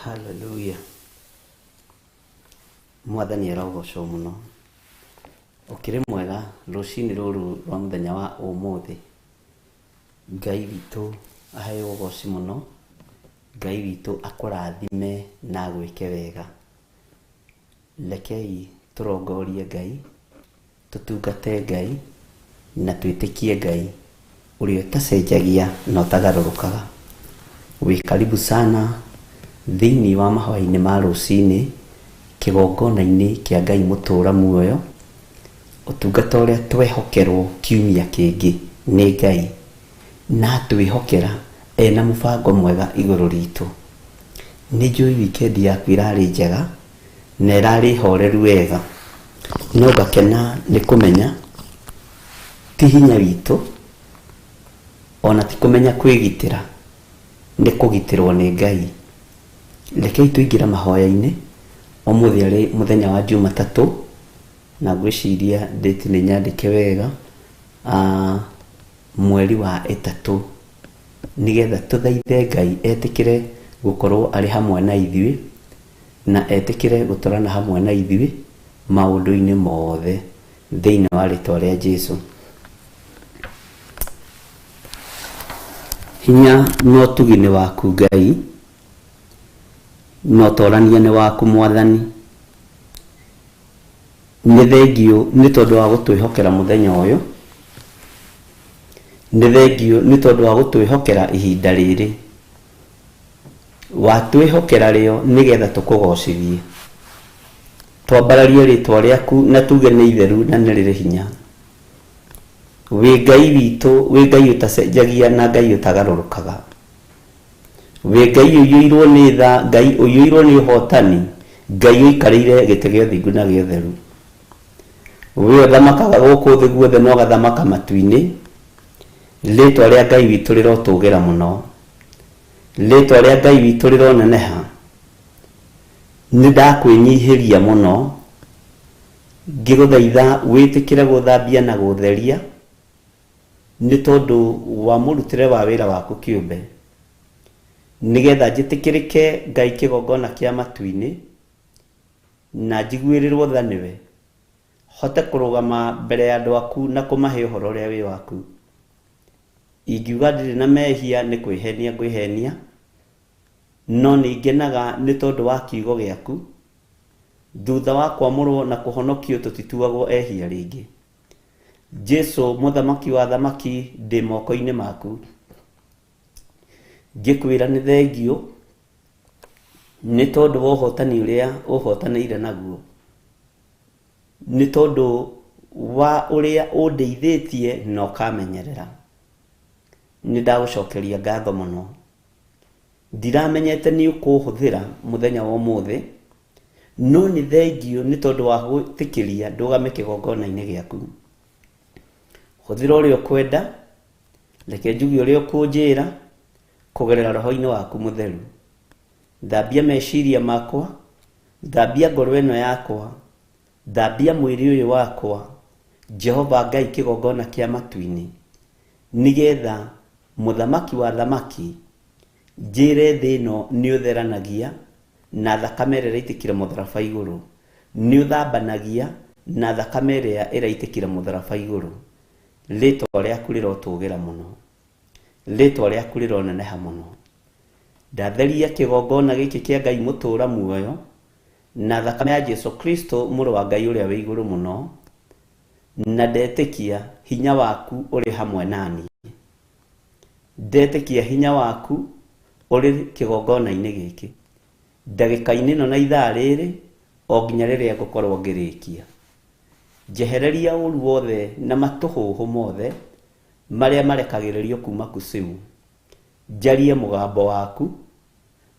Hallelujah. Mwathani arogocwo mũno. Ũkĩrĩ mwega rũcinĩ rũrũ rwa mũthenya wa ũmũthĩ. Ngai witũ aheo ũgoci mũno. Ngai witũ akũrathime na agwĩke wega. Rekei tũrongorie Ngai, tũtungate Ngai na twĩtĩkie Ngai ũrĩa ũtacenjagia na ũtagarũrũkaga. Wĩ karibu sana thĩinĩ wa mahoya-inĩ ma rũcinĩ kĩgongona-inĩ kĩa Ngai mũtũra muoyo, ũtungata ũrĩa twehokerwo kiumia kĩngĩ nĩ Ngai na atwĩhokera ena mũbango mwega igũrũ ritũ. Nĩ njũĩ wikendi yaku ĩrarĩ njega na ĩrarĩ horeru wega, no ngakena nĩ kũmenya ti hinya witũ ona ti kũmenya kwĩgitĩra, nĩ kũgitĩrwo nĩ Ngai. Rekei tũingĩre mahoya-inĩ, ũmũthĩ arĩ mũthenya wa Jumatatũ, na ngwĩciria date nĩ nyandĩke wega, mweri wa ĩtatũ, nĩgetha tũthaithe Ngai etĩkĩre gũkorwo arĩ hamwe na ithuĩ, na etĩkĩre gũtwarana hamwe na ithuĩ maũndũ-inĩ mothe thĩinĩ wa rĩtwa rĩa Jesu. Hinya na ũtugi nĩ waku Ngai, na ũtorania nĩ waku Mwathani. Nĩ thengiũ nĩ tondũ wa gũtwĩhokera mũthenya ũyũ, nĩ thengiũ nĩ tondũ wa gũtwĩhokera ihinda rĩrĩ. Watwĩhokera rĩo nĩgetha tũkũgocithie. Twambararie rĩtwa rĩaku na tuge nĩ itheru na nĩ rĩrĩ hinya. Wĩ Ngai witũ, wĩ Ngai ũtacenjagia na Ngai ũtagarũrũkaga. Wĩ Ngai ũiyũirwo nĩ tha, Ngai ũiyũirwo nĩ ũhotani, Ngai ũikarĩire gĩtĩ gĩa ũthingu na gĩa ũtheru. We ũthamakaga gũkũ thĩ guothe na ũgathamaka matu-inĩ. Rĩtwa rĩa Ngai witũ rĩrotũgĩra mũno. Rĩtwa rĩa Ngai witũ rĩroneneha. Nĩ ndakwĩnyihĩria mũno, ngĩgũthaitha wĩtĩkĩre gũthambia na gũtheria, nĩ tondũ wa mũrutĩre wa wĩra waku kĩũmbe, nĩgetha njĩtĩkĩrĩke Ngai kĩgongona kĩa matu-inĩ, na njiguĩrĩrwo tha nĩwe, hote kũrũgama mbere ya andũ aku na kũmahe ũhoro ũrĩa wĩ waku. Ingiuga ndirĩ na mehia nĩ kwĩhenia ngwĩhenia, no nĩ ngenaga nĩ tondũ wa kiugo gĩaku. Thutha wa kwamũrwo na kũhonokio tũtituagwo ehia rĩngĩ. Jesu mũthamaki wa athamaki ndĩ moko-inĩ maku. Ngĩkwĩra nĩ thengiũ nĩ tondũ wa ũhotani ũrĩa ũhotanĩire naguo. Nĩ tondũ wa ũrĩa ũndeithĩtie na ũkamenyerera. Nĩ ndagũcokeria ngatho mũno. Ndiramenyete nĩ ũkũhũthĩra mũthenya wa ũmũthĩ, no nĩ thengiũ nĩ tondũ wa gwĩtĩkĩria ndũgame kĩgongona-inĩ gĩaku. Hũthĩra ũrĩa ũkwenda, reke njuge ũrĩa ũkũnjĩra kũgerera roho-inĩ waku mũtheru. Thambia meciria makwa, thambia ngoro ĩno yakwa, thambia mwĩrĩ ũyũ wakwa, Jehova Ngai kĩgongona kĩa matu-inĩ, nĩgetha mũthamaki wa athamaki njĩre thĩ ĩno nĩ ũtheranagia na thakame ĩrĩa ĩraitĩkire mũtharaba igũrũ, nĩ ũthambanagia na thakame ĩrĩa ĩraitĩkire mũtharaba igũrũ. Rĩtwa rĩaku rĩrotũgĩra mũno, rĩtwa rĩaku rĩroneneha mũno. Ndatheria kĩgongona gĩkĩ kĩa Ngai mũtũra muoyo na thakame ya Jesu Kristo mũrũ wa Ngai ũrĩa wĩ igũrũ mũno, na ndetĩkia hinya waku ũrĩ hamwe nani. Ndetĩkia hinya waku ũrĩ kĩgongona-inĩ gĩkĩ ndagĩka-inĩ ĩno na ithaa rĩrĩ o nginya rĩrĩa ngũkorwo ngĩrĩkia. Njehereria ũru wothe na matũhũhũ mothe marĩa marekagĩrĩrio kuma kusimu. Njarie mũgambo waku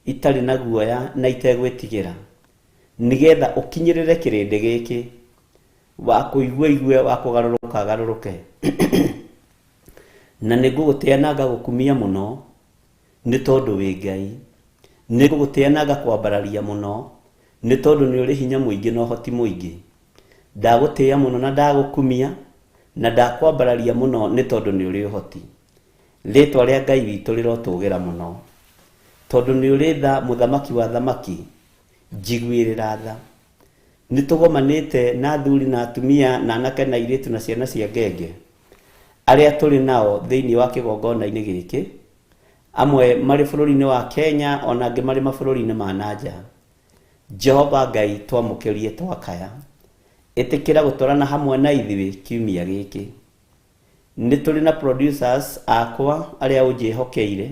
itarĩ na guoya na itegwĩtigĩra, nĩgetha ũkinyĩrĩre kĩrĩndĩ gĩkĩ, wa kũigua aigue, wa kũgarũrũka agarũrũke. Na nĩ ngũgũtĩa na ngagũkumia mũno, nĩ tondũ wĩ Ngai. Nĩ ngũgũtĩa na ngakwambararia mũno, nĩ tondũ nĩ ũrĩ hinya mũingĩ na ũhoti mũingĩ. Ndagũtĩa mũno na ndagũkumia, na ndakwambararia mũno nĩ tondũ nĩ ũrĩ ũhoti. Rĩĩtwa rĩa Ngai witũ rĩrotũgĩra mũno. Tondũ nĩ ũrĩ tha mũthamaki wa thamaki, njiguĩrĩra tha. Nĩ tũgomanĩte na athuri na atumia na anake na airĩtu na ciana cia ngenge arĩa tũrĩ nao thĩinĩ wa kĩgongona-inĩ gĩkĩ, amwe marĩ bũrũri-inĩ wa Kenya ona angĩ marĩ mabũrũri-inĩ ma na nja. Jehova Ngai twamũkĩrie twakaya. Ĩtĩkĩra gũtwarana hamwe na ithuĩ kiumia gĩkĩ. Nĩ tũrĩ na producers akwa arĩa ũnjĩhokeire,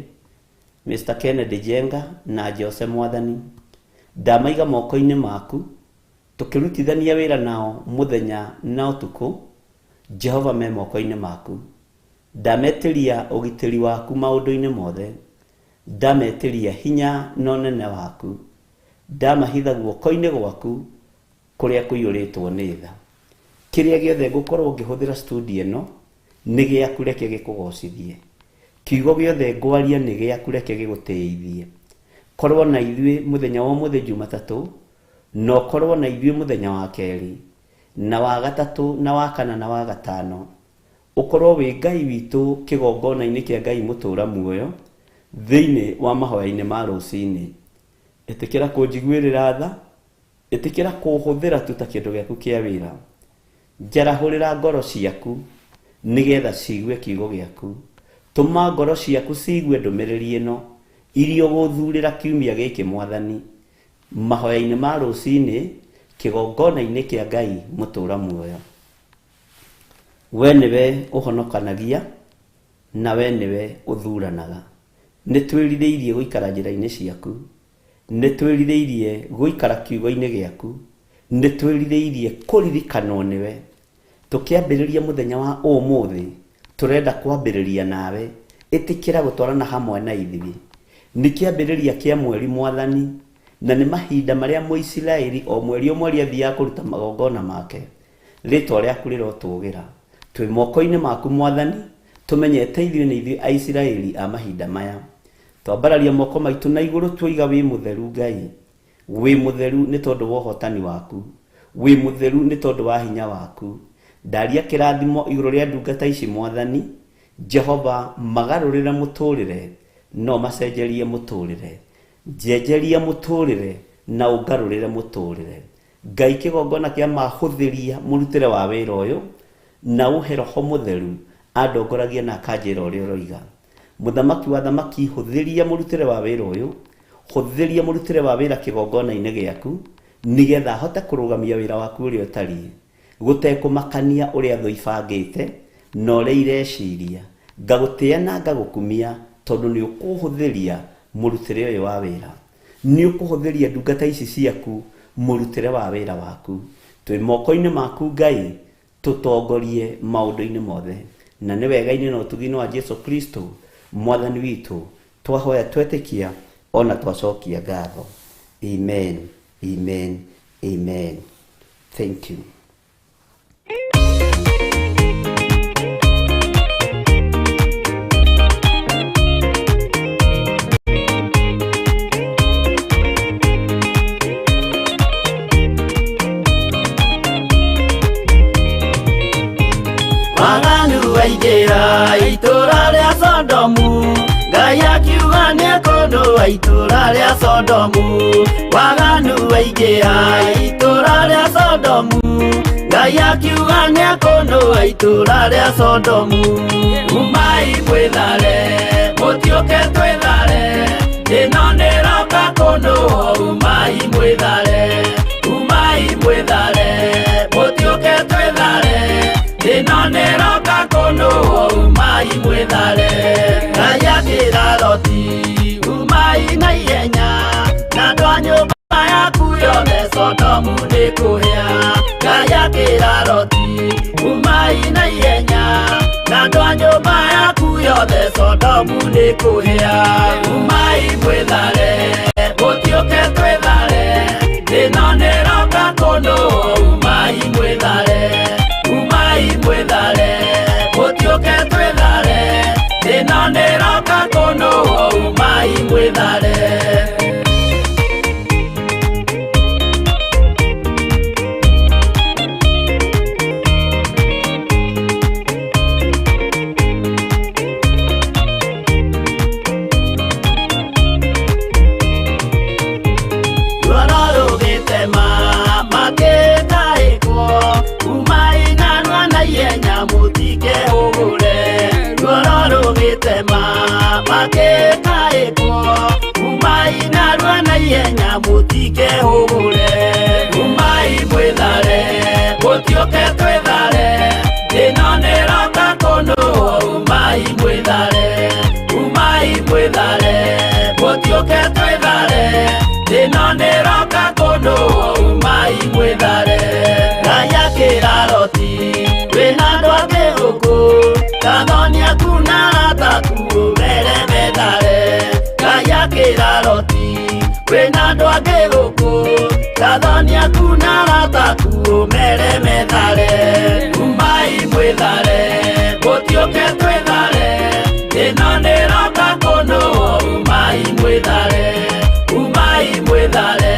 Mr. Kennedy Njenga na Jose Mwathani. Ndamaiga moko-inĩ maku, tũkĩrutithania wĩra nao mũthenya na ũtukũ, Jehova me moko-inĩ maku. Ndametĩria ũgitĩri waku maũndũ-inĩ mothe. Ndametĩria hinya na ũnene waku. Ndamahitha guoko-inĩ gwaku kũrĩa kũiyũrĩtwo nĩ tha. Kĩrĩa gĩothe ngũkorwo ngĩhũthĩra studio ĩno nĩ gĩaku reke gĩkũgocithie. Kiugo gĩothe ngwaria nĩ gĩaku reke gĩgũtĩithie. Korwo na ithuĩ mũthenya wa ũmũthĩ Jumatatũ, na ũkorwo na ithuĩ mũthenya wa kerĩ, na wa gatatũ, na wa kana, na wa gatano. Ũkorwo wĩ Ngai witũ kĩgongona-inĩ kĩa Ngai mũtũra muoyo, thĩinĩ wa mahoya-inĩ ma rũcinĩ. Ĩtĩkĩra kũnjiguĩrĩra tha, Ĩtĩkĩra kũũhũthĩra tu ta kĩndũ gĩaku kĩa wĩra. Njarahũrĩra ngoro ciaku nĩgetha ciigue kiugo gĩaku. Tũma ngoro ciaku ciigue ndũmĩrĩri ĩno iria ũgũthurĩra kiumia gĩkĩ Mwathani, mahoya-inĩ ma rũcinĩ kĩgongona-inĩ kĩa Ngai mũtũra muoyo. We nĩwe ũhonokanagia na we nĩwe ũthuranaga. Nĩtwĩrirĩirie gũikara njĩra-inĩ ciaku. Nĩ twĩrirĩirie gũikara kiugo-inĩ gĩaku. Nĩ twĩrirĩirie kũririkanwo nĩwe. Tũkĩambĩrĩria mũthenya wa ũmũthĩ, tũrenda kwambĩrĩria nawe. Ĩtĩkĩra gũtwarana hamwe na ithuĩ. Nĩ kĩambĩrĩria kĩa mweri Mwathani, na nĩ mahinda marĩa Mũisiraeli o mweri o mweri athiaga kũruta magongona make. Rĩtwa rĩaku rĩrotũgĩra. Twĩ moko-inĩ maku Mwathani, tũmenyete ithuĩ nĩ ithuĩ Aisiraeli a mahinda maya. Twambararia moko maitũ na igũrũ tuoiga wĩ mũtheru Ngai. Wĩ mũtheru nĩ tondũ wa ũhotani waku. Wĩ mũtheru nĩ tondũ wa hinya waku. Ndaria kĩrathimo igũrũ rĩa ndungata ici Mwathani. Jehova magarũrĩre mũtũrĩre na ũmacenjerie mũtũrĩre. Njenjeria mũtũrĩre na ũngarũrĩre mũtũrĩre. Ngai kĩgongona kĩa ma hũthĩria mũrutĩre wa wĩra ũyũ na ũhe roho mũtheru andongoragie na akanjĩra ũrĩa ũroiga. Mũthamaki wa athamaki hũthĩria mũrutĩre wa wĩra ũyũ, hũthĩria mũrutĩre wa wĩra kĩgongona-inĩ gĩaku, nĩgetha hote kũrũgamia wĩra waku ũrĩa ũtariĩ, gũtekũmakania ũrĩa thũ ibangĩte na ũrĩa ireciria. Ngagũtĩa na ngagũkumia tondũ nĩ ũkũhũthĩria mũrutĩre ũyũ wa wĩra. Nĩ ũkũhũthĩria ndungata ici ciaku mũrutĩre wa wĩra waku. Twĩ moko-inĩ maku Ngai, tũtongorie maũndũ-inĩ mothe. Na nĩ wega-inĩ na ũtugi-inĩ wa Jesu Kristo Mwathani witũ twahoya twetĩkia ona twacokia ngatho. Amen, amen, amen. Thank you. Waganu waingĩra itũra rĩa Sodomu, Ngai akiuga nĩekũnũa itũra rĩa Sodomu. Waganu waingĩra itũra rĩa Sodomu, Ngai akiuga nĩekũnũa itũra rĩa Sodomu. Umai mwĩthare, mũtiũke twĩthare, ĩno nĩroka kũnũa. Umai mwĩthare, umai mwĩthare, mũtiũke twĩthare, ĩno nĩroka kũnũa. Umai mwĩthare. Ngai akĩra Loti, umai na ihenya, na andũ a nyũmba yaku yothe Sodomu nĩ kũhĩa. Ngai akĩra Loti, umai na ihenya, na andũ a nyũmba yaku yothe Sodomu nĩ kũhĩa. Umai mwĩthare, mũtiũke twĩthare, ĩno nĩroka kũnũa. Umai mwĩthare, umai mwĩthare, mũtiũke twĩthare, ĩno nĩroka kũnũa. Umai mwĩthare. Mũtikehũgũre umai mwĩthare mũtiũke twĩthare ĩno nĩroka kũnũhwo umai mwĩthare umai mwĩthare mũtiũke twĩthare ĩno nĩroka kũnũhwo umai mwĩthare Ngai akĩra Loti wĩna andũ angĩ gũkũ kathoni aku na arata aku ũmere methare Ngai akĩra Loti wĩna andũ angĩ gũkũ kathoni aku na arata aku ũmere methare umai mwĩthare mũtiũke twĩthare ĩno nĩroka kũnũhwo umai mwĩthare umai mwĩthare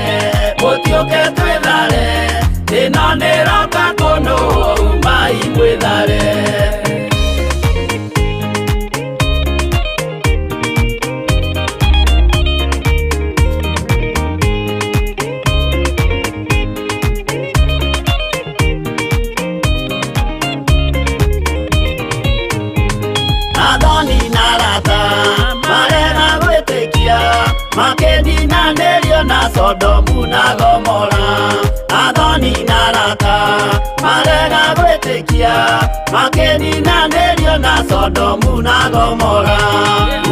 mũtiũke twĩthare ĩno nĩroka kũnũhwo umai mwĩthare. Athoni na arata marega gwĩtĩkia makĩninanĩrio na Sodomu na Gomora Athoni na arata marega gwĩtĩkia makĩninanĩrio na Sodomu na Gomora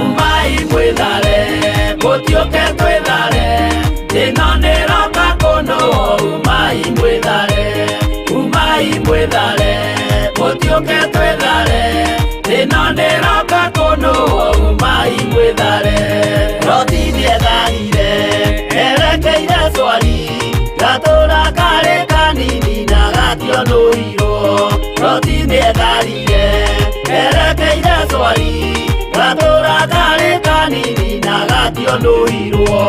umai mwĩthare mũtiũke twĩthare ĩno nĩroka kũnũhwo umai mwĩthare umai mwĩthare mũtiũke twĩthare ĩno nĩroka kũnũhwo umai mwĩthare Loti nĩetharire erekeire Swari gatũra karĩ kanini na gationũirwo Loti nĩetharire erekeire Swari gatũra karĩ kanini na gationũirwo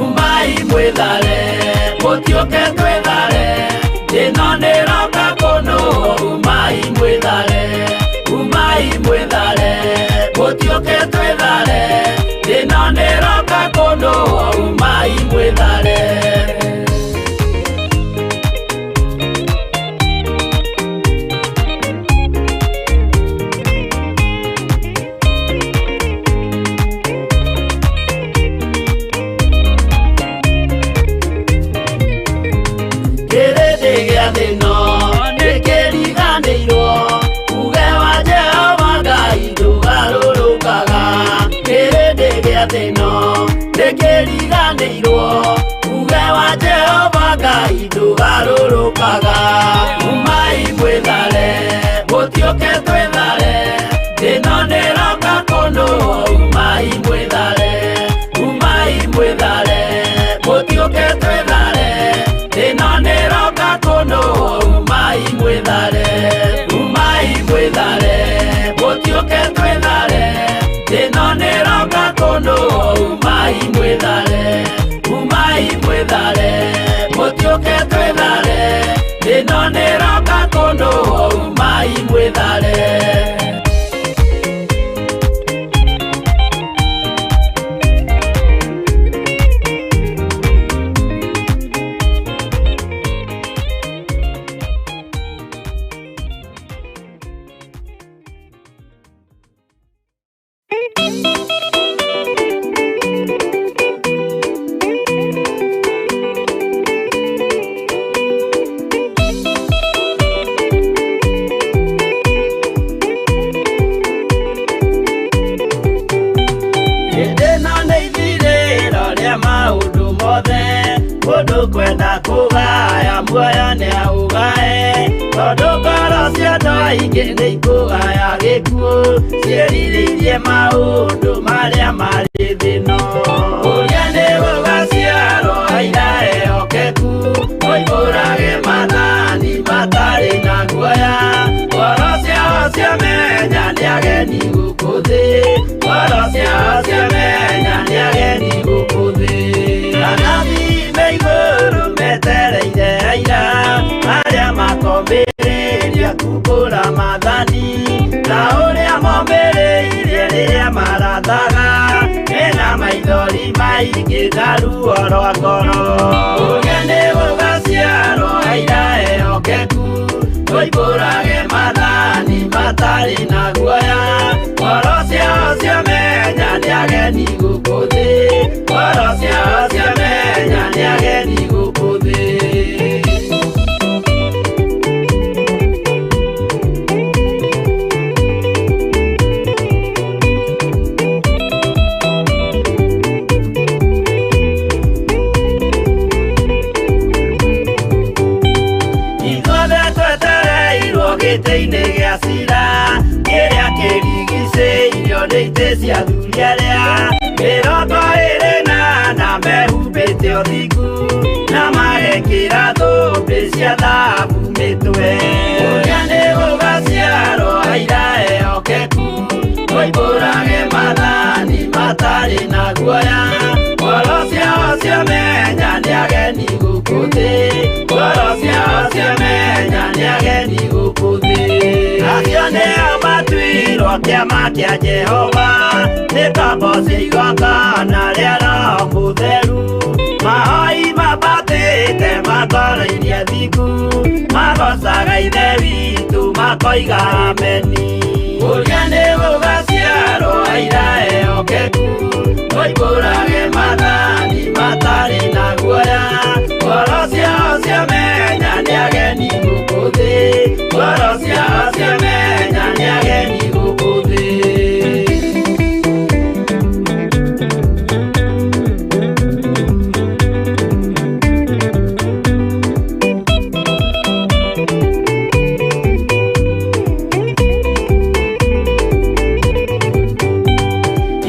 umai mwĩthare mũtiũke twĩthare ĩno nĩroka kũnũhwo umai mwĩthare umai mwĩthare mũtiũke twĩthare ĩno nĩroka kũnũhwo umai mwĩthare. Kĩrĩndĩ gĩa thĩ ĩno nĩkĩriganĩirwo uge wa Jehova Ngai ndũgarũrũkaga Kĩrĩndĩ gĩa thĩ ĩno nĩkĩriganĩirwo uge wa Jehova Ngai ndũgarũrũkaga umai mwĩthare mũtiũke twĩthare ĩno nĩroka kũnũhwo umai mwĩthare umai mwĩthare mũtiũke twĩthare ĩno nĩroka kũnũhwo umai mwĩthare umai mwĩthare mũtiũke twĩthare ĩno nĩroka kũnũhwo umai mwĩthare umai mwĩthare mũtiũke twĩthare ĩno nĩroka kũnũhwo umai mwĩthare. Hĩndĩ ĩno nĩ ithirĩro rĩa maũndũ mothe mũndũ kwenda kũgaya muoyo nĩaũgae tondũ ngoro cia andũ aingĩ nĩikũgaya gĩkuũ ciĩrirĩirie maũndũ marĩa marĩ thĩ ĩno ũrĩa nĩ gũgaciarwo aira ehokeku moimbũrage maathani matarĩ na guoya ngoro ciao ciamenya nĩ ageni gũkũ thĩ ngoro ciao ciamenya nĩ ageni gũkũ thĩ anabii me igũrũ metereire aira arĩa makombĩrĩria kumbũra maathani ta ũrĩa mombĩrĩirie rĩrĩa marathaga mena maithori maingĩ na ruo rwa ngoro ũrĩa nĩ gũgaciarwo aira ehokeku moimbũrage maathani matarĩ na guoya ngoro ciao ciamenya nĩ ageni gũkũ thĩ ngoro ciao ciamenya nĩ ageni itĩ cia athuri arĩa 24 mehumbĩte ũthingu na magekĩra thũmbĩ cia thahabu mĩtwe. Ũrĩa nĩ gũgaciarwo aira ehokeku, moimbũrage maathani matarĩ na guoya. Ngoro ciao ciamenya nĩ ageni gũkũ thĩ, ngoro ciao ciamenya nĩ ageni gũkũ thĩ. Acio nĩo matuirwo kĩama kĩa Jehova, nĩ kamboci igongona rĩa Roho Mũtheru. Mahoi mambatĩte makoro iria thingu, magocaga Ithe witũ makoiga ameni. Ũrĩa nĩ gũgaciarwo aira ehokeku, moimbũrage maathani matarĩ na guoya. Ngoro ciao ciamenya nĩ ageni gũkũ thĩ, ngoro ciao ciamenya nĩ ageni gũkũ thĩ.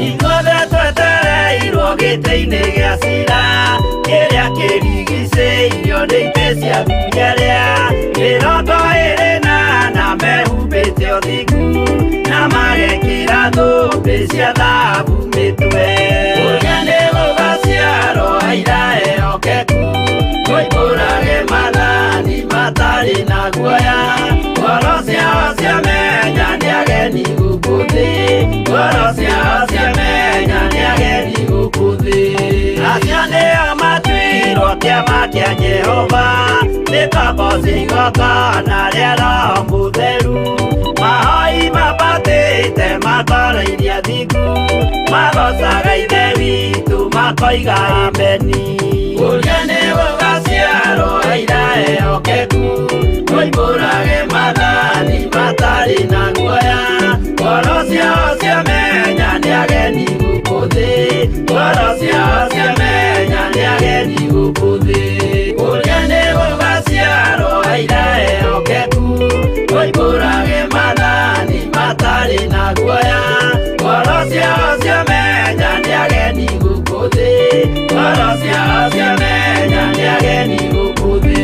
Ithuothe twetereirwo gĩtĩ-inĩ gĩa cira, kĩrĩa kĩrigicĩirio nĩ itĩ cia athuri arĩa 24 mehumbĩte ũthingu na magekĩra thũmbĩ cia thahabu mĩtwe. Ũrĩa nĩ gũgaciarwo aira ehokeku, moimbũrage maathani matarĩ na guoya. Ngoro ciao ciamenya nĩ ageni gũkũ thĩ, ngoro ciao ciamenya nĩ ageni gũkũ thĩ. Acio nĩo matuirwo kĩama kĩa Jehova, nĩ kamboci igongona rĩa Roho Mũtheru. Mahoi mambatĩte makoro iria thingu, magocaga Ithe witũ makoiga ameni. Ũrĩa nĩ gũgaciarwo aira ehokeku, moimbũrage maathani matarĩ na guoya. Ngoro ciao ciamenya nĩ ageni gũkũ thĩ, ngoro ciao ciamenya nĩ ageni gũkũ thĩ. Ũrĩa nĩ gũgaciarwo aira ehokeku, moimbũrage maathani matarĩ na guoya. Ngoro ciao ciamenya nĩ ageni gũkũ thĩ, ngoro ciao ciamenya nĩ ageni gũkũ thĩ.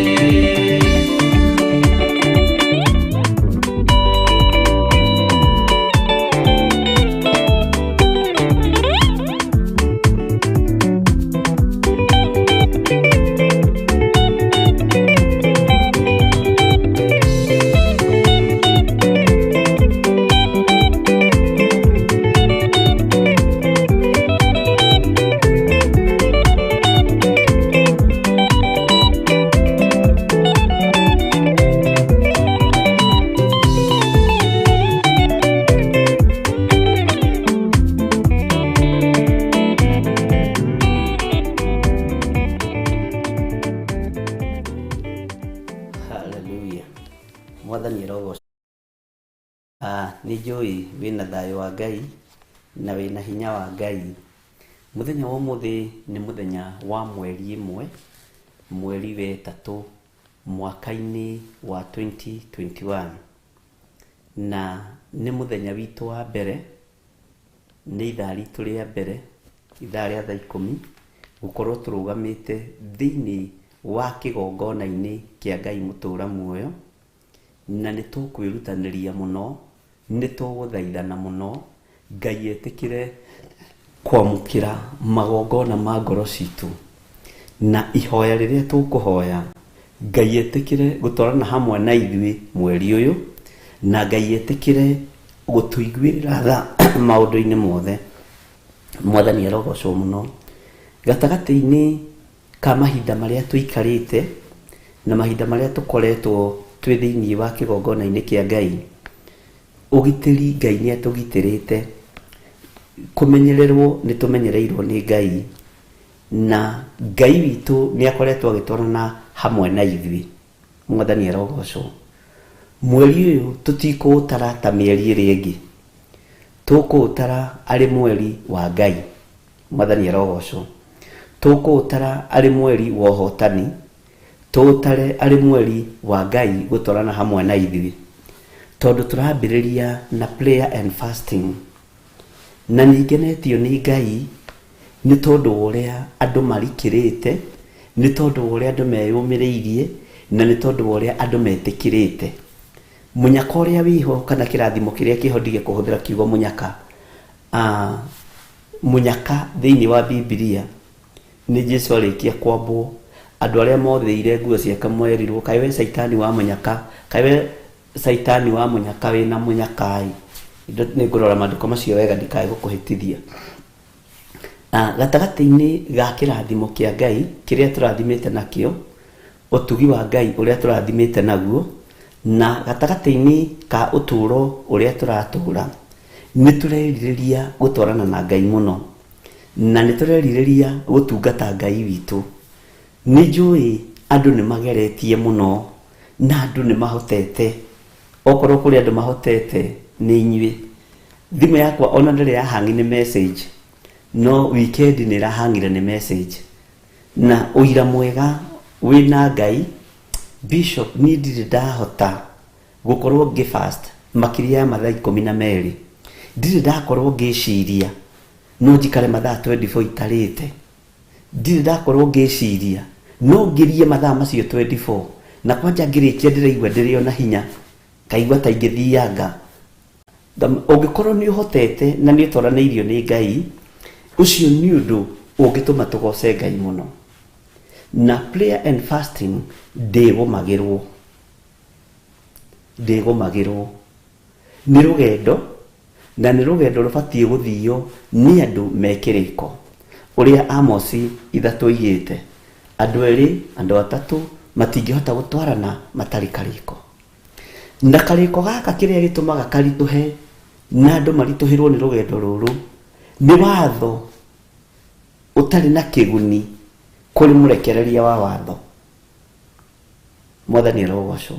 Haleluya. Mwathani arogocwo. Nĩ njũĩ wĩna thayũ wa Ngai na wĩna hinya wa Ngai. Mũthenya wa ũmũthĩ nĩ mũthenya wa mweri 1, mweri wa 3, mwaka-inĩ wa 2021. Na nĩ mũthenya witũ wa mbere, nĩ ithaa ritũ rĩa mbere, ithaa rĩa thaa 10, gũkorwo tũrũgamĩte thĩinĩ wa kĩgongona-inĩ kĩa Ngai mũtũũra muoyo. Na nĩ tũkwĩrutanĩria mũno, nĩ tũgũthaithana mũno, Ngai etĩkĩre kwamũkĩra magongona ma ngoro citũ. Na ihoya rĩrĩa tũkũhoya, Ngai etĩkĩre gũtwarana hamwe na ithuĩ mweri ũyũ, na Ngai etĩkĩre gũtũiguĩrĩra tha maũndũ-inĩ mothe. Mwathani arogocwo mũno. Gatagatĩ-inĩ ka mahinda marĩa tũikarĩte na mahinda marĩa tũkoretwo twĩ thĩinĩ wa kĩgongona-inĩ kĩa Ngai, ũgitĩri Ngai nĩ atũgitĩrĩte, kũmenyererwo nĩ tũmenyereirwo nĩ Ngai, na Ngai witũ nĩ akoretwo agĩtwarana hamwe na ithuĩ. Mwathani arogocwo. Mweri ũyũ tũtikũũtara ta mĩeri ĩrĩa ĩngĩ, tũkũũtara arĩ mweri wa Ngai. Mwathani arogocwo. Tũkũũtara arĩ mweri wa ũhotani, tũũtare arĩ mweri wa Ngai gũtwarana hamwe na ithuĩ, tondũ tũrambĩrĩria na prayer and fasting. Na nĩ ngenetio nĩ Ngai nĩ tondũ wa ũrĩa andũ marikĩrĩte, nĩ tondũ wa ũrĩa andũ meyũmĩrĩirie, na nĩ tondũ wa ũrĩa andũ metĩkĩrĩte. Mũnyaka ũrĩa wĩho kana kĩrathimo kĩrĩa kĩho ndige kũhũthĩra kiugo mũnyaka. Mũnyaka thĩinĩ wa Bibilia nĩ Jesu arĩkia kwambwo, andũ arĩa mothĩire nguo ciake merirwo, kaĩ we caitani wa mũnyaka, kaĩ we caitani wa mũnyaka wĩna mũnyaka-ĩ. Nĩ ngũrora maandĩko macio wega ndikae gũkũhĩtithia. Gatagatĩ-inĩ ga kĩrathimo kĩa Ngai kĩrĩa tũrathimĩte nakĩo, ũtugi wa Ngai ũrĩa tũrathimĩte naguo, na gatagatĩ-inĩ ka ũtũũro ũrĩa tũratũũra, nĩ tũrerirĩria gũtwarana na Ngai mũno, na nĩ tũrerirĩria gũtungata Ngai witũ. Nĩ njũĩ andũ nĩ mageretie mũno, na andũ nĩ mahotete. Okorwo kũrĩ andũ mahotete nĩ inyuĩ. Thimũ yakwa ona ndĩrĩ yahangi nĩ message, no weekend nĩ ĩrahangire nĩ message. Na ũira mwega wĩna Ngai, Bishop, niĩ ndirĩ ndahota gũkorwo ngĩ fast makĩria ya mathaa ikũmi na merĩ. Ndirĩ ndakorwo ngĩciria no njikare mathaa 24 itarĩte. Ndirĩ ndakorwo ngĩciria no ngĩrie mathaa macio 24, na kwanja ngĩrĩkia ndĩraigua ndĩrĩ ona hinya, ngaigua ta ingĩthianga. Ũngĩkorwo nĩ ũhotete na nĩ ũtwaranĩirio nĩ Ngai, ũcio nĩ ũndũ ũngĩtũma tũgoce Ngai mũno. Na prayer and fasting ndĩgũmagĩrwo. Ndĩgũmagĩrwo. Nĩ rũgendo, na nĩ rũgendo rũbatiĩ gũthio nĩ andũ me kĩrĩko. Ũrĩa Amosi ithatũ oigĩte, andũ erĩ, andũ atatũ matingĩhota gũtwarana matarĩ karĩko. Na karĩko gaka kĩrĩa gĩtũmaga karitũhe na andũ maritũhĩrwo nĩ rũgendo rũrũ, nĩ watho ũtarĩ na kĩguni kũrĩ mũrekereria wa watho. Mwathani arogocwo.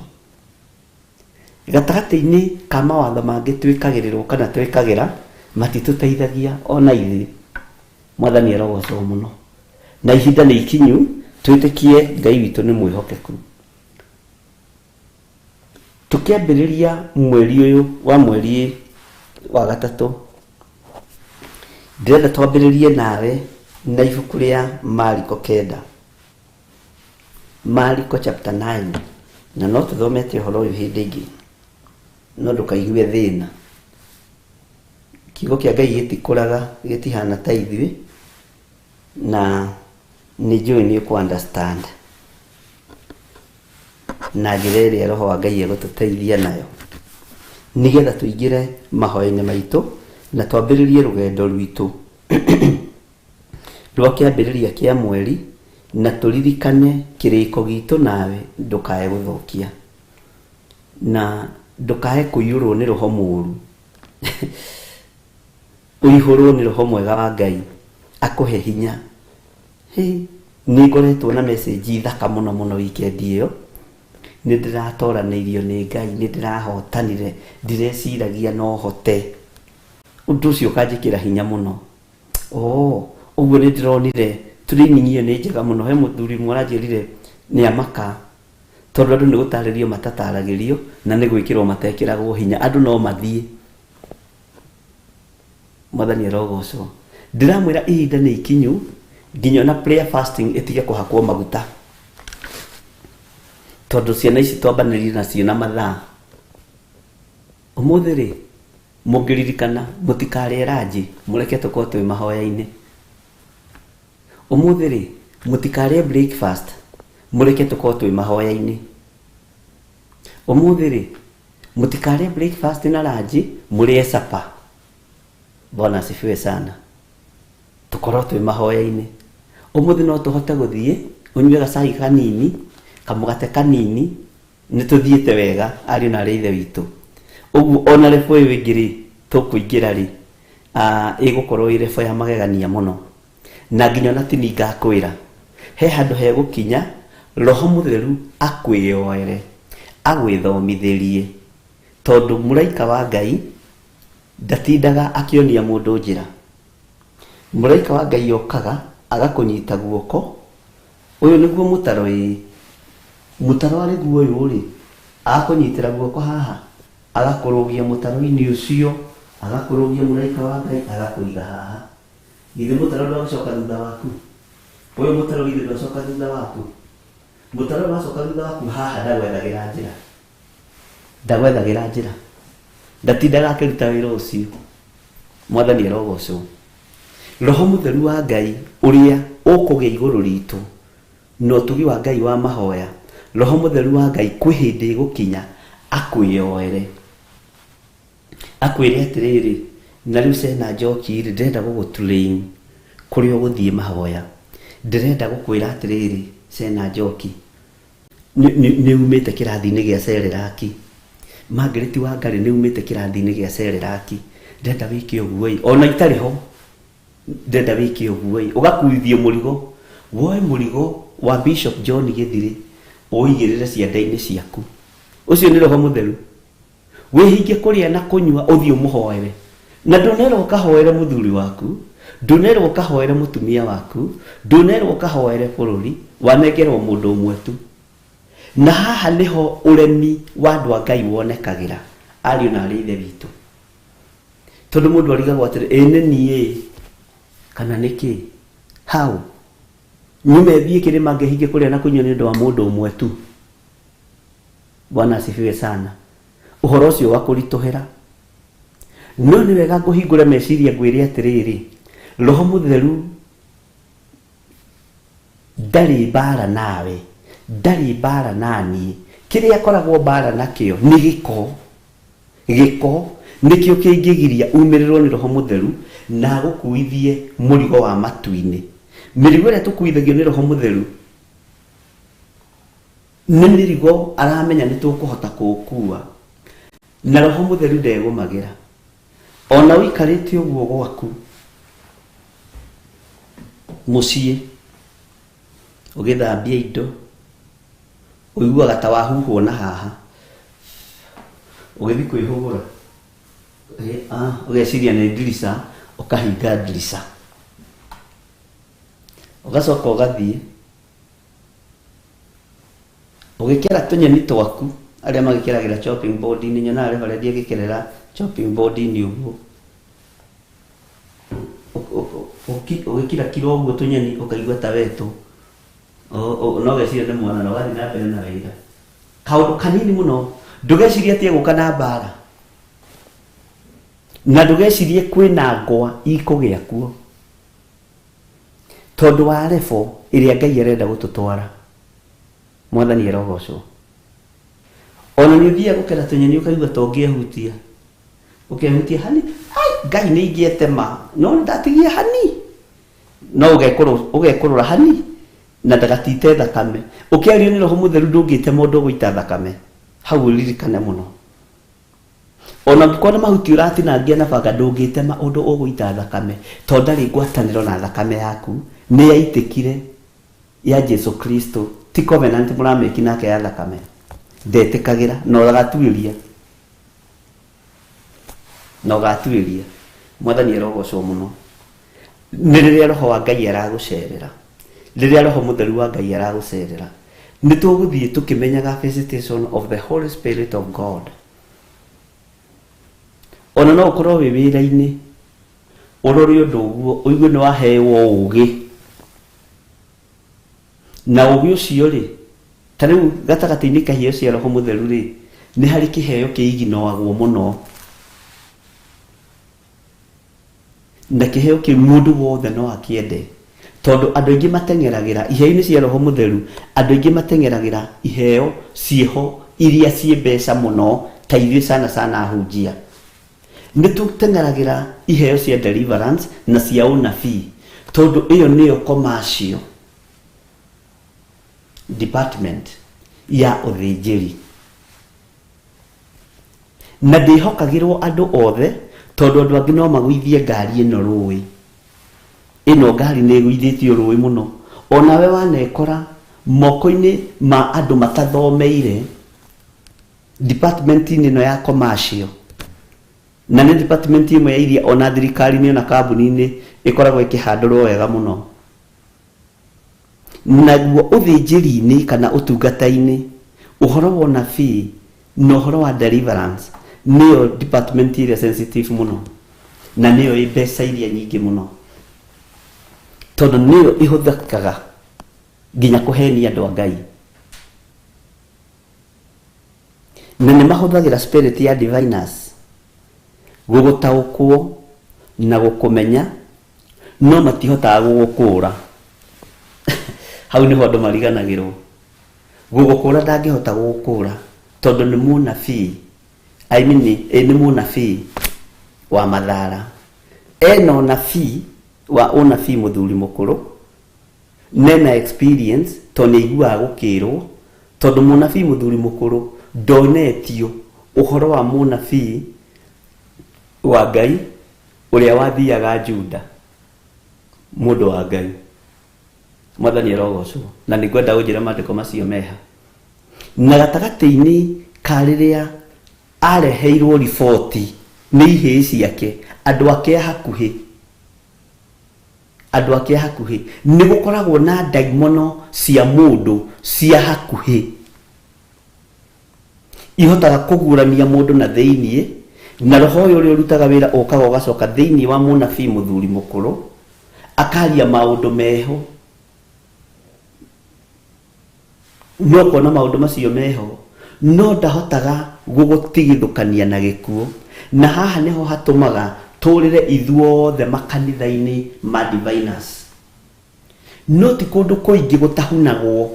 Gatagatĩ-inĩ ka mawatho mangĩ twĩkagĩrĩrwo kana twĩkagĩra, matitũteithagia ona ithuĩ. Mwathani arogocwo mũno. Na ihinda nĩ ikinyu twĩtĩkie Ngai witũ nĩ mwĩhokeku. Tũkĩambĩrĩria mweri ũyũ wa mweri wa gatatũ, ndĩrenda twambĩrĩrie nawe na ibuku rĩa Mariko kenda. Mariko chapter 9. Na no tũthomete ũhoro ũyũ hĩndĩ ĩngĩ, no ndũkaigue thĩna. Kiugo kĩa Ngai gĩtikũraga, gĩtihana ta ithuĩ, na nĩ njũĩ nĩ ũkũ understand na njĩra ĩrĩa Roho wa Ngai egũtũteithia nayo, nĩgetha tũingĩre mahoya-inĩ maitũ na twambĩrĩrie rũgendo rwitũ rwa kĩambĩrĩria kĩa mweri, na tũririkane kĩrĩko gitũ nawe ndũkae gũthũkia, na ndũkae kũiyũrwo nĩ roho mũũru. Ũihũrwo nĩ roho mwega wa Ngai akũhe hinya. Hĩ, nĩ ngoretwo na message thaka mũno mũno weekend ĩyo. Nĩ ndĩratoranĩirio nĩ Ngai, nĩ ndĩrahotanire, ndireciragia no hote. Ũndũ ũcio ũkanjĩkĩra hinya mũno. Oh, ũguo nĩ ndĩronire training ĩyo nĩ njega mũno. He mũthuri ũmwe ũranjĩrire nĩ amaka, tondũ andũ nĩ gũtarĩrio matataragĩrio na nĩ gwĩkĩrwo matekĩragwo hinya. Andũ no mathiĩ. Mwathani arogocwo. Ndĩramwĩra ihinda nĩ ikinyu nginya ona prayer fasting ĩtige kũhakwo maguta, tondũ ciana ici twambanĩrire nacio na mathaa. Ũmũthĩ rĩ, mũngĩririkana mũtikarĩe ranji, mũreke tũkorwo twĩ mahoya-inĩ. Ũmũthĩ rĩ, mũtikarĩe breakfast, mũreke tũkorwo twĩ mahoya-inĩ. Ũmũthĩ rĩ, mũtikarĩe breakfast na ranji, mũrĩe supper. Bwana asifiwe sana. Tũkorwo twĩ mahoya-inĩ. Ũmũthĩ no tũhote gũthiĩ ũnyue gacai kanini, kamũgate kanini, nĩ tũthiĩte wega ariũ na arĩ a ithe witũ. Ũguo ona level ĩyo ĩngĩ rĩ, tũkũingĩra rĩ, ĩgũkorwo ĩ level ya magegania mũno. Na nginya ona ti niĩ ngakwĩra, he handũ hegũkinya Roho Mũtheru akwĩyoere, agwĩthomithĩrie. Tondũ mũraika wa Ngai ndatindaga akĩonia mũndũ njĩra. Mũraika wa Ngai okaga agakũnyita guoko, ũyũ nĩguo mũtaro ĩĩ, mũtaro arĩ guo ũyũ rĩ, agakũnyitĩra guoko haha, agakũrũgia mũtaro-inĩ ũcio. Agakũrũgia mũraika wa Ngai agakũiga haha. Githĩ mũtaro ndwagĩcoka thutha waku? Ũyũ mũtaro githĩ ndwacoka thutha waku? Mũtaro wacoka thutha waku haha ndagwethagĩra njĩra. Ndagwethagĩra njĩra. Ndatindaga akĩruta wĩra ũcio. Mwathani arogocwo. Roho mũtheru wa Ngai ũrĩa ũkũgĩa igũrũ ritũ na ũtugi wa Ngai wa mahoya, Roho mũtheru wa Ngai kwĩ hĩndĩ ĩgũkinya akwĩyoere. Akwĩre atĩrĩrĩ, na rĩu Sena Njoki rĩ, ndĩrenda gũgũ train kũrĩa ũgũthiĩ mahoya. Ndĩrenda gũkwĩra atĩrĩrĩ, Sena Njoki, nĩ umĩte kĩrathi-inĩ gĩa Cereraki. Margaret Wangari nĩ umĩte kĩrathi-inĩ gĩa Cereraki. Ndĩrenda wĩke ũguo ĩ, ona itarĩ ho, ndĩrenda wĩke ũguo ĩ, ũgakuithio mũrigo, woe mũrigo wa Bishop John Gĩthirĩ, ũũigĩrĩre ciande-inĩ ciaku. Ũcio nĩ Roho Mũtheru. Wĩhinge kũrĩa na kũnyua ũthiĩ ũmũhoere. Na ndũnerwo ũkahoere mũthuri waku, ndũnerwo ũkahoere mũtumia waku, ndũnerwo ũkahoere bũrũri, wanengerwo mũndũ ũmwe tu. Na haha nĩho ũremi wa andũ a Ngai wonekagĩra, ariũ na arĩ ithe witũ. Tondũ mũndũ arigagwo atĩrĩ, ĩ nĩ niĩ kana nĩ kĩ? How? Nyume thiĩ kĩrĩma ngehinge kũrĩa na kũnyua nĩ ũndũ wa mũndũ ũmwe tu? Bwana asifiwe sana. Ũhoro ũcio ũgakũritũhĩra. No nĩ wega ngũhingũre meciria ngwĩre atĩrĩrĩ, Roho Mũtheru ndarĩ mbara nawe, ndarĩ mbara naniĩ. Kĩrĩa akoragwo mbara nakĩo nĩ gĩko. Gĩko nĩkĩo kĩngĩgiria umĩrĩrwo nĩ Roho Mũtheru na agũkuithie mũrigo wa matu-inĩ. Mĩrigo ĩrĩa tũkuithagio nĩ Roho Mũtheru Nĩ mĩrigo aramenya nĩ tũkũhota kũũkuua, na Roho Mũtheru ndegũmagĩra. O na ũikarĩte ũguo gwaku mũciĩ ũgĩthambia indo, ũiguaga ta wahuhwo na haha, ũgĩthiĩ kwĩhũgũra, ũgeciria nĩ ndirica, ũkahinga ndirica, ũgacoka ũgathiĩ Ũgĩkera tũnyeni twaku, arĩa magĩkeragĩra chopping board -inĩ, nyonaga reverend agĩkerera chopping board -inĩ ũguo. Ũgĩkirakira ũguo tũnyeni ũkaigua ta wetwo, no ũgeciria nĩ mwana na ũgathiĩ na mbere na wĩra. Kaũndũ kanini mũno, ndũgecirie atĩ egũka na mbara, na ndũgecirie kwĩna ngwa ikũgĩa kuo. Tondũ wa level ĩrĩa Ngai arenda gũtũtwara. Mwathani arogocwo. Ona nĩ ũthiaga gũkera tũnyeni ũkaigua ta ũngĩehutia. Ũkehutia hani, ai Ngai nĩ ingĩetema, no nĩ ndatigia hani. No ũgekũrũra hani na ndagatite thakame. Ũkĩario nĩ Roho Mũtheru ndũngĩtema ũndũ ũgũita thakame. Hau ũririkane mũno. Ona ũngĩkorwo nĩ mahuti ũratinangia na banga ndũngĩtema ũndũ ũgũita thakame tondũ ndarĩ ngwatanĩro na thakame yaku nĩ yaitĩkire ya Jesu Kristo ti covenant mũrameki nake ya thakame ndetĩkagĩra na ũgatuĩria na ũgatuĩria mwathani arogocwo mũno nĩ rĩrĩa roho wa Ngai aragũcerera rĩrĩa roho mũtheru wa Ngai aragũcerera nĩ tũgũthiĩ tũkĩmenyaga visitation of the Holy Spirit of God ona no ũkorwo wĩ wĩra-inĩ ũrore ũndũ ũguo ũigue nĩ waheo ũgĩ na ũgĩ ũcio rĩ ta rĩu gatagatĩ-inĩ ka iheo cia roho mũtheru rĩ nĩ harĩ kĩheo kĩiginoagwo mũno Na kĩheo kĩu mũndũ wothe no akĩende, tondũ andũ aingĩ mateng'eragĩra, iheo-inĩ cia Roho Mũtheru, andũ aingĩ mateng'eragĩra iheo ciĩho iria ciĩ mbeca mũno, ta ithuĩ sana sana ahunjia. Nĩ tũteng'eragĩra iheo cia deliverance na cia ũnabii, tondũ ĩyo nĩyo commercial department ya ũthĩnjĩri. Na ndĩhokagĩrwo andũ othe tondũ andũ angĩ no magũithie ngari ĩno rũĩ. Ĩno ngari nĩ ĩgũithĩtio rũĩ mũno. Onawe wanekora moko-inĩ ma andũ matathomeire department-inĩ ĩno ya commercial. Na nĩ department ĩmwe ya iria ona thirikari-inĩ ona kambuni-inĩ ĩkoragwo ĩkĩhandũrwo wega mũno. Naguo ũthĩnjĩri-inĩ kana ũtungata-inĩ, ũhoro wa ũnabii na ũhoro wa deliverance Nĩyo department ĩrĩa sensitive mũno na nĩyo ĩ mbeca iria nyingĩ mũno, tondũ nĩyo ĩhũthĩkaga nginya kũhenia andũ a Ngai, na nĩ mahũthagĩra spirit ya diviners gũgũtaũkwo na gũkũmenya, no matihotaga gũgũkũra. Hau nĩho andũ mariganagĩrwo. Gũgũkũra ndangĩhota gũgũkũra, tondũ nĩ mũnabii, I mean, nĩ mũnabii wa mathara, ena ũnabii wa ũnabii mũthuri mũkũrũ nena experience, tondũ nĩ aiguaga gũkĩrwo, tondũ mũnabii mũthuri mũkũrũ ndonetio ũhoro wa mũnabii wa Ngai ũrĩa wathiaga Juda. Mũndũ wa Ngai, Mwathani arogocwo. Na nĩ ngwenda ũnjĩre maandĩko macio meha na gatagatĩ-inĩ ka rĩrĩa areheirwo riboti nĩ ihĩĩ ciake, andũ ake a hakuhĩ, andũ ake a hakuhĩ. Nĩ gũkoragwo na ndaimono cia mũndũ cia hakuhĩ ihotaga kũguũrania mũndũ na thĩiniĩ, na roho ũyũ ũrĩa ũrutaga wĩra ũkaga ũgacoka thĩiniĩ wa mũnabii mũthuri mũkũrũ, akaria maũndũ meho, no kona maũndũ macio meho, no ndahotaga gũgũtigithũkania na gĩkuũ. Na haha nĩho hatũmaga tũrĩre ithuothe makanitha-inĩ ma diviners, no ti kũndũ kũingĩ gũtahunagwo,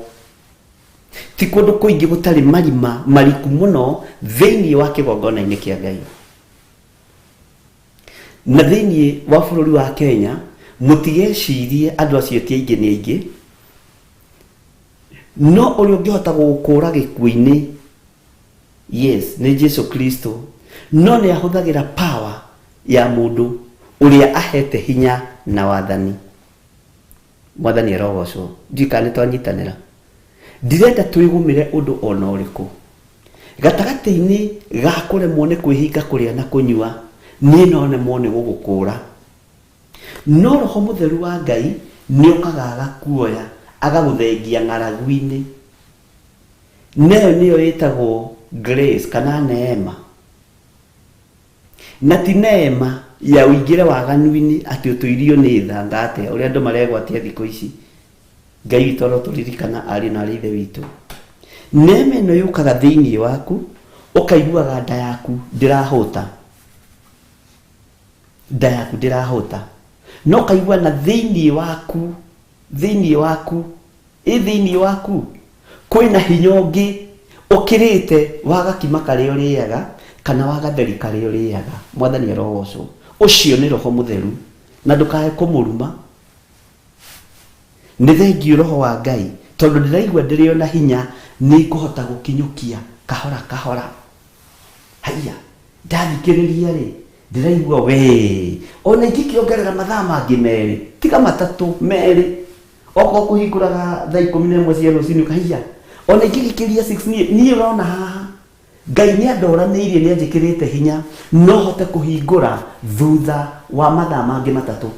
ti kũndũ kũingĩ gũtarĩ marima mariku mũno thĩinĩ wa kĩgongona-inĩ kĩa Ngai. Na thĩinĩ wa bũrũri wa Kenya, mũtigecirie andũ acio ti aingĩ, nĩ aingĩ, no ũrĩa ũngĩhota gũgũkũra gĩkuũ-inĩ, yes, nĩ Jesu Kristo, no nĩ ahũthagĩra power ya mũndũ ũrĩa ahete hinya na wathani. Mwathani arogocwo. Ndiũĩ kana nĩ twanyitanĩra. Ndirenda twĩgũmĩre ũndũ ona ũrĩkũ gatagatĩ-inĩ ga kũremwo nĩ kwĩhinga kũrĩa na kũnyua. Niĩ no nemwo nĩ gũgũkũra, no Roho Mũtheru wa Ngai nĩ okaga agakuoya, agagũthengia ng'aragu-inĩ. Nayo nĩyo ĩtagwo grace kana neema. Na ti neema ya ũingĩre waganu-inĩ atĩ ũtũirio nĩ tha nga atĩa, ũrĩa andũ maregwatia thikũ ici. Ngai witũ arotũririkana, ariũ na arĩ ithe witũ. Neema ĩno yũkaga thĩinĩ waku, ũkaiguaga nda yaku ndĩrahũta, nda yaku ndĩrahũta, no ũkaigua na thĩinĩ waku, thĩinĩ waku, ĩ thĩinĩ waku kwĩna hinya ũngĩ ũkĩrĩte wa gakima karĩa ũrĩaga kana wa gatheri karĩa ũrĩaga. Mwathani arogocwo. Ũcio nĩ Roho Mũtheru, na ndũkae kũmũruma. Nĩ thengiũ, Roho wa Ngai, tondũ ndĩraigua ndĩrĩ ona hinya, nĩ ngũhota gũkinyũkia kahora kahora. Haiya, ndathikĩrĩria rĩ, ndĩraigua we ona ingĩkĩongerera mathaa mangĩ 2, tiga 3, 2. Okorwo kũhingũraga thaa 11 cia rũcinĩ, ũkahaiya ona ingĩgĩkĩria 6. Niĩ ũrona haha, Ngai nĩ andoranĩirie, nĩ anjĩkĩrĩte hinya, no hote kũhingũra thutha wa mathaa mangĩ 3.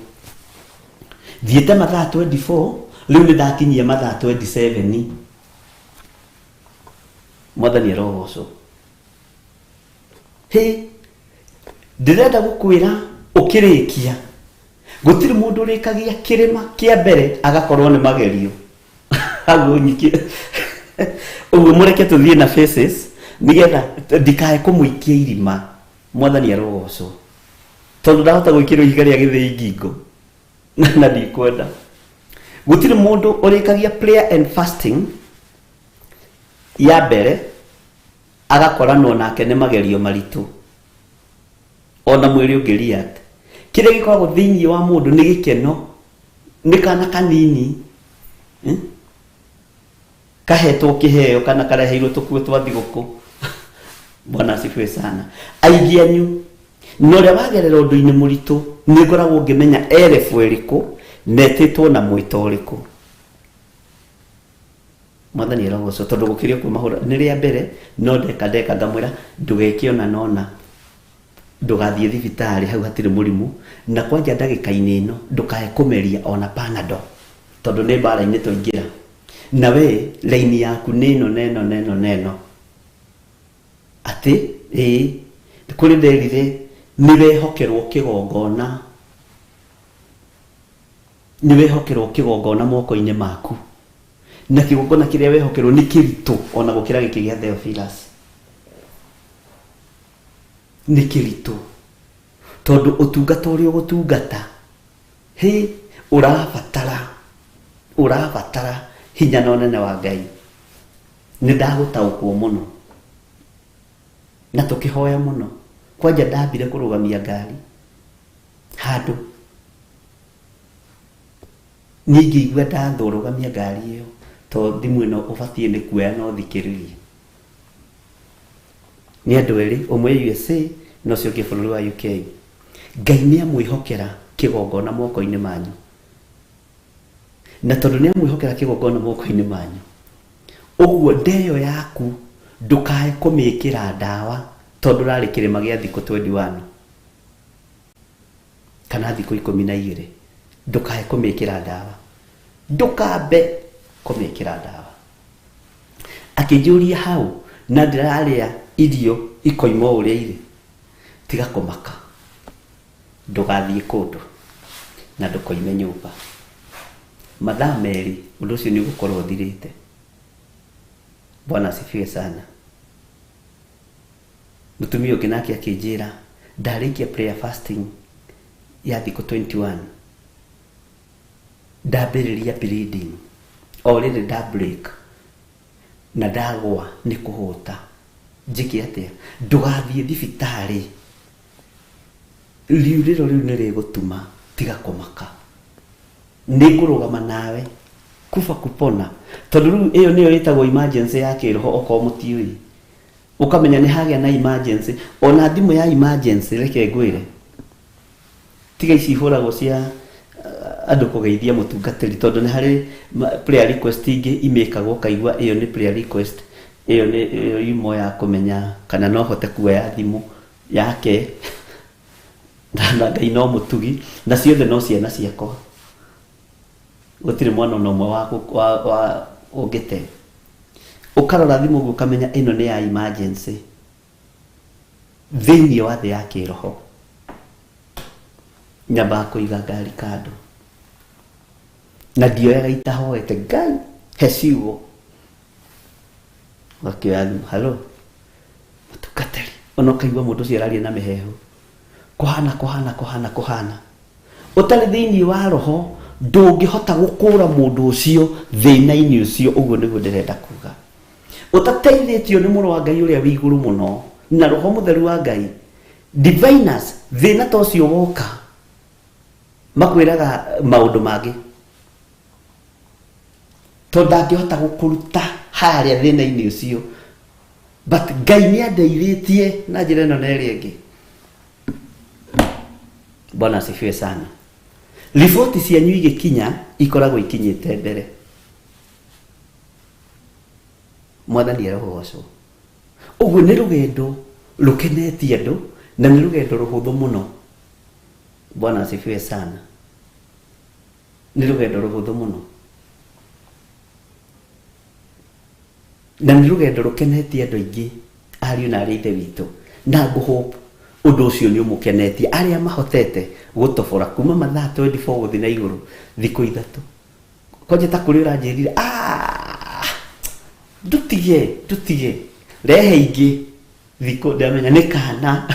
Thiĩte mathaa 24, rĩu nĩ ndakinyia mathaa 27. Mwathani arogocwo. Hĩ, ndĩrenda gũkwĩra ũkĩrĩkia, gũtirĩ mũndũ ũrĩkagia kĩrĩma kĩa mbere agakorwo nĩ magerio. Hau ũnyikie ũguo, mũreke tũthiĩ na faces nĩgetha ndikae kũmũikia irima. Mwathani arogocwo, tondũ ndahota gwĩkĩrwo ihiga rĩa gĩthĩi ngingo na ndikwenda. Gũtirĩ mũndũ ũrĩkagia prayer and fasting ya mbere agakoranwo nake nĩ magerio maritũ, ona mwĩrĩ ũngĩ react. Kĩrĩa gĩkoragwo thĩinĩ wa mũndũ nĩ gĩkeno, nĩ kana kanini, Kahetwo kĩheo kana kareheirwo tũkuo twa thigũkũ. Bwana asifiwe sana. Aingĩ anyu na ũrĩa wagerera ũndũ-inĩ mũritũ, nĩ ngoragwo ngĩmenya erebu ĩrĩkũ na ĩtĩtwo na mwĩto ũrĩkũ. Mwathani arogocwo, tondũ gũkĩrĩ ũguo mahũra nĩ rĩa mbere, no ndeka ndeka ngamwĩra ndũgeke ona nona, ndũgathiĩ thibitarĩ, hau hatirĩ mũrimũ, na kwanja ndagĩka-inĩ ĩno ndũkae kũmeria ona Panadol, tondũ nĩ mbara-inĩ twaingĩra, na we raini yaku nĩ ĩno na ĩno na ĩno na ĩno, atĩ ĩĩ. Kũrĩ nderire nĩ wehokerwo kĩgongona, nĩ wehokerwo kĩgongona moko-inĩ maku, na kĩgongona kĩrĩa wehokerwo nĩ kĩritũ ona gũkĩra gĩkĩ gĩa Theophilus. Nĩ kĩritũ tondũ ũtungata ũrĩa ũgũtungata hĩ ũrabatara, ũrabatara hinya na ũnene wa Ngai. Nĩ ndagũtaũkwo mũno na tũkĩhoya mũno. Kwanja ndambire kũrũgamia ngari handũ niĩ ngĩigua ndathwo rũgamia ngari ĩyo, to thimũ ĩno ũbatiĩ nĩ kuoya no thikĩrĩrie. Nĩ andũ erĩ, ũmwe USA na ũcio ũngĩ bũrũri wa UK. Ngai nĩ amwĩhokera kĩgongona moko-inĩ manyu, na tondũ nĩ amwĩhokera kĩgongona moko-inĩ manyu, ũguo ndeyo yaku ndũkae kũmĩkĩra ndawa, tondũ ũrarĩ kĩrĩma gĩa thikũ 21 kana thikũ 12, ndũkae kũmĩkĩra ndawa, ndũkambe kũmĩkĩra ndawa. Akĩnjũria hau na ndĩrarĩa irio ikoima o ũrĩa irĩ, tiga kũmaka, ndũgathiĩ kũndũ na ndũkoime nyũmba. Mathaa merĩ ũndũ ũcio nĩ ũgũkorwo ũthirĩte. Bwana asifiwe sana. Mũtumia ũngĩ nake akĩnjĩra ndarĩkia prayer fasting ya thikũ 21, ndambĩrĩria bleeding o rĩrĩ nda break na ndagwa nĩ kũhũta, njĩke atĩa? Ndũgathiĩ thibitarĩ, riurĩro rĩu nĩ rĩgũtuma, tiga kũmaka, nĩ ngũrũgama nawe kuba kupona. Tondũ rĩu ĩyo nĩyo ĩtagwo emergency ya kĩroho. Okorwo mũtiũĩ, ũkamenya nĩ hagĩa na emergency. Ona thimũ ya emergency, reke ngwĩre, tiga ici ihũragwo cia andũ kũgeithia mũtungatĩri, tondũ nĩ harĩ prayer request ingĩ imĩkagwo, ũkaigua ĩyo nĩ prayer request, ĩyo nĩ ĩyo imo ya kũmenya kana no hote kuoya thimũ yake. Na Ngai no mũtugi, na ciothe no ciana ciakwa, gũtirĩ mwana ona ũmwe wa ũngĩte. Ũkarora thimũ ũguo ũkamenya ĩno nĩ ya emergency thĩinĩ wa thĩ ya kĩroho. Nyambaga kũiga ngari kando na ndioyaga itahoete Ngai he ciugo. Ũgakĩoya thimũ, halo mũtungatĩri, ona ũkaigua mũndũ ũcio araria na mĩhehu, kũhana kũhana kũhana kũhana. Ũtarĩ thĩinĩ wa roho ndũngĩhota gũkũra mũndũ ũcio thĩna-inĩ ũcio. Ũguo nĩguo ndĩrenda kuga, ũtateithĩtio nĩ mũrũ wa Ngai ũrĩa wĩ igũrũ mũno na roho mũtheru wa Ngai, diviners, thĩna ta ũcio woka makwĩraga maũndũ mangĩ, tondũ ndangĩhota gũkũruta harĩa thĩna-inĩ ũcio. But Ngai nĩ andeithĩtie na njĩra ĩno na ĩrĩa ĩngĩ. Bwana asifiwe sana. Riboti cianyu igĩkinya ikoragwo ikinyĩte mbere. Mwathani arogocwo. Ũguo nĩ rũgendo rũkenetie andũ na nĩ rũgendo rũhũthũ mũno. Bwana asifiwe sana. Nĩ rũgendo rũhũthũ mũno na nĩ rũgendo rũkenetie andũ aingĩ, ariũ na arĩ ithe witũ, na ngũhope ũndũ ũcio nĩ ũmũkenetie, arĩa mahotete gũtobora kuma mathaa 24 gũthiĩ na igũrũ, thikũ 3. Kwanja ta kũrĩ ũranjĩrire, "Ah, ndũtige ndũtige, rehe ingĩ thikũ." Ndamenya nĩ kana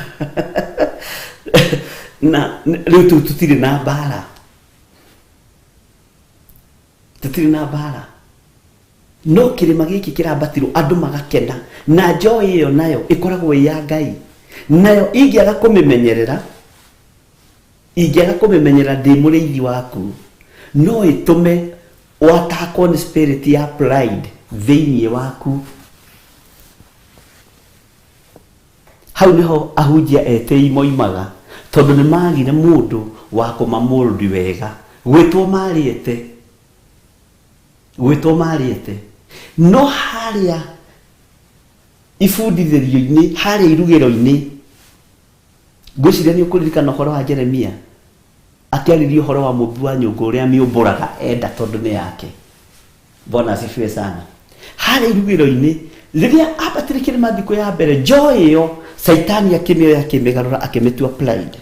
na rĩu tũtirĩ na mbara, tũtirĩ na mbara, no kĩrĩma gĩkĩ kĩrambatirwo andũ magakena, na joy ĩyo nayo ĩkoragwo ĩ ya Ngai. Nayo ingĩaga kũmĩmenyerera, ingĩaga kũmĩmenyerera ndĩ mũrĩithi waku, no ĩtũme watakwo nĩ spirit ya pride thĩinĩ waku. Hau nĩho ahunjia etĩi moimaga, tondũ nĩ magire mũndũ wa kũmamũrdi wega. Gwĩtwo marĩete, gwĩtwo marĩete, no harĩa ibundithĩrio-inĩ, harĩa irugĩro-inĩ, ngwĩciria nĩ ũkũririkana ũhoro wa Jeremia akĩarĩria ũhoro wa mũmbi wa nyũngũ ũrĩa amĩũmbũraga enda tondũ nĩ yake. Bwana asifiwe sana. Harĩa irugĩro-inĩ, rĩrĩa ambatire kĩrĩma thikũ ya mbere, joy ĩyo Caitani akĩmĩoya akĩmĩgarũra akĩmĩtua pride.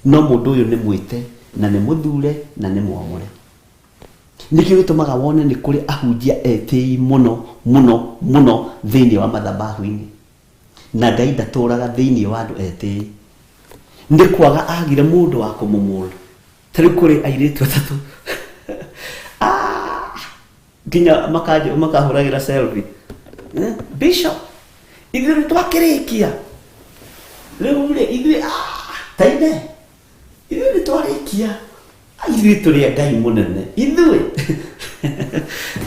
No mũndũ ũyũ nĩ mwĩte na nĩ mũthure na nĩ mwamũre. Nĩkĩo gĩtũmaga wone nĩ kũrĩ ahunjia etĩi mũno mũno mũno thĩinĩ wa mathabahu-inĩ. Na Ngai ndatũraga thĩinĩ wa andũ etĩi. Nĩ kwaga agire mũndũ wa kũmũmũra. Ta rĩu kũrĩ airĩtu atatũ. Ah! Nginya makahũragĩra selfie. Eh? Bishop, ithuĩ nĩ twakĩrĩkia. Rĩu rĩ, ithuĩ, ah, taine, ithuĩ nĩ twarĩkia. Ithuĩ tũrĩ a Ngai mũnene. Ithuĩ.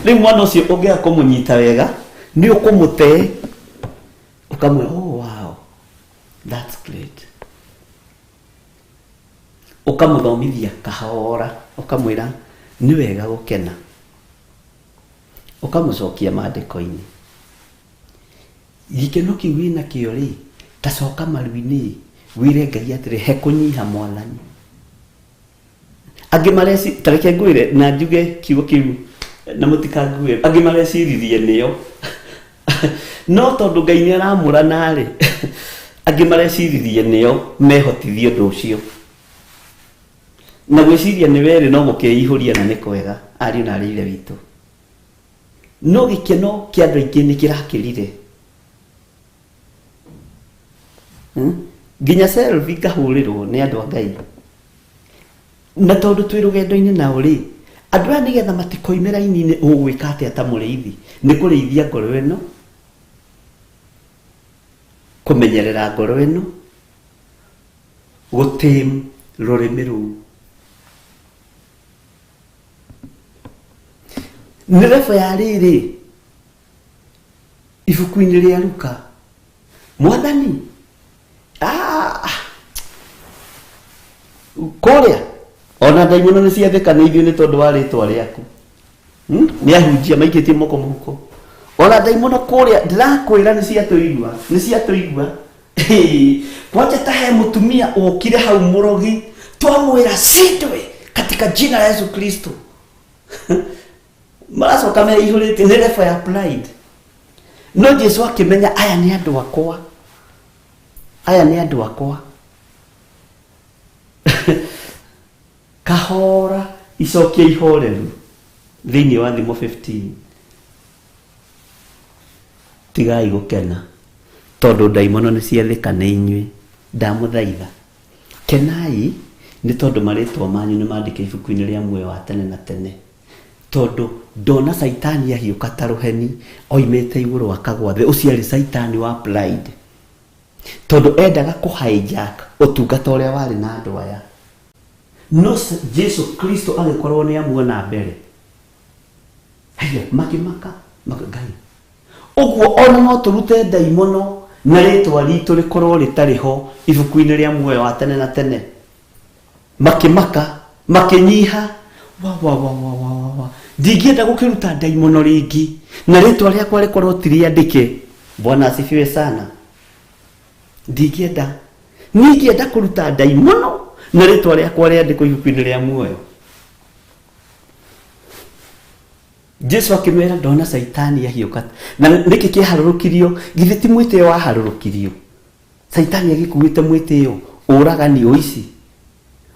Rĩu mwana ũcio ũngĩaga kũmũnyita wega, nĩ ũkũmũte. Ũkamwĩra, oh wow, that's great. Ũkamũthomithia kahora, ũkamwĩra nĩ wega gũkena. Ũkamũcokia maandĩko-inĩ. Gĩkeno kĩu wĩnakĩo rĩ, ta coka maru-inĩ wĩre Ngai atĩrĩ, he kũnyiha mwathani. Angĩ mareci, ta reke ngwĩre na njuge kiugo kĩu na mũtikangue, angĩ mareciririe nĩo. No tondũ Ngai nĩ aramũrana rĩ, angĩ mareciririe nĩo mehotithie ũndũ ũcio. Na gwĩciria nĩ werĩ no gũkĩihũria na nĩ kwega, ariũ na arĩ ithe witũ. No gĩkeno kĩa andũ aingĩ nĩ kĩrakĩrire. Nginya selfie ngahũrĩrwo nĩ andũ a Ngai. Na tondũ twĩ rũgendo-inĩ nao rĩ, andũ aya nĩgetha matikoime raini-inĩ ũgwĩka atĩa ta mũrĩithi? Nĩ kũrĩithia ngoro ĩno, kũmenyerera ngoro ĩno, gũtame rũrĩmĩ rũu. Nĩ level ya rĩrĩ, ibuku-inĩ rĩa Luka, Mwathani, ah, kũrĩa ona ndaimono nĩ ciathĩka nĩ ithuĩ nĩ tondũ wa rĩtwa rĩaku. Nĩ ahunjia maikĩtie moko mũhuko. Ona ndaimono kũrĩa ndĩrakwĩra nĩ ciatũigua, nĩ ciatũigua. Kwanja ta he mũtumia ũkire hau mũrogi, twamwĩra cindwe katika jina la Yesu Kristo. Maracoka meihũrĩtie nĩ level ya pride. No Jesu akĩmenya aya nĩ andũ akwa, aya nĩ andũ akwa. Kahora icokia ihoreru thĩinĩ wa Thimo 15. Tigai gũkena tondũ ndaimono nĩ ciathĩka nĩ inyuĩ, ndamũthaitha. Kenai nĩ tondũ marĩtwa manyu nĩ mandĩke ibuku-inĩ rĩa muoyo wa tene na tene. Tondũ ndona Caitani ahiũka ta rũheni oimĩte igũrũ akagwa thĩ, ũcio arĩ Caitani wa pride. Tondũ endaga kũ hijack ũtungata ũrĩa warĩ na andũ aya. No Jesu Kristo agĩkorwo nĩ amuona mbere. Haiya, makĩmaka, maka, Ngai. Ũguo ona no tũrute ndaimono na rĩtwa ritũ rĩkorwo rĩtarĩ ho ibuku-inĩ rĩa muoyo wa tene na tene. Makĩmaka, makĩnyiha, wa wa wa wa wa wa wa. Ndingĩenda gũkĩruta ndaimono rĩngĩ na rĩtwa rĩakwa rĩkorwo ti rĩandĩke. Bwana asifiwe sana. Ndingĩenda, niĩ ingĩenda kũruta ndaimono na rĩtwa rĩakwa rĩandĩkwo ibuku-inĩ rĩa muoyo. Jesu akĩmera ndona Caitani ahiũka. Na nĩkĩ kĩaharũrũkirio? Githĩ ti mwĩtĩo waharũrũkirio? Caitani agĩkuĩte mwĩtĩo, ũragani, ũici.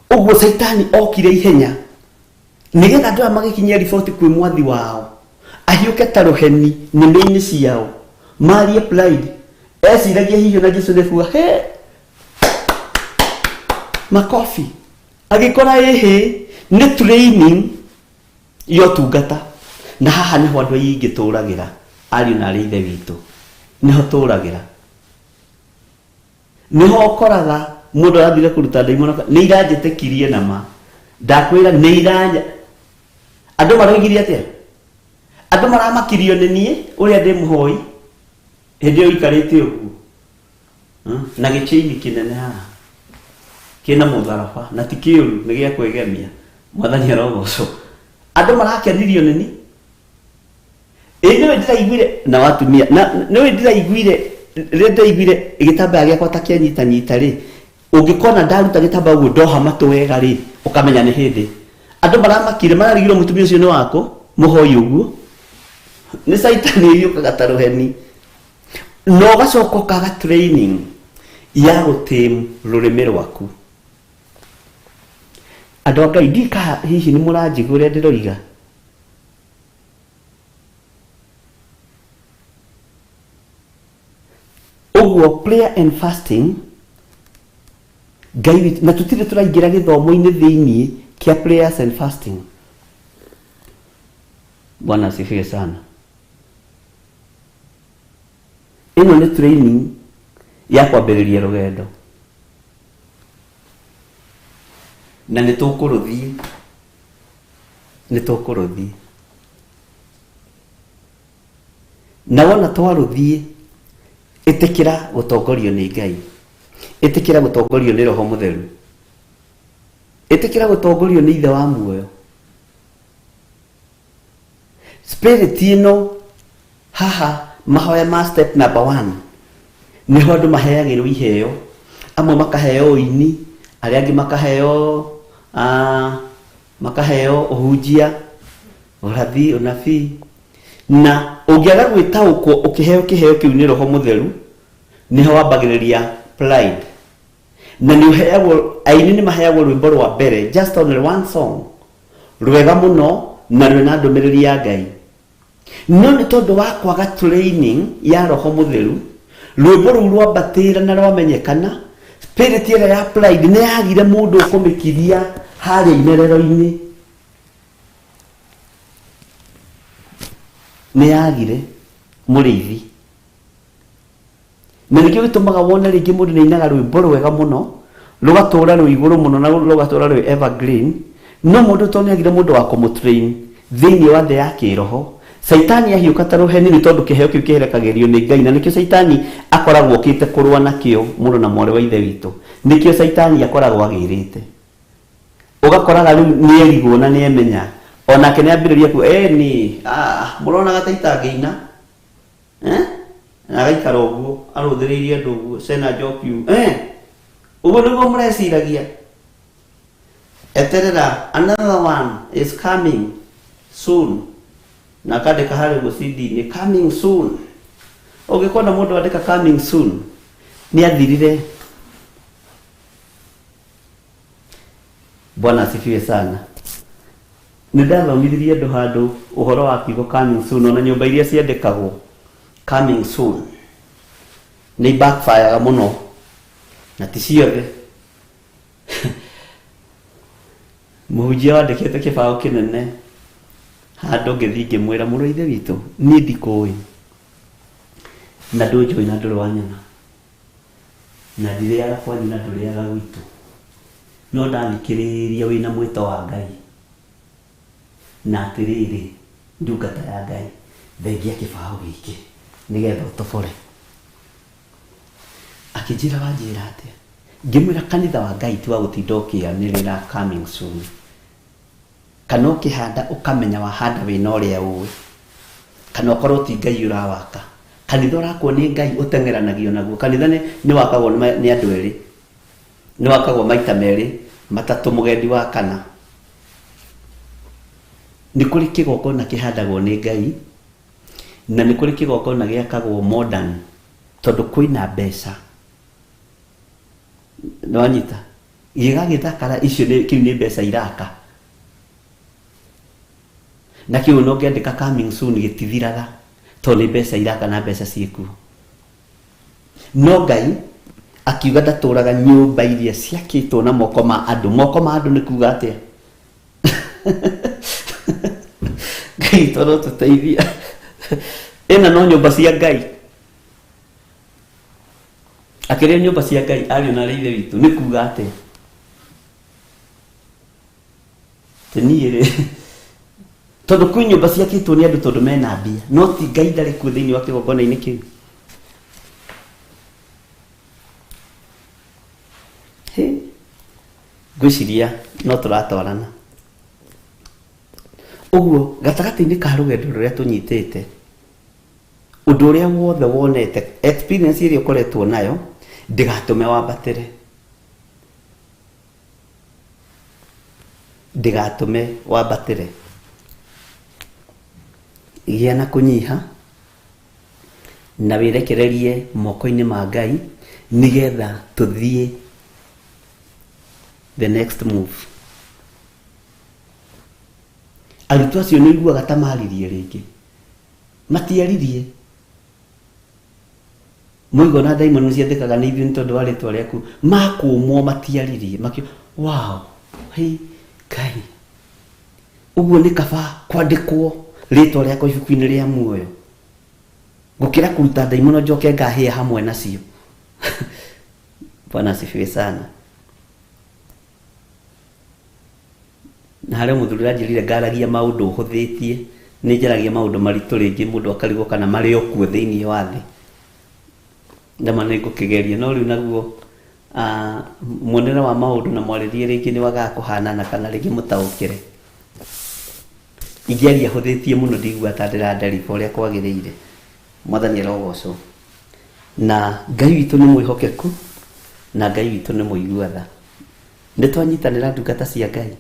Ũguo Caitani okire ihenya nĩgetha andũ aya magĩkinyia riboti kwĩ mwathi wao, ahiũke ta rũheni nĩmĩ-inĩ ciao, marie pride. Eciragia hihi ona Jesu nĩkuga he makobi, agĩkora ĩhĩ nĩ training ya ũtungata. Na haha nĩho andũ aingĩ tũragĩra, ariũ na arĩ ithe witũ, nĩho tũragĩra. Nĩho ũkoraga mũndũ arathire kũruta ndaimono, nĩ iranjĩtĩkirie na ma. Ndakwĩra nĩ iranya. Andũ maroigirie atĩa? Andũ maramakirio nĩ niĩ ũrĩa ndĩ mũhoi hĩndĩ ĩyo ikarĩte ũguo. Na gĩchaini kĩnene haha kĩna mũtharaba na ti kĩũru, nĩ gĩa kwĩgemia. Mwathani arogocwo. Andũ marakenirio nĩ niĩ. Ĩ nĩwe ndĩraiguire na watumia na nĩwe ndĩraiguire rĩrĩa ndĩraiguire gĩtambaya gĩakwa ta kĩanyitanyita rĩ, ũngĩkona ndaruta gĩtambaya ũguo ndoha matũ wega rĩ, ũkamenya nĩ hĩndĩ. Andũ maramakire, mararigirwo mũtumia ũcio nĩ wakũ, mũhoi ũguo. Nĩ caitani ĩhiũkaga ta rũheni. Na ũgacoka ũkaga training. Ya gũtame rũrĩmĩ rwaku. Andũ a Ngai, ndika hihi nĩ mũranjigua ũrĩa ndĩroiga? Ũguo prayer and fasting, Ngai witũ, na tũtirĩ tũraingĩra gĩthomo-inĩ thĩiniĩ kĩa prayers and fasting. Bwana asifiwe sana. Ĩno nĩ training ya kwambĩrĩria rũgendo, na nĩ tũkũrũthiĩ, nĩ tũkũrũthiĩ. Na wona twarũthiĩ, ĩtĩkĩra gũtongorio nĩ Ngai, ĩtĩkĩra gũtongorio nĩ Roho Mũtheru, ĩtĩkĩra gũtongorio nĩ Ithe wa muoyo. Spirit ĩno haha, mahoya ma step number one, nĩho andũ maheagĩrwo iheo. Amwe makaheo ũini, arĩa angĩ makaheo ũhunjia, ũrathi, ũnabii. Na ũngĩaga gwĩtaũkwo ũkĩheo kĩheo kĩu nĩ Roho Mũtheru, nĩho wambagĩrĩria pride. Na nĩ ũheagwo, aini nĩ maheagwo rwĩmbo rwa mbere, just only one song rwega mũno na rwĩna ndũmĩrĩri ya Ngai. No nĩ tondũ wa kwaga training ya Roho Mũtheru, rwĩmbo rũu rwambatĩra na rwamenyekana, spirit ĩrĩa ya pride nĩ yagire mũndũ ũkũmĩkiria harĩa imerero-inĩ. Nĩ yagire mũrĩithi. Na nĩkĩo gĩtũmaga wone rĩngĩ mũndũ nĩ ainaga rwĩmbo rwega mũno, rũgatũra rwĩ igũrũ mũno na rũgatũra rwĩ evergreen, no mũndũ tondũ nĩ agire mũndũ wa kũmũtrain thĩinĩ wa thĩ ya kĩroho, Caitani ahiũka ta rũheni, nĩ tondũ kĩheo kĩu kĩherekagĩrio nĩ Ngai, na nĩkĩo Caitani akoragwo okĩte kũrũa nakĩo. Mũrũ na mwarĩ wa Ithe witũ, nĩkĩo Caitani akoragwo agĩrĩte. Ũgakoraga rĩu nĩ erigwo na nĩ emenya, onake nĩ ambĩrĩria ku ni mũronaga ta itangĩina, eh? Na agaikara ũguo arũthĩrĩirie andũ ũguo, Sena Njoki, eh? Ũguo nĩguo mũreciragia. Eterera, another one is coming soon. Na akandĩka harĩa ũguo CD-inĩ, "Coming soon." Ũngĩkona mũndũ andĩka "coming soon", nĩ athirire. Bwana asifiwe sana. Nĩ ndathomithirie andũ handũ ũhoro wa kiugo "coming soon". Ona nyũmba iria ciandĩkagwo "coming soon" nĩ backfireaga mũno, na ti ciothe. Mũhunjia wandĩkĩte kĩbaũ kĩnene handũ, ngĩthiĩ ngĩmwĩra, "Mũrũ wa Ithe witũ, niĩ ndikũĩ na ndũnjũĩ na ndũrĩ wanyona, na ndirĩaga kwanyu na ndũrĩaga gwitũ, no ndathikĩrĩria wĩna mwĩto wa Ngai, na atĩrĩrĩ, ndungata ya Ngai, thengia kĩbaũ gĩkĩ nĩgetha ũtobore." Akĩnjĩra, "Wanjĩra atĩa?" Ngĩmwĩra, "Kanitha wa Ngai ti wa gũtinda ũkĩanĩrĩra 'coming soon', kana ũkĩhanda ũkamenya wahanda wĩna ũrĩa ũĩ, kana ũkorwo ti Ngai ũrawaka. Kanitha ũrakwo nĩ Ngai ũteng'eranagio naguo. Kanitha nĩ wakagwo nĩ andũ erĩ, nĩ wakagwo maita merĩ matatũ, mũgendi wa kana. Nĩ kũrĩ kĩgongona kĩhandagwo nĩ Ngai, na nĩ kũrĩ kĩgongona gĩakagwo modern tondũ kwĩna mbeca. Nĩwanyita? Gĩgagĩthakara. Icio nĩ kĩu nĩ mbeca iraka na kĩu ona ũngĩandĩka "coming soon" gĩtithiraga, tondũ nĩ mbeca iraka na mbeca ciĩkuo. No Ngai akiuga ndatũraga nyũmba iria ciakĩtwo na moko ma andũ. Moko ma andũ nĩ kuga atĩa? Ngai toro tũteithia. Ĩno no nyũmba cia Ngai, akĩrĩa nyũmba cia Ngai, ariũ na arĩ Ithe witũ, nĩ kuga atĩa? Ti niĩ rĩ, tondũ kwĩ nyũmba ciakĩtwo nĩ andũ tondũ mena mbia, no ti Ngai, ndarĩ kuo thĩinĩ wa kĩgongona-inĩ kĩu. Hĩ, ngwĩciria no tũratwarana ũguo gatagatĩ-inĩ ka rũgendo rũrĩa tũnyitĩte. Ũndũ ũrĩa wothe wonete, experience ĩrĩa ũkoretwo nayo, ndĩgatũme wambatĩre, ndĩgatũme wambatĩre. Gĩa na kũnyiha na wĩrekererie moko-inĩ ma Ngai. Nĩgetha tũthiĩ the next move. Arutwo acio nĩ iguaga ta maririe rĩngĩ. Matiaririe. Moiga ona ndaimono nĩ ciathĩkaga nĩ ithuĩ nĩ tondũ wa rĩtwa rĩaku. Makũmwo matiaririe. Makĩ wow, hey, Ngai. Ũguo nĩ kaba kwandĩkwo rĩtwa rĩakwa ibuku-inĩ rĩa muoyo gũkĩra kũruta ndaimono njoke ngahĩa hamwe nacio. Bwana asifiwe sana. Na harĩ mũthuri ũranjĩrire ngaragia maũndũ hũthĩtie, nĩ njaragia maũndũ maritũ rĩngĩ mũndũ akarigwo kana marĩ o kuo thĩinĩ wa thĩ. Ndama nĩ ngũkĩgeria no rĩu naguo muonere wa maũndũ na mwarĩrie rĩngĩ nĩ wagaga kũhanana kana rĩngĩ mũtaũkĩre. Ingĩaria hũthĩtie mũno ndiguaga ta ndĩradeliver ũrĩa kwagĩrĩire. Mwathani arogocwo. Na Ngai witũ nĩ mwĩhokeku na Ngai witũ nĩ mũigua tha. Nĩ twanyitanĩra ndungata cia Ngai.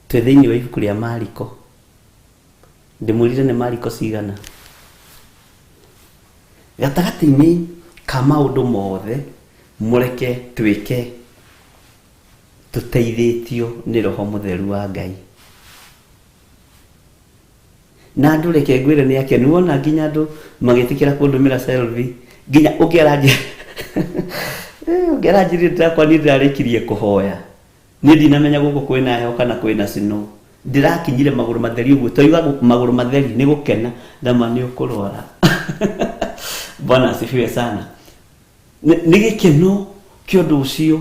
Twĩ thĩinĩ wa ibuku rĩa Mariko. Ndĩmwĩrire nĩ Mariko cigana? Gatagatĩ-inĩ ka maũndũ mothe mũreke twĩke tũteithĩtio nĩ Roho Mũtheru wa Ngai. Na andũ reke ngwĩre nĩ akenu wona nginya andũ magĩtĩkĩra kũndũmĩra selfie nginya ũngĩ aranjĩra ũngĩ aranjĩrire ndĩrakwa niĩ ndĩrarĩkirie kũhoya niĩ ndinamenya gũkũ kwĩna heho kana kwĩna snow ndĩrakinyire magũrũ matheri ũguo toiga magũrũ matheri nĩ gũkena ndama nĩ ũkũrwara. Bwana asifiwe sana. Nĩ gĩkeno kĩa ũndũ ũcio.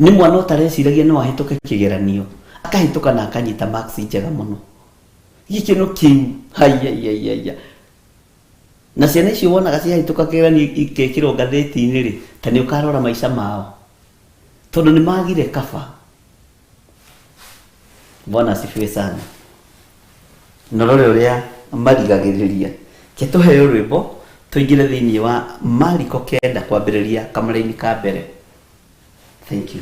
Nĩ mwana ũtareciragia no ahĩtũke kĩgeranio akahĩtũka na akanyita marks njega mũno. Gĩkeno kĩu haiyaiyaiya. Na ciana icio wonaga ciahĩtũka kĩgeranio ikekĩrwo ngathĩti-inĩ rĩ, ta nĩ ũkarora maica mao tondũ nĩ magire kaba. Bwana asifiwe sana. Na ũrore ũrĩa marigagĩrĩria. Ke tũheo rwĩmbo tũingĩre thĩinĩ wa Mariko kenda kwambĩrĩria kamũraini ka mbere. Thank you.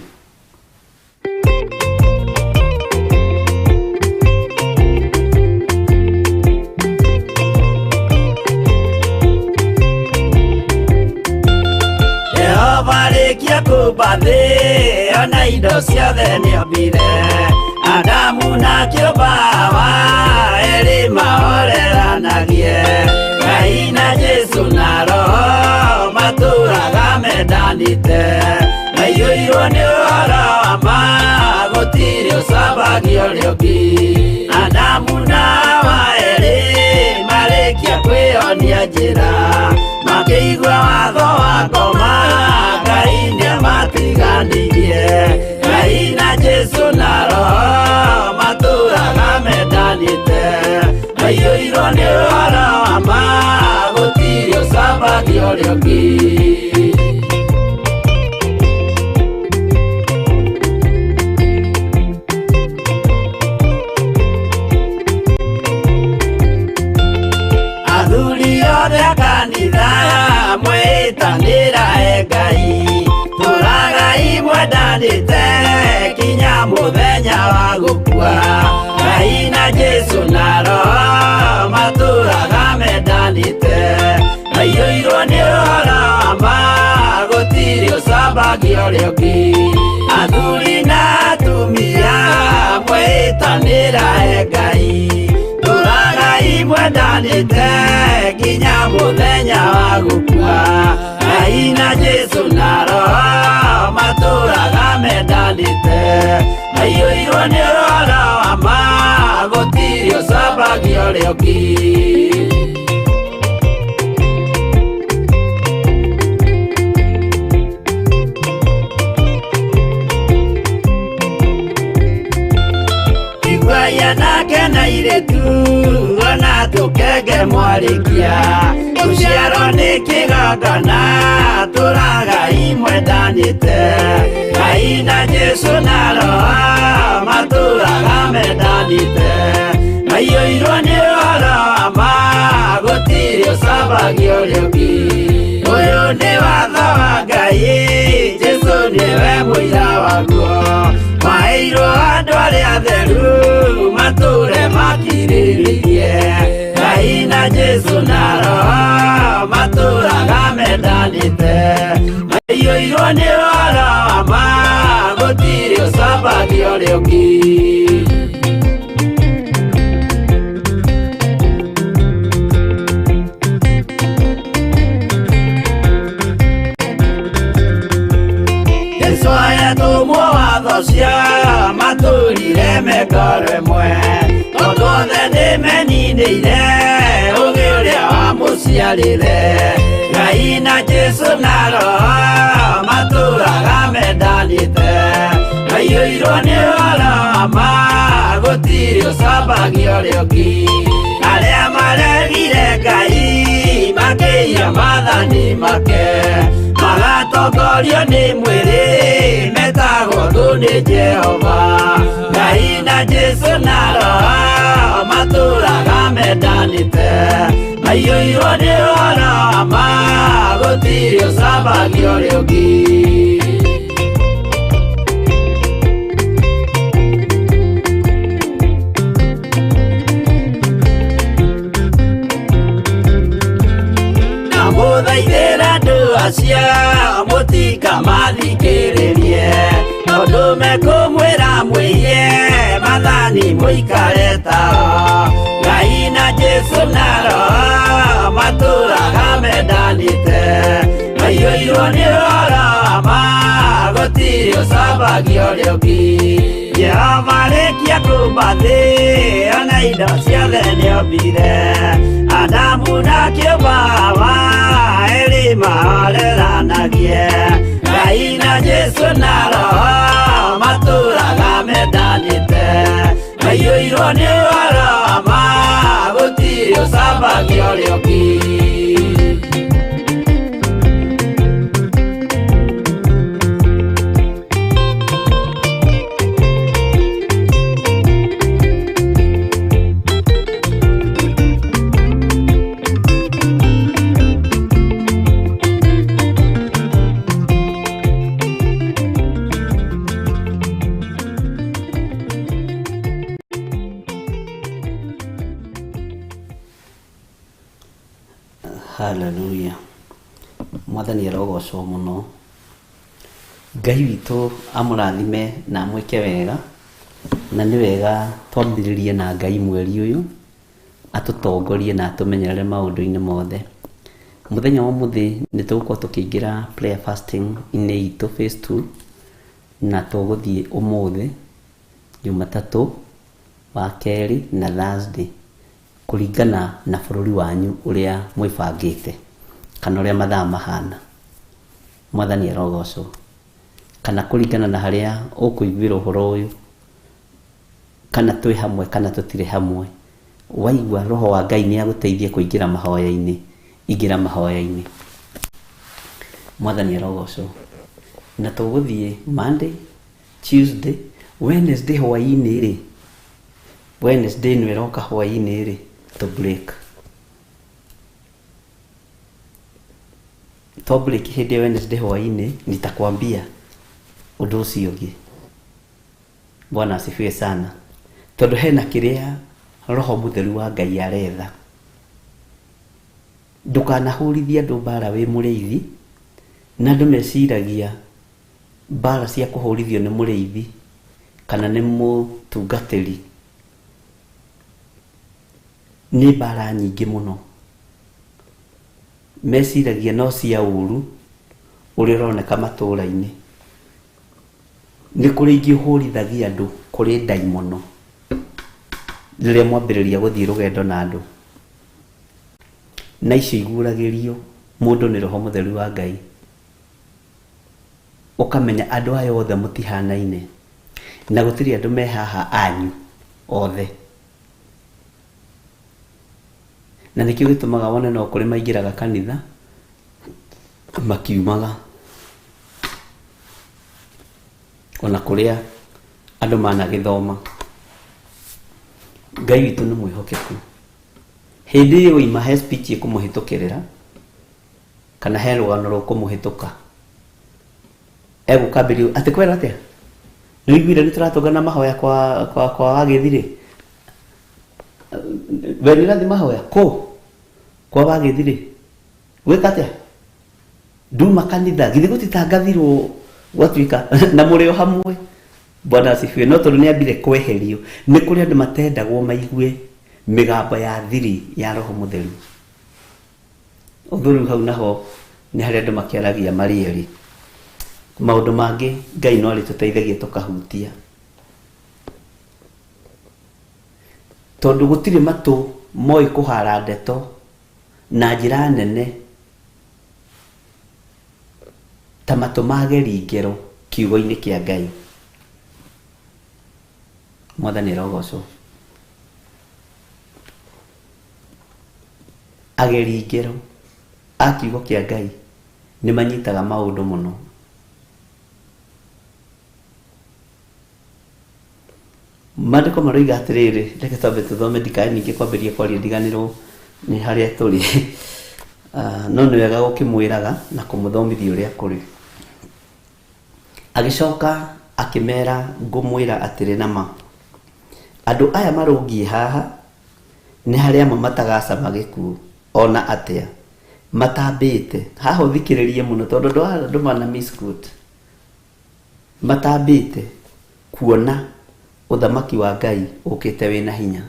Jehova arĩkia kũmba thĩ ona indo ciothe nĩombire Adamu na kĩũmba Hawa erĩ mahoreranagie Ngai na Jesu na Roho matũraga mendanĩte maiyũirwo nĩ ũhoro wa ma gũtirĩ ũcambagio ũrĩa ũngĩ Adamu na Hawa erĩ marĩkia kwĩyonia njĩra makĩigua watho wa ngoma Ngai nĩamatiganirie Ngai na Jesu na Roho matũraga mendanĩte maiyũirwo nĩ ũhoro wa ma gũtirĩ ũcambagio ũrĩa ũngĩ. Athuri othe a kanitha mwĩtanĩra e Ngai tũragai mwendanĩte kinya mũthenya wa gũkua Ngai na Jesu na Roho matũraga mendanĩte maiyũirwo nĩ ũhoro wa ma gũtirĩ ũcambagio ũrĩa ũngĩ Athuri na atumia mwĩtanĩra e Ngai tũragai mwendanĩte nginya mũthenya wa gũkua Ngai na Jesu na Roho matũraga mendanĩte maiyũirwo nĩ ũhoro wa ma gũtirĩ ũcambagio ũrĩa ũngĩ. Iguai anake na airĩtu ona tũkenge mwarĩkia rũciaro nĩ kĩgongona tũragai mwendanĩte Ngai na Jesu na Roho matũraga mendanĩte maiyũirwo nĩ ũhoro wa ma gũtirĩ ũcambagio ũrĩa ũngĩ Ũyũ nĩ watho wa Ngai Jesu nĩwe mũira waguo maheirwo andũ arĩa atheru matũre makirĩrĩirie Ngai na Na Jesu na Roho matũraga mendanĩte, maiyũirwo nĩ ũhoro wa ma, gũtirĩ ũcambagia ũrĩa ũngĩ. Jesu ayatũmwo watho cia matũrire mekoro ĩmwe, tondũ othe nĩmeninĩire ũgĩ ũrĩa wamũciarire. Ngai na Jesu na Roho matũraga mendanĩte, maiyũirwo nĩ ũhoro wa ma, gũtirĩ ũcambagia ũrĩa ũngĩ. Arĩa maregire Ngai makĩiya maathani make, magatongorio nĩ mwĩrĩ, metagwo thũ nĩ Jehova. Ngai na Jesu na Roho matũraga mendanĩte, maiyũirwo nĩ ũhoro wa ma, gũtirĩ ũcambagia ũrĩa ũngĩ. Ndamũthaithĩra andũ acio mũtikamathikĩrĩrie, tondũ mekũmwĩra mwĩiye maathani mũikare tao. Ngai na Jesu na Roho matũraga mendanĩte, maiyũirwo nĩ ũhoro wa ma, gũtirĩ ũcambagia ũrĩa ũngĩ. Jehova arĩkia kũmba thĩ, ona indo ciothe nĩombire, Adamu na kĩũmba Hawa, erĩ mahoreranagie. Ngai na Jesu na Roho matũraga mendanĩte, maiyũirwo nĩ ũhoro wa ma, gũtirĩ ũcambagia ũrĩa ũngĩ. Haleluya. Mwathani arogocwo mũno. Ngai witũ amũrathime na amwĩke wega, na nĩ wega twambĩrĩrie na Ngai mweri ũyũ, atũtongorie na atũmenyerere maũndũ-inĩ mothe. Mũthenya wa ũmũthĩ nĩ tũgũkorwo tũkĩingĩra prayer fasting inĩ itũ phase 2, na tũgũthiĩ ũmũthĩ, Jumatatũ, wa kerĩ na Thursday, kũringana na bũrũri wanyu ũrĩa mwĩbangĩte, kana ũrĩa mathaa mahana. Mwathani arogocwo. Kana kũringana na harĩa ũkũiguĩra ũhoro ũyũ, kana twĩ hamwe kana tũtirĩ hamwe, waigua roho wa Ngai nĩ agũteithie kũingĩra mahoya-inĩ, ingĩra mahoya-inĩ. Mwathani arogocwo. Na tũgũthiĩ Monday, Tuesday, Wednesday hwaĩ-inĩ rĩ, Wednesday ĩno ĩroka hwaĩ-inĩ rĩ, tũ break. To break hĩndĩ ya Wednesday hwaĩ-inĩ, nitakwambia ũndũ ũcio ũngĩ. Bwana asifiwe sana. Tondũ hena kĩrĩa roho mũtheru wa Ngai aretha. Ndũkanahũrithie andũ mbara wĩ mũrĩithi, na andũ meciragia mbara cia kũhũrithio nĩ mũrĩithi kana nĩ mũtungatĩri nĩ mbara nyingĩ mũno. Meciragia no cia ũru ũrĩa ũroneka matũra-inĩ. Nĩ kũrĩ ingĩ ũhũrithagia andũ kũrĩ ndaimono rĩrĩa mwambĩrĩria gũthiĩ rũgendo na andũ. Na icio iguũragĩrio mũndũ nĩ roho mũtheru wa Ngai. Ũkamenya andũ aya othe mũtihanaine, na gũtirĩ andũ me haha anyu othe. Na nĩkĩo gĩtũmaga wone no kũrĩ maingĩraga kanitha makiumaga, ona kũrĩa andũ managĩthoma. Ngai witũ nĩ mwĩhokeku. Hĩndĩ ĩyo ima he speech ĩkũmũhĩtũkĩrĩra, kana he rũgano rũkũmũhĩtũka. Egũkambĩrĩria atĩ kwera atĩa? Nĩ ũiguire nĩ tũratũngana mahoya kwa Wagĩthi rĩ? We nĩ ũrathiĩ mahoya? Kũ? Kwa wagĩthi rĩ gwĩka atĩa? Nduma kanitha githĩ gũtitangathirwo gwatuĩka na mũrĩ o hamwe. Bwana asifiwe. No tondũ nĩ ambire kweherio, nĩ kũrĩ andũ matendagwo maigue mĩgambo ya thiri ya Roho Mũtheru. Ũndũ rĩu hau naho nĩ harĩa andũ makĩaragia marĩ erĩ. Maũndũ mangĩ Ngai no arĩtũteithagia tũkahutia. Tondũ gũtirĩ matũ moĩ kũhara ndeto na njĩra nene ta matũ mageri ngero kiugo-inĩ kĩa Ngai. Mwathani arogocwo. Ageri ngero a kiugo kĩa Ngai nĩ manyitaga maũndũ mũno. Maandĩko maroiga atĩrĩrĩ, reke twambe tũthome ndikae ningĩ kwambĩrĩria kwaria ndiganĩrwo nĩ harĩa tũrĩ. Ah, no nĩ wega gũkĩmwĩraga na kũmũthomithia ũrĩa kũrĩ. Agĩcoka akĩmera, ngũmwĩra atĩrĩ na ma, andũ aya marũngiĩ haha nĩ harĩ amwe matagacama gĩkuũ o na atĩa matambĩte. Haha ũthikĩrĩrie mũno tondũ andũ aya andũ mana misquote. Matambĩte kuona ũthamaki wa Ngai ũkĩte wĩna hinya.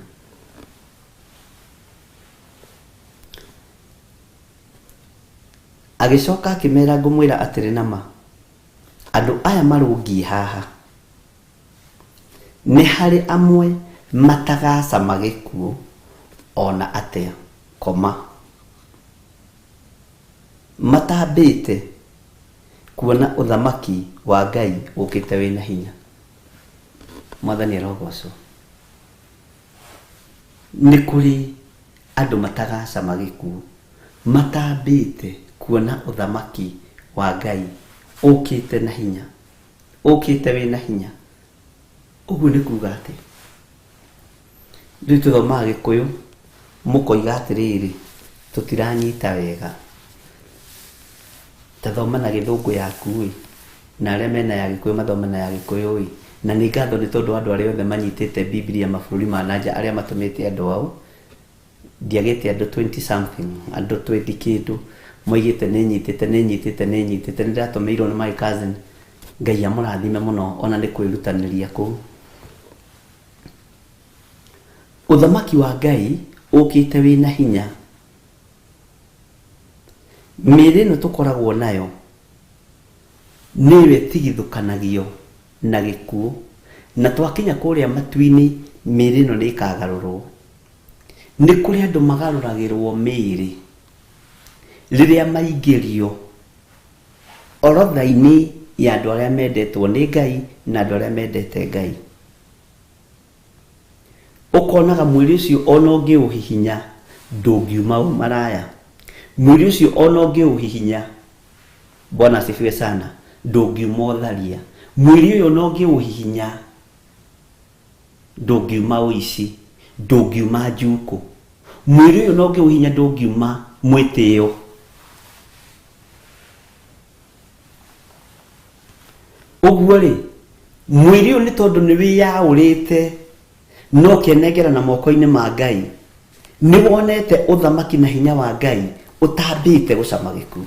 Agĩcoka akĩmera, ngũmwĩra atĩrĩ na ma, andũ aya marũngiĩ haha, nĩ harĩ amwe matagacama gĩkuũ o na atĩa, koma, matambĩte kuona ũthamaki wa Ngai ũkĩte wĩna hinya. Mwathani arogocwo. Nĩ kũrĩ andũ matagacama gĩkuũ, matambĩte kuona ũthamaki wa Ngai ũkĩte na hinya, ũkĩte wĩna hinya. Ũguo nĩ kuga atĩa? Rĩu tũthomaga Gĩkũyũ mũkoiga atĩrĩrĩ, tũtiranyita wega. Ta thoma na Gĩthũngũ yaku ĩ, na arĩa mena ya Gĩkũyũ mathome na ya Gĩkũyũ ĩ. Na nĩ ngatho nĩ tondũ wa andũ arĩa othe manyitĩte Bibilia mabũrũri ma na nja arĩa matũmĩte andũ ao. Ndiagĩte andũ 20 something, andũ 20 kĩndũ moigĩte nĩ nyitĩte, nĩ nyitĩte, nĩ nyitĩte. Nĩ ndĩratũmĩirwo nĩ my cousin. Ngai amũrathime mũno ona nĩ kwĩrutanĩria kũu. Ũthamaki wa Ngai ũkĩte wĩna hinya. Mĩĩrĩ ĩno tũkoragwo nayo nĩyo ĩtigithũkanagio na gĩkuũ, na twakinya kũrĩa matu-inĩ mĩĩrĩ ĩno nĩ ĩkagarũrwo. Nĩ kũrĩ andũ magarũragĩrwo mĩĩrĩ rĩrĩa maingĩrio orotha-inĩ ya andũ arĩa mendetwo nĩ Ngai na andũ arĩa mendete Ngai. Ũkonaga mwĩrĩ ũcio ona ũngĩũhihinya ndũngiuma ũmaraya. Mwĩrĩ ũcio ona ũngĩũhihinya, Bwana asifiwe sana, ndũngiuma ũtharia. Mwĩrĩ ũyũ ona ũngĩũhihinya ndũngiuma ũici, ndũngiuma njukũ. Mwĩrĩ ũyũ ona ũngĩũhihinya ndũngiuma mwĩtĩo. Ũguo-rĩ, mwĩrĩ ũyũ nĩ tondũ nĩ wĩyaũrĩte na ũkenengera na moko-inĩ ma Ngai, nĩ wonete ũthamaki na hinya wa Ngai ũtambĩte gũcama gĩkuũ.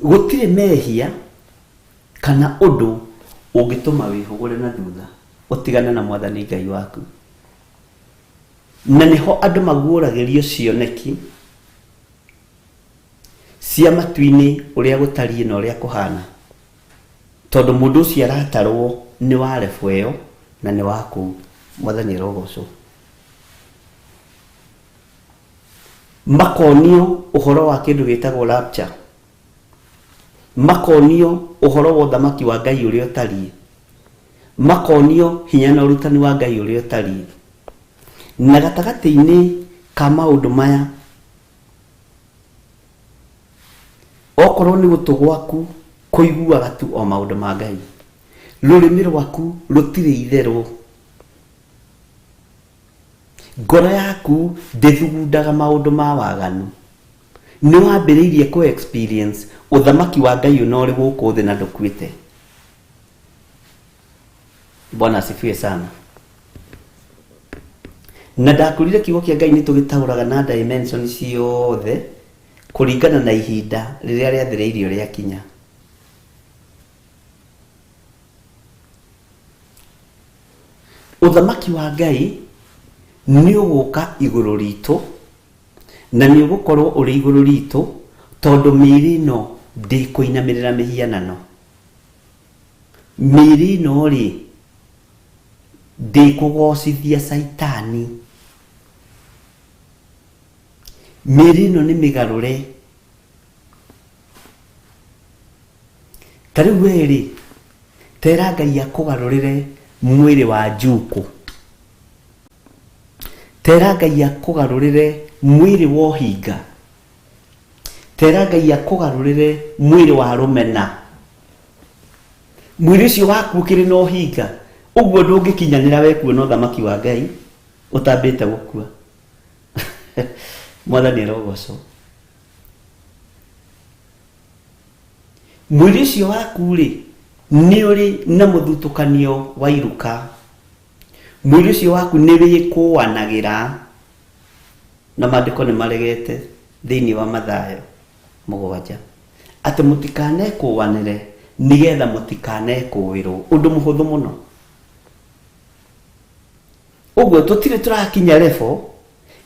Gũtirĩ mehia kana ũndũ ũngĩtũma wĩhũgũre na thutha ũtigane na Mwathani Ngai waku. Na nĩho andũ maguũragĩrio cioneki cia matu-inĩ ũrĩa gũtariĩ na ũrĩa kũhana, tondũ mũndũ ũcio aratarwo nĩ wa level ĩyo na nĩ wa kũu. Mwathani arogocwo. Makonio ũhoro wa kĩndũ gĩtagwo rapture, makonio ũhoro wa ũthamaki wa Ngai ũrĩa ũtariĩ, makonio hinya na ũrutani wa Ngai ũrĩa ũtariĩ. Na gatagatĩ-inĩ ka maũndũ maya, okorwo nĩ gũtũ gwaku kũiguaga tu o maũndũ ma Ngai, rũrĩmĩ rwaku rũtirĩ itherũ, ngoro yaku ndĩthugundaga maũndũ ma waganu, nĩ wambĩrĩirie kũ experience ũthamaki wa Ngai ona ũrĩ gũkũ thĩ na ndũkuĩte. Bwana asifiwe sana. Na ndakwĩrire kiugo kĩa Ngai nĩ tũgĩtaũraga na dimension ciothe kũringana na ihinda rĩrĩa rĩathĩrĩirio rĩakinya. Ũthamaki wa Ngai nĩ ũgũka igũrũ ritũ na nĩ ũgũkorwo ũrĩ igũrũ ritũ tondũ mĩĩrĩ ĩno ndĩkũinamĩrĩra mĩhianano. Mĩĩrĩ ĩno rĩ ndĩkũgocithia Caitani. Mĩĩrĩ ĩno nĩ mĩgarũre. Ta rĩu we rĩ, tera Ngai akũgarũrĩre mwĩrĩ wa njukũ. Tera Ngai akũgarũrĩre mwĩrĩ wa ũhinga. Tera Ngai akũgarũrĩre mwĩrĩ wa rũmena. Mwĩrĩ ũcio waku ũkĩrĩ na ũhinga, ũguo ndũngĩkinyanĩra we kuona ũthamaki wa Ngai ũtambĩte gũkua. Mwathani arogocwo. Mwĩrĩ ũcio waku-rĩ, nĩ ũrĩ na mũthutũkanio wa iruka. Mwĩrĩ ũcio waku nĩ wĩkũanagĩra, na maandĩko nĩ maregete thĩinĩ wa Mathayo 7, atĩ mũtikanekũanĩre nĩgetha mũtikanekũĩrwo. Ũndũ mũhũthũ mũno. Ũguo tũtirĩ tũrakinya level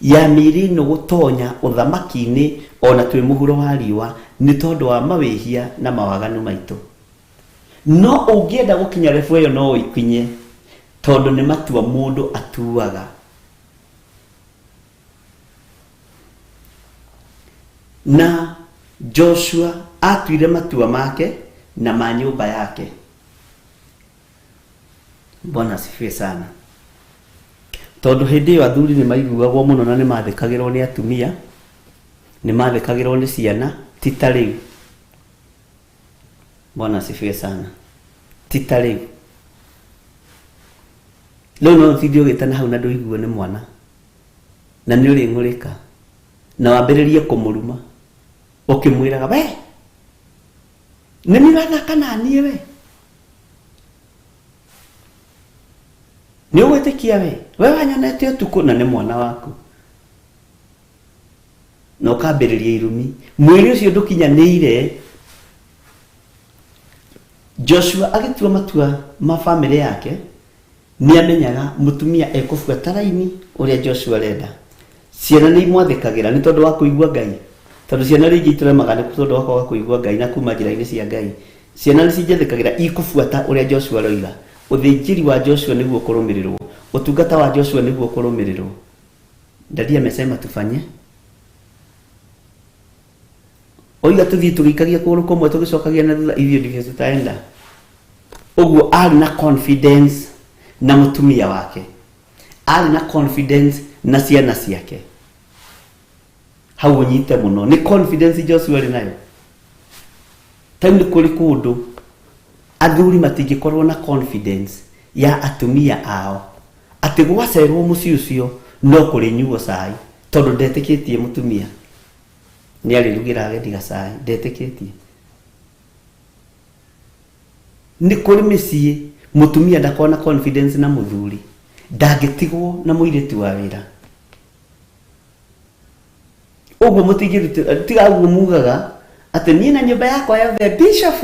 ya mĩĩrĩ ĩno gũtonya ũthamaki-inĩ o na twĩ mũhuro wa riũa nĩ tondũ wa mawĩhia na mawaganu maitũ. No ũngĩenda gũkinya level ĩyo no ũikinye tondũ nĩ matua mũndũ atuaga. Na Joshua atuire matua make na ma nyũmba yake. Bwana asifiwe sana. Tondũ hĩndĩ ĩyo athuri nĩ maiguagwo mũno na nĩ mathĩkagĩrwo nĩ atumia, nĩ mathĩkagĩrwo nĩ ciana, ti ta rĩu. Bwana asifiwe sana. Ti ta rĩu. Rĩu no ũtinde ũgĩtana hau na ndũiguo nĩ mwana, na nĩ ũrĩng'ũrĩka, na wambĩrĩrie kũmũruma, ũkĩmwĩraga we nĩ niĩ ũrathaka na niĩ we nĩ ũgwĩtĩkia we we wanyonete ũtukũ na nĩ mwana waku na ũkambĩrĩria irumi mwĩrĩ ũcio ndũkinyanĩire Joshua agĩtua matua ma famĩlĩ yake Nĩ amenyaga mũtumia ekũbuata raini ũrĩa Joshua arenda. Ciana nĩ imwathĩkagĩra nĩ tondũ wa kũigua Ngai. Tondũ ciana rĩngĩ itũremaga nĩ tondũ wa kwaga kũigua Ngai na kuma njĩra-inĩ cia Ngai. Ciana nĩ cinjathĩkagĩra ikũbuata ũrĩa Joshua aroiga. Ũthĩnjĩri wa Joshua nĩguo ũkũrũmĩrĩrwo. Ũtungata wa Joshua nĩguo ũkũrũmĩrĩrwo. Daddy amesema tufanye. Oiga tũthiĩ tũgĩikagia kũgũrũ kũmwe tũgĩcokagia na thutha, hivyo ndivyo tutaenda. Ũguo arĩ na confidence na mũtumia wake, arĩ na confidence na ciana ciake. Hau ũnyite mũno nĩ confidence Joshua arĩ nayo. Tau nĩ kũrĩ kũndũ athuri matingĩkorwo na confidence ya atumia ao atĩ gwacerwo mũciĩ ũcio no kũrĩnyuo cai tondũ ndetĩkĩtie mũtumia nĩ arĩrugĩra ageni gacai ndetĩkĩtie. Nĩ kũrĩ mĩciĩ mũtumia ndakoragwo na confidence na mũthuri ndangĩtigwo na mũirĩtu wa wĩra. Ũguo mũtingĩrutĩra tiga ũguo mugaga atĩ niĩ na nyũmba yakwa yothe bishop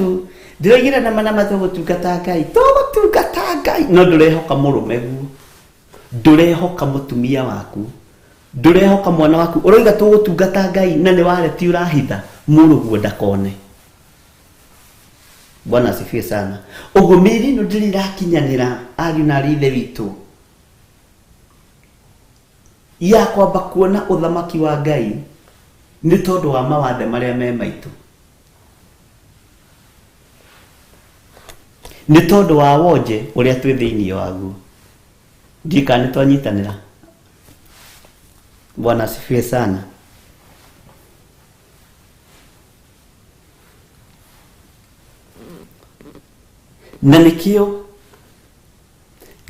ndĩroigĩra nama nama tũgũtungata Ngai tũgũtungata Ngai no ndũrehoka mũrũme guo ndũrehoka mũtumia waku ndũrehoka mwana waku ũroiga tũgũtungata Ngai na nĩ wareti ũrahitha mũrũguo ndakone. Bwana asifiwe sana. Ũguo mĩĩrĩ ĩno ndĩrĩ ĩrakinyanĩra ariũ na arĩ ithe witũ ya kwamba kuona ũthamaki wa Ngai nĩ tondũ wa mawathe marĩa me maitũ, nĩ tondũ wa wonje ũrĩa twĩ thĩinĩ waguo. Ndiũĩ kana nĩ twanyitanĩra. Bwana asifiwe sana. Na nĩkĩo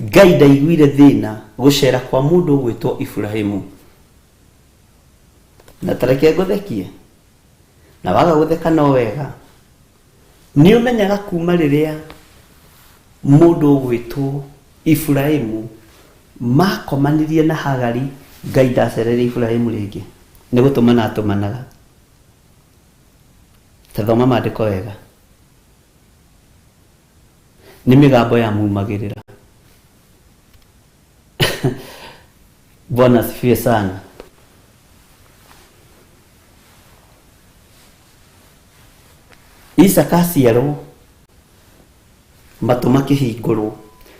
Ngai ndaiguire thĩna gũcera kwa mũndũ ũgwĩtwo Iburahimu. Na tareke ngũthekie, na waga gũtheka no wega. Nĩ ũmenyaga kuma rĩrĩa mũndũ ũgwĩtwo Iburahimu Makomanirie na Hagari, Ngai ndacereire Iburahimu rĩngĩ. Nĩ gũtũmana atũmanaga. Ta thoma maandĩko wega. Nĩ mĩgambo yamumagĩrĩra. Bwana asifiwe sana. Isaka aciarwo matũ makĩhingũrwo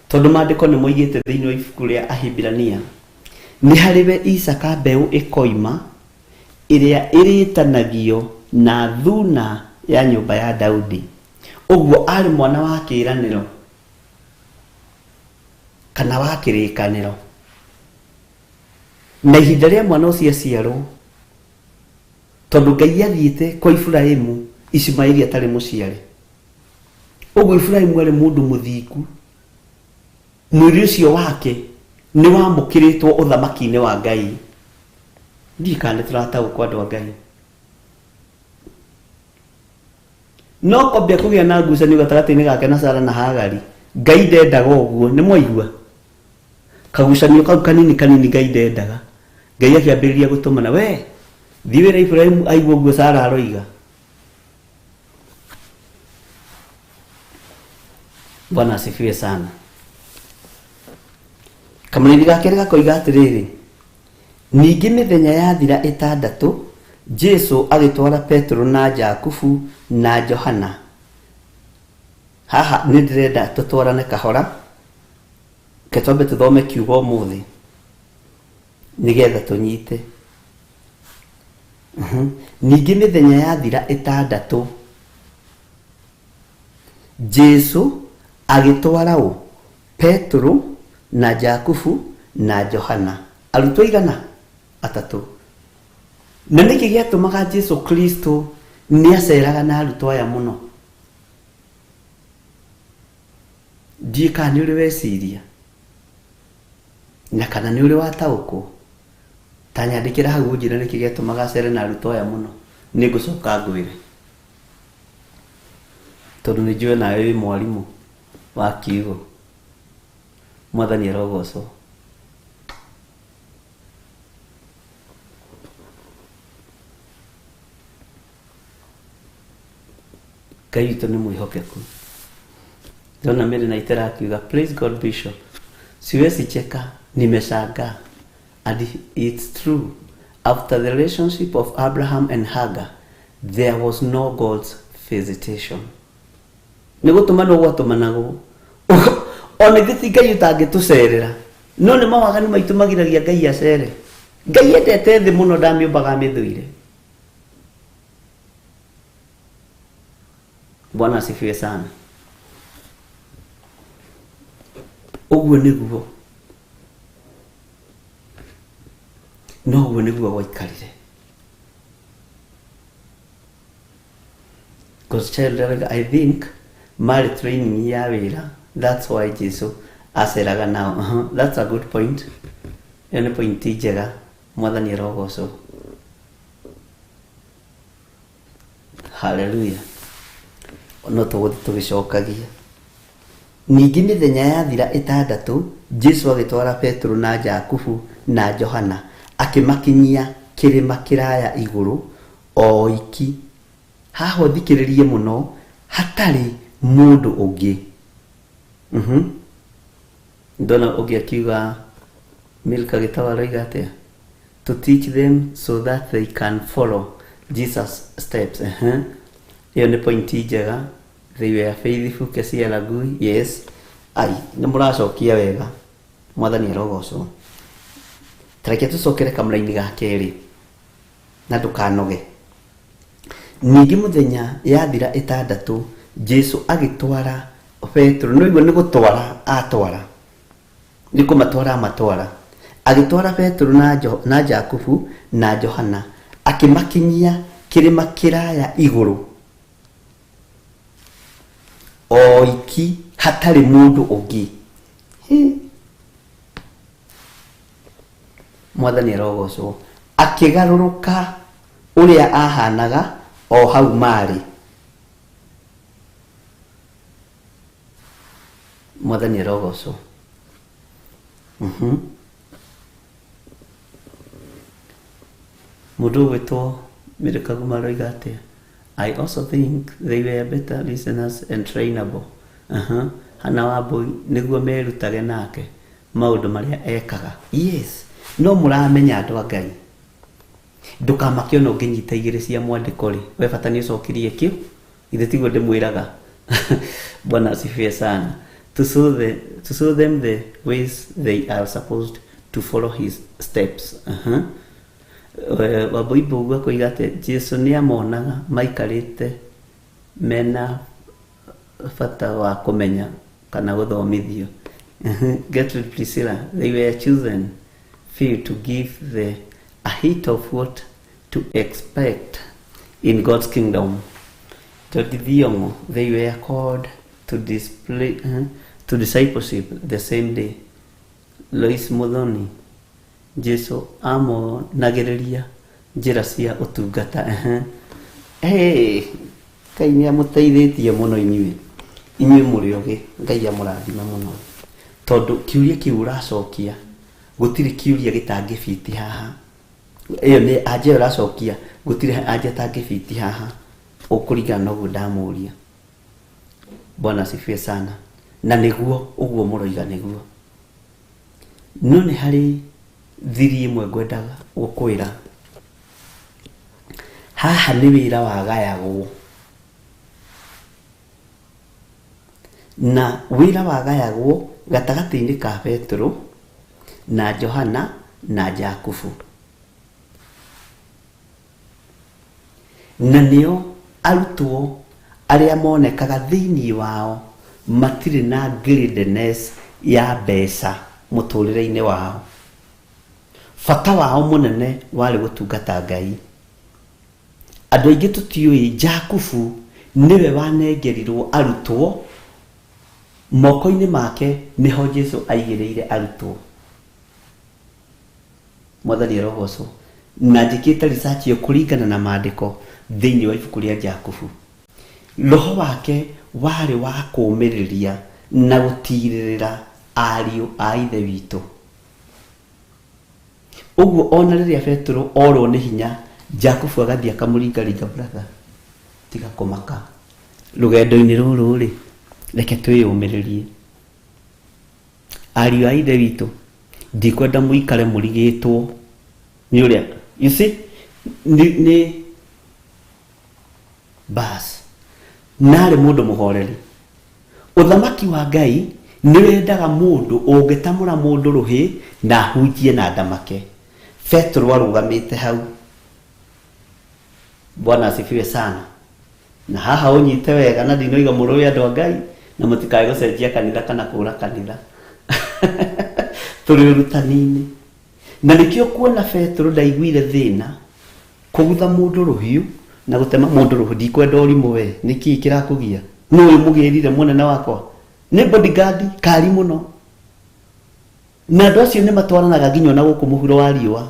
tondũ maandĩko nĩ moigĩte thĩinĩ wa ibuku rĩa Ahibirania nĩ harĩ we Isaka mbeũ ĩkoima ĩrĩa ĩrĩtanagio na thuna ya nyũmba ya Daudi. Ũguo arĩ mwana wa kĩĩranĩro kana wa kĩrĩkanĩro. Na ihinda rĩa mwana ũcio aciarwo, tondũ Ngai athiĩte kwa Iburahimu Ishumaeli atarĩ mũciare. Ũguo Iburahimu arĩ mũndũ mũthingu, mwĩrĩ ũcio wake nĩ wamũkĩrĩtwo ũthamaki-inĩ wa Ngai. Ndiũĩ kana nĩ tũrataũkwo andũ a Ngai. No kwambia kũgĩa na ngucanio gatagatĩ-inĩ gake na Sara na Hagari. Ngai ndendaga ũguo, nĩ mwaigua? Kagucanio kau kanini kanini Ngai ndendaga. Ngai akĩambĩrĩria gũtũmana, we thiĩ wĩre Iburahimu aigue ũguo Sara aroiga. Bwana asifiwe sana. Kamũrĩri ga kerĩ gakoiga atĩrĩrĩ, ningĩ mĩthenya yathira ĩtandatũ, Jesu agĩtwara Petero na Jakubu na Johana. Haha nĩ ndĩrenda tũtwarane kahora, reke twambe tũthome kiugo ũmũthĩ nĩgetha tũnyite. Ningĩ mĩthenya yathira ĩtandatũ, Jesu agĩtwara ũ? Petero na Jakubu na Johana. Arutwo aigana? Atatũ. Na nĩkĩ gĩatũmaga Jesu Kristo nĩ aceraga na arutwo aya mũno? Ndiũĩ kana nĩ ũrĩ weciria na kana nĩ ũrĩ wataũkwo. Ta nyandĩkĩra hau ũnjĩre nĩkĩ gĩatũmaga acere na arutwo aya mũno. Nĩ ngũcoka ngwĩre. Tondũ nĩ njũĩ nawe wĩ mwarimũ wa kiugo. Mwathani arogocwo. Ngai witũ nĩ mwĩhokeku. Ndona Mary na Itera akiuga praise God Bishop, siwezi cheka, nimeshangaa and it's true after the relationship of Abraham and Hagar there was no God's visitation. Nĩ gũtũmanwo gwatũmanagwo ona ithuĩ ti Ngai ũtangĩtũcerera no nĩ mawaganu maitũ magiragia Ngai acere. Ngai endete thĩ mũno ndamĩũmbaga amĩthũire. Bwana asifiwe sana. Ũguo nĩguo no ũguo nĩguo gwaikarire. Because child I think marĩ training ya wĩra that's why Jesu aceraga nao. That's a good point. Ĩyo nĩ point njega. Mwathani arogocwo. Haleluya. No tũgũthiĩ tũgĩcokagia. Ningĩ mĩthenya yathira ĩtandatũ, Jesu agĩtwara Petero na Jakubu na Johana, akĩmakinyia kĩrĩma kĩraya igũrũ o oiki. Haha ũthikĩrĩrie mũno, hatarĩ mũndũ ũngĩ. Ndona ũngĩ akiuga, Milka Gĩtaũ aroiga atĩa? To teach them so that they can follow Jesus steps. Ĩyo nĩ point njega. They were faithful Kesia Lagui. Yes. Ai, nĩ mũracokia wega. Mwathani arogocwo. Tareke tũcokere kamũraini ga kerĩ na ndũkanoge. Ningĩ mũthenya yathira ĩtandatũ, Jesu agĩtwara Petero, nĩ waigua nĩ gũtwara atwara nĩ kũmatwara amatwara, agĩtwara Petero na, jo, na Jakubu na Johana, akĩmakinyia kĩrĩma kĩraya igũrũ oiki hatarĩ mũndũ ũngĩ. Hĩ. Mwathani arogocwo. Akĩgarũrũka ũrĩa ahanaga o hau marĩ. Mwathani arogocwo. Mũndũ ũgwĩtwo Mary Kaguma aroiga atĩa? I also think they were better listeners and trainable. Hannah Wambui nĩguo merutage nake maũndũ marĩa ekaga. Yes, no mũramenya andũ a Ngai. Ndũkamake ona ũngĩnyita igĩrĩ cia mwandĩko rĩ, we bata nĩ ũcokirie kĩu. Githĩ tiguo ndĩmwĩraga? Bwana asifiwe sana. To show them the ways they are supposed to follow his steps. Wambui Mbũgua akoiga atĩ Jesu nĩ amonaga maikarĩte mena bata wa kũmenya kana gũthomithio. Gertrude Priscilla, they were chosen few to give the a hint of what to expect in God's kingdom. Jodi Thiong'o, they were called to display to discipleship the same day. Lois Muthoni, Jesu amonagĩrĩria njĩra cia ũtungata. Hey, Ngai nĩ amũteithĩtie mũno inyuĩ. Inyuĩ mũrĩ ogĩ, Ngai amũrathime mũno. Tondũ kĩũria kĩu ũracokia, gũtirĩ kĩũria gĩtangĩbiti haha. Ĩyo nĩ anja ĩyo ũracokia, gũtirĩ anja ĩtangĩbiti haha. Ũkũringana na ũguo ndamũria. Bwana asifiwe sana. Na nĩguo ũguo mũroiga nĩguo. No nĩ harĩ thiri ĩmwe ngwendaga gũkwĩra. Haha nĩ wĩra wagayagwo. Na wĩra wagayagwo gatagatĩ-inĩ ka Petero na Johana na Jakubu. Na nĩo arutwo arĩa monekaga thĩinĩ wao matirĩ na greediness ya mbeca mũtũrĩre-inĩ wao. Bata wao mũnene warĩ gũtungata Ngai. Andũ aingĩ tũtiũĩ Jakubu nĩwe wanengerirwo arutwo, moko-inĩ make nĩho Jesu aigĩrĩire arutwo. Mwathani arogocwo. Na njĩkĩte research ĩyo kũringana na maandĩko thĩinĩ wa ibuku rĩa Jakubu. Roho wake warĩ wa kũũmĩrĩria na gũtiirĩrĩra ariũ a Ithe witũ. Ũguo ona rĩrĩa Petero orwo nĩ hinya, Jakubu agathiĩ akamũringaringa, brother, tiga kũmaka. Rũgendo-inĩ rũrũ rĩ, reke twĩyũmĩrĩrie. Ariũ a Ithe witũ, ndikwenda mũikare mũrigĩtwo nĩ ũrĩa, you see, nĩ bas. Narĩ mũndũ mũhoreri. Ũthamaki wa Ngai nĩ wendaga mũndũ ũngĩtamũra mũndũ rũhĩ na ahunjie na ndamake. Petero arũgamĩte hau. Bwana asifiwe sana. Na haha ũnyite wega na ndinoiga mũrũe andũ a Ngai na mũtikae gũcenjia kanitha kana kũra kanitha. Tũrĩ ũrutani-inĩ. Na nĩkĩo kuona Petero ndaiguire thĩna kũgutha mũndũ rũhiũ na gũtema mũndũ rũhiũ. Ndikwenda ũrimũ we, nĩkĩĩ kĩrakũgia? Nũ ũyũ mũgĩrire mũnene wakwa? Nĩ bodyguard kari mũno. Na andũ acio nĩ matwaranaga nginya ona gũkũ mũhuro wa riũa.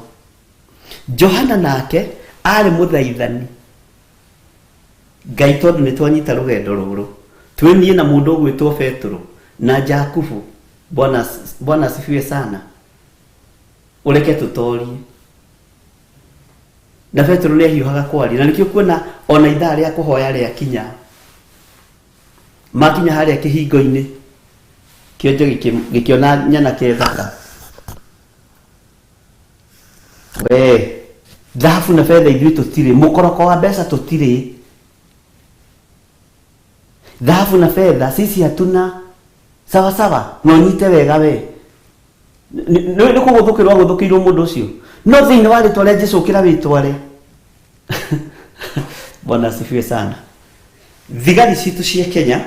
Johana nake arĩ mũthaithani. Ngai tondũ nĩ twanyita rũgendo rũrũ, twĩ niĩ na mũndũ ũgwĩtwo Petero na Jakubu, Bwana asifiwe sana, ũreke tũtorie. Na Petero nĩ ahiũhaga kwaria, na nĩkĩo kuona ona ithaa rĩa kũhoya rĩakinya, makinya harĩa kĩhingo-inĩ, kĩonje gĩkĩona nyanake thaka. We, thahabu na betha ithuĩ tũtirĩ, mũkoroko wa mbeca tũtirĩ. Thahabu na fedha sisi hatuna. Sawa sawa, no nyite wega we. Nĩ kũgũthũkĩrwo agũthũkĩirwo mũndũ ũcio. No thĩinĩ wa rĩtwa rĩa Jesu ũkĩra wĩtware. Bwana asifiwe sana. Thigari citũ cia Kenya,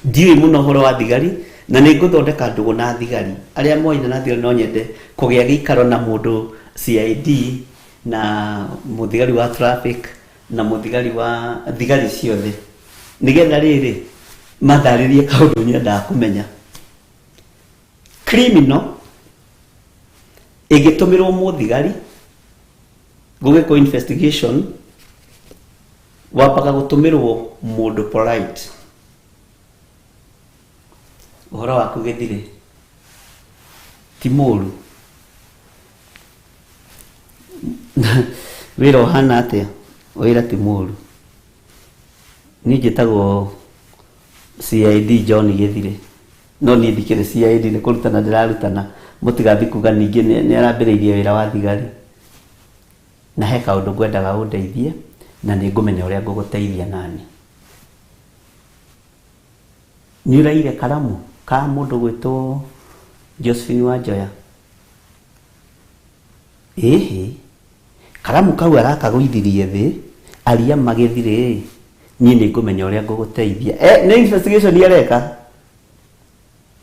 ndiũĩ mũno ũhoro wa thigari, na nĩ ngũthondeka ndũgũ na thigari. Arĩa moaine na thigari no nyende kũgĩa gĩikaro na mũndũ CID, na mũthigari wa traffic, na mũthigari wa thigari ciothe. Nĩgetha rĩrĩ, mandarĩrie kaũndũ nyendaga kũmenya. Criminal ĩngĩtũmĩrwo mũthigari gũgĩkwo investigation, wambaga gũtũmĩrwo mũndũ polite. Ũhoro waku gĩthire. Ti mũru. Wĩra ũhana atĩa? Wĩra ti mũru. Niĩ njĩtagwo CID John Gĩthirĩ. No niĩ ndikĩrĩ CID nĩ kũrutana ndĩrarutana. Mũtigathiĩ kuga ningĩ nĩ arambĩrĩirie wĩra wa thigari. Na he kaũndũ ngwendaga ũndeithie na nĩ ngũmenya ũrĩa ngũgũteithia nani. Nĩ ũraire karamu ka mũndũ gwĩtwo Josephine Wanjoya? Ĩhĩ, karamu kau arakagũithirie thĩ, aria magĩthirĩ, niĩ nĩ ngũmenya ũrĩa ngũgũteithia. Eh, nĩ investigation areka.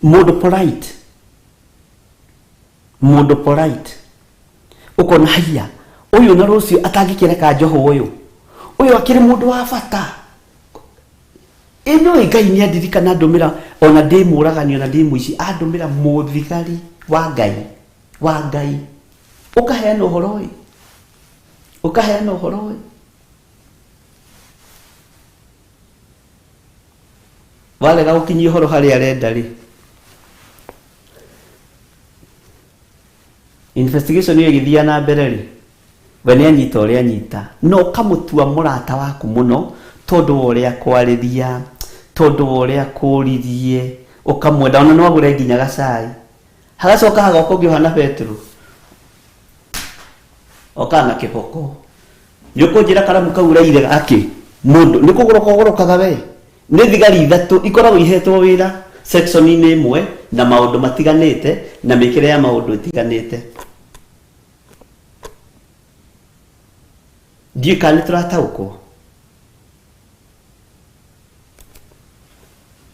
Mũndũ polite. Mũndũ polite. Ũkona haiya, ũyũ na rũciũ atangĩkĩreka njohwo ũyũ. Ũyũ akĩrĩ mũndũ wa bata. Ĩ nĩũĩ Ngai nĩ andirikana andũmĩra ona ndĩ mũragani ona ndĩ mũici andũmĩra mũthigari wa Ngai wa Ngai ũkaheana ũhoro ĩ ũkaheana ũhoro ĩ warega gũkinyia ũhoro harĩa arenda rĩ investigation ĩyo ĩgĩthiaga na mbere rĩ we nĩ anyita ũrĩa anyita na ũkamũtua mũrata waku mũno tondũ wa ũrĩa akwarĩria tondũ wa ũrĩa akũririe ũkamwenda ona no agũre nginya gacai hagacoka hagoka ũngĩ ũhana Petero okaga na kĩboko nĩ ũkũnjĩra karamu kau ũraire gakĩ mũndũ nĩ kũgũrũka ũgũrũkaga we Nĩ thigari ithatũ ikoragwo ihetwo wĩra section-inĩ ĩmwe na maũndũ matiganĩte na mĩkĩre ya maũndũ ĩtiganĩte. Ndiũĩ kana nĩ tũrataũkwo.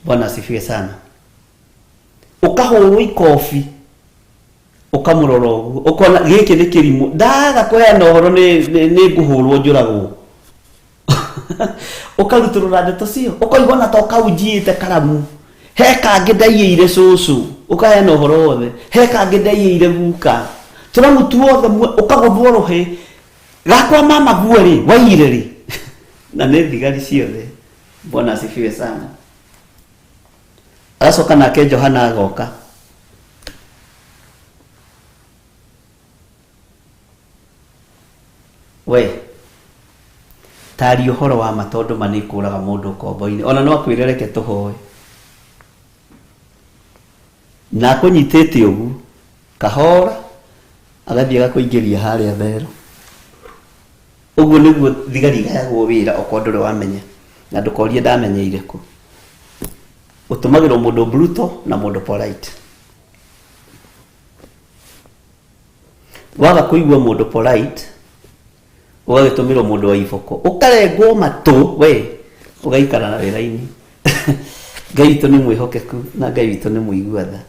Bwana asifiwe sana. Ũkahũrwo ikobi ũkamũrora ũguo ũkona gĩkĩ nĩ kĩrimũ ndaga kũheana ũhoro nĩ nĩ ngũhũrwo njũragwo ũkarutũrũra ndeto cio ũkoiga ona to kau njiĩte karamu he kangĩ ndaiyĩire cũcũ ũkaheana ũhoro wothe he kangĩ ndaiyĩire guka tũramu tuothe ũkagũthwo rũhĩ gakwa mama guo rĩ waiyire rĩ na nĩ thigari ciothe bwana asifiwe sana agacoka nake Johana agoka We, taria ũhoro wa ma tondũ ma nĩ ĩkũraga mũndũ ũkombo-inĩ. Ona no akwĩre reke tũhoe. Na akũnyitĩte ũguo, kahora, agathiĩ agakũingĩria harĩa thero. Ũguo nĩguo thigari igayagwo wĩra okorwo ndũrĩ wamenya. Na ndũkorie ndamenyeire kũ. Ũtũmagĩrwo mũndũ brutal na mũndũ polite. Waga kũigua mũndũ polite, ũgagĩtũmĩrwo mũndũ wa iboko, ũkarengwo matũ we, ũgaikara wĩra-inĩ. Ngai witũ nĩ mwĩhokeku na Ngai witũ nĩ mũigua tha.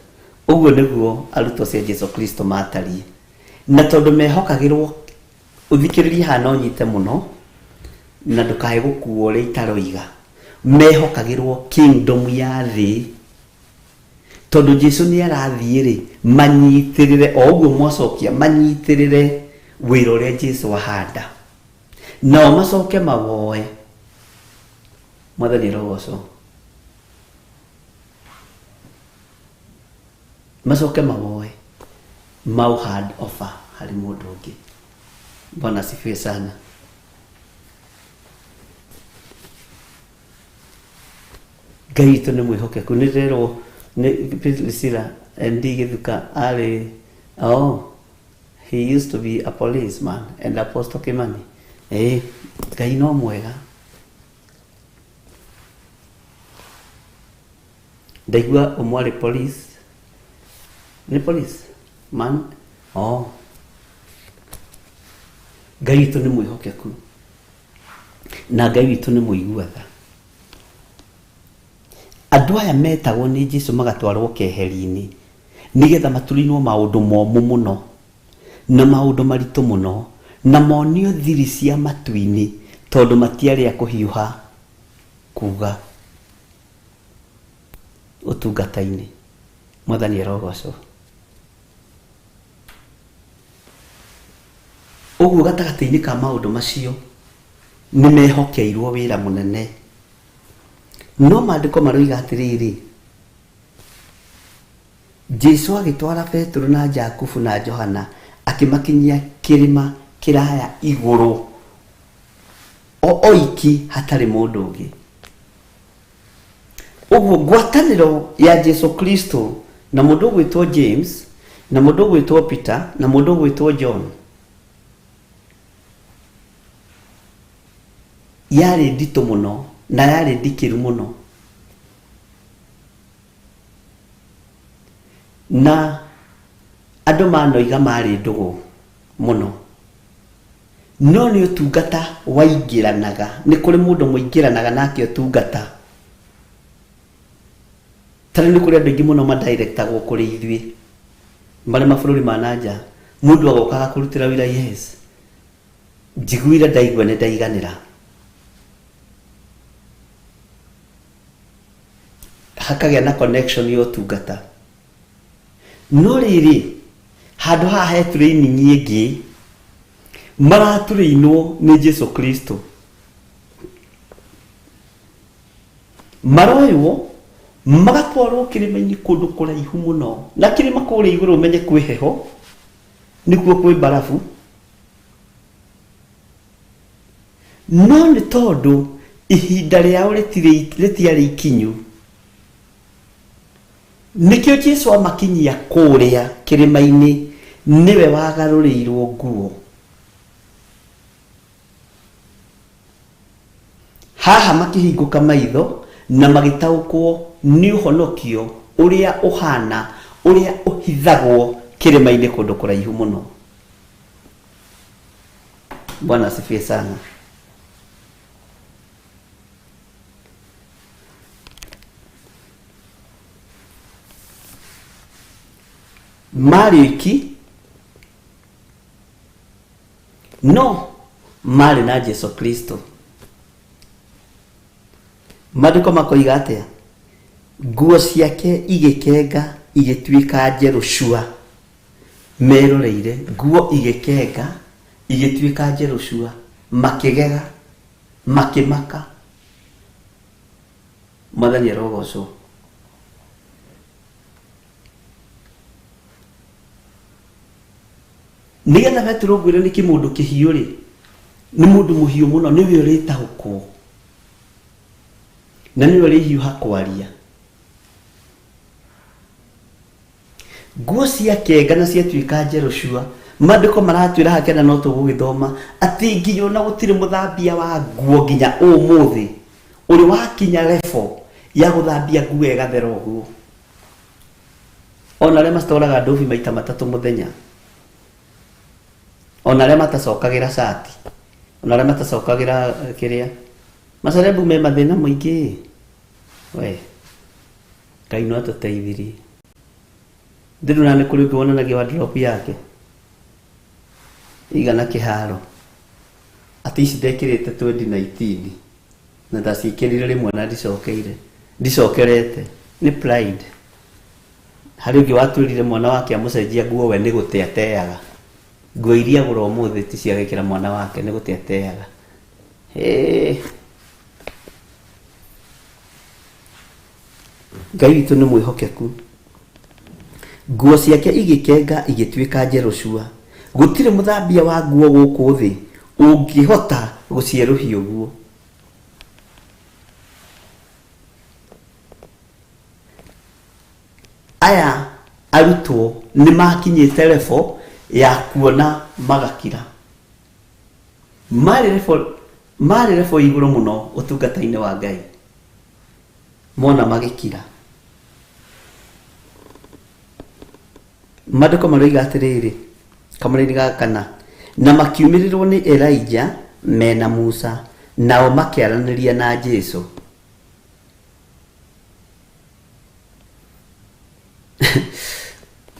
Ũguo nĩguo arutwo cia Jesu Kristo matariĩ. Na tondũ mehokagĩrwo, ũthikĩrĩrie haha na ũnyite mũno, na ndũkae gũkuo ũrĩa itaroiga. Mehokagĩrwo kingdom ya thĩ. Tondũ Jesu nĩ arathiĩ-rĩ, manyitĩrĩre, o ũguo mwacokia, manyitĩrĩre wĩra ũrĩa Jesu ahanda. Nao macoke mawoe. Mwathani arogocwo. Macoke mawoe, mau hand over harĩ mũndũ ũngĩ. Bwana asifiwe sana. Ngai witũ nĩ mwĩhokeku nĩ ndĩrerwo nĩ Priscilla ND Gĩthuka arĩ oh he used to be a policeman and Apostle Kimani eh Ngai no mwega ndaigua ũmwe arĩ police nĩ police man oh Ngai witũ nĩ mwĩhokeku na Ngai witũ nĩ mũigua tha. Andũ aya metagwo nĩ Jesu magatwarwo keheri-inĩ nĩgetha maturinwo maũndũ momũ mũno na maũndũ maritũ mũno na monio thiri cia matu-inĩ tondũ matiarĩ a kũhiũha kuga ũtungata-inĩ. Mwathani arogocwo. Ũguo gatagatĩ-inĩ ka maũndũ macio nĩ mehokeirwo wĩra mũnene. No maandĩko maroiga atĩrĩrĩ, Jesu agĩtwara Petero na Jakubu na Johana akĩmakinyia kĩrĩma kĩraya igũrũ o oiki hatarĩ mũndũ ũngĩ. Ũguo ngwatanĩro ya Jesu Kristo na mũndũ ũgwĩtwo James na mũndũ ũgwĩtwo Peter na mũndũ ũgwĩtwo John yarĩ nditũ mũno na yarĩ ndikĩru mũno. Na andũ manoiga marĩ ndũgũ mũno. No nĩ ũtungata waingĩranaga, nĩ kũrĩ mũndũ mũingĩranaga nake ũtungata. Ta rĩu nĩ kũrĩ andũ aingĩ mũno madirectagwo kũrĩ ithuĩ marĩ mabũrũri ma na nja, mũndũ agoka agakũrutĩra wĩra yes, njiguire ndaigua nĩ ndaiganĩra. Hakagĩa na connection ya ũtungata. No rĩrĩ, handũ haha he training ĩngĩ maratũrĩinwo nĩ Jesu Kristo. Maroywo magatwarwo kĩrĩma-inĩ kũndũ kũraihu mũno, na kĩrĩma kũrĩa igũrũ ũmenye kwĩ heho, nĩkuo kwĩ mbarabu. No nĩ tondũ ihinda rĩao rĩtiarĩ ikinyu, nĩkĩo Jesu amakinyia kũrĩa kĩrĩma-inĩ, nĩwe wagarũrĩirwo nguo. Haha makĩhingũka maitho na magĩtaũkwo nĩ ũhonokio ũrĩa ũhana ũrĩa ũhithagwo kĩrĩma-inĩ kũndũ kũraihu mũno. Bwana asifiwe sana. Marĩ oiki no marĩ na Jesu Kristo. Maandĩko makoiga atĩa? Nguo ciake igĩkenga igĩtuĩka njerũ cua. Meroreire nguo igĩkenga igĩtuĩka njerũ cua, makĩgega, makĩmaka. Mwathani arogocwo. Nĩgetha Petero ngwĩre nĩkĩ mũndũ kĩhiũ rĩ, nĩ mũndũ mũhiũ mũno, nĩwe ũrĩtaũkwo na nĩwe ũrĩhiũha kwaria. Nguo ciakenga na ciatuĩka njerũ cua. Maandĩko maratwĩra haha kĩanda no tũgũgĩthoma atĩ nginya ona gũtirĩ mũthambia wa nguo nginya ũmũthĩ ũrĩ wakinya level ya gũthambia nguo ĩgathera ũguo. Ona arĩa macitwaraga ndobi maita matatũ mũthenya, ona arĩa matacokagĩra cati, ona arĩa matacokagĩra kĩrĩa, macerebu me mathĩna maingĩ we. Ngai no atũteithirie. Ndĩrona nĩ kũrĩ ũngĩ wonanagia wardrobe yake igana kĩharo atĩ ici ndekĩrĩte 2019 na ndaciĩkĩrire rĩmwe na ndicokeire ndicokerete nĩ pride. Harĩ ũngĩ watwĩrire mwana wake amũcenjia nguo we nĩ gũte ateaga nguo iria agũra ũmũthĩ ti cia gwĩkĩra mwana wake nĩ gũte ateaga. Hĩĩ. Ngai witũ nĩ mwĩhokeku. Nguo ciake igĩkenga igĩtuĩka njerũ cua. Gũtirĩ mũthambia wa nguo gũkũ thĩ ũngĩhota gũcierũhia ũguo. Aya arutwo nĩ makinyĩte level ya kuona magakira. Marĩ level marĩ level igũrũ mũno ũtungata-inĩ wa Ngai. Mona magĩkira. Maandĩko maroiga atĩrĩrĩ, kamũraini ga kana, na makiumĩrĩrwo nĩ Elija mena Musa, nao makĩaranĩria na Jesu.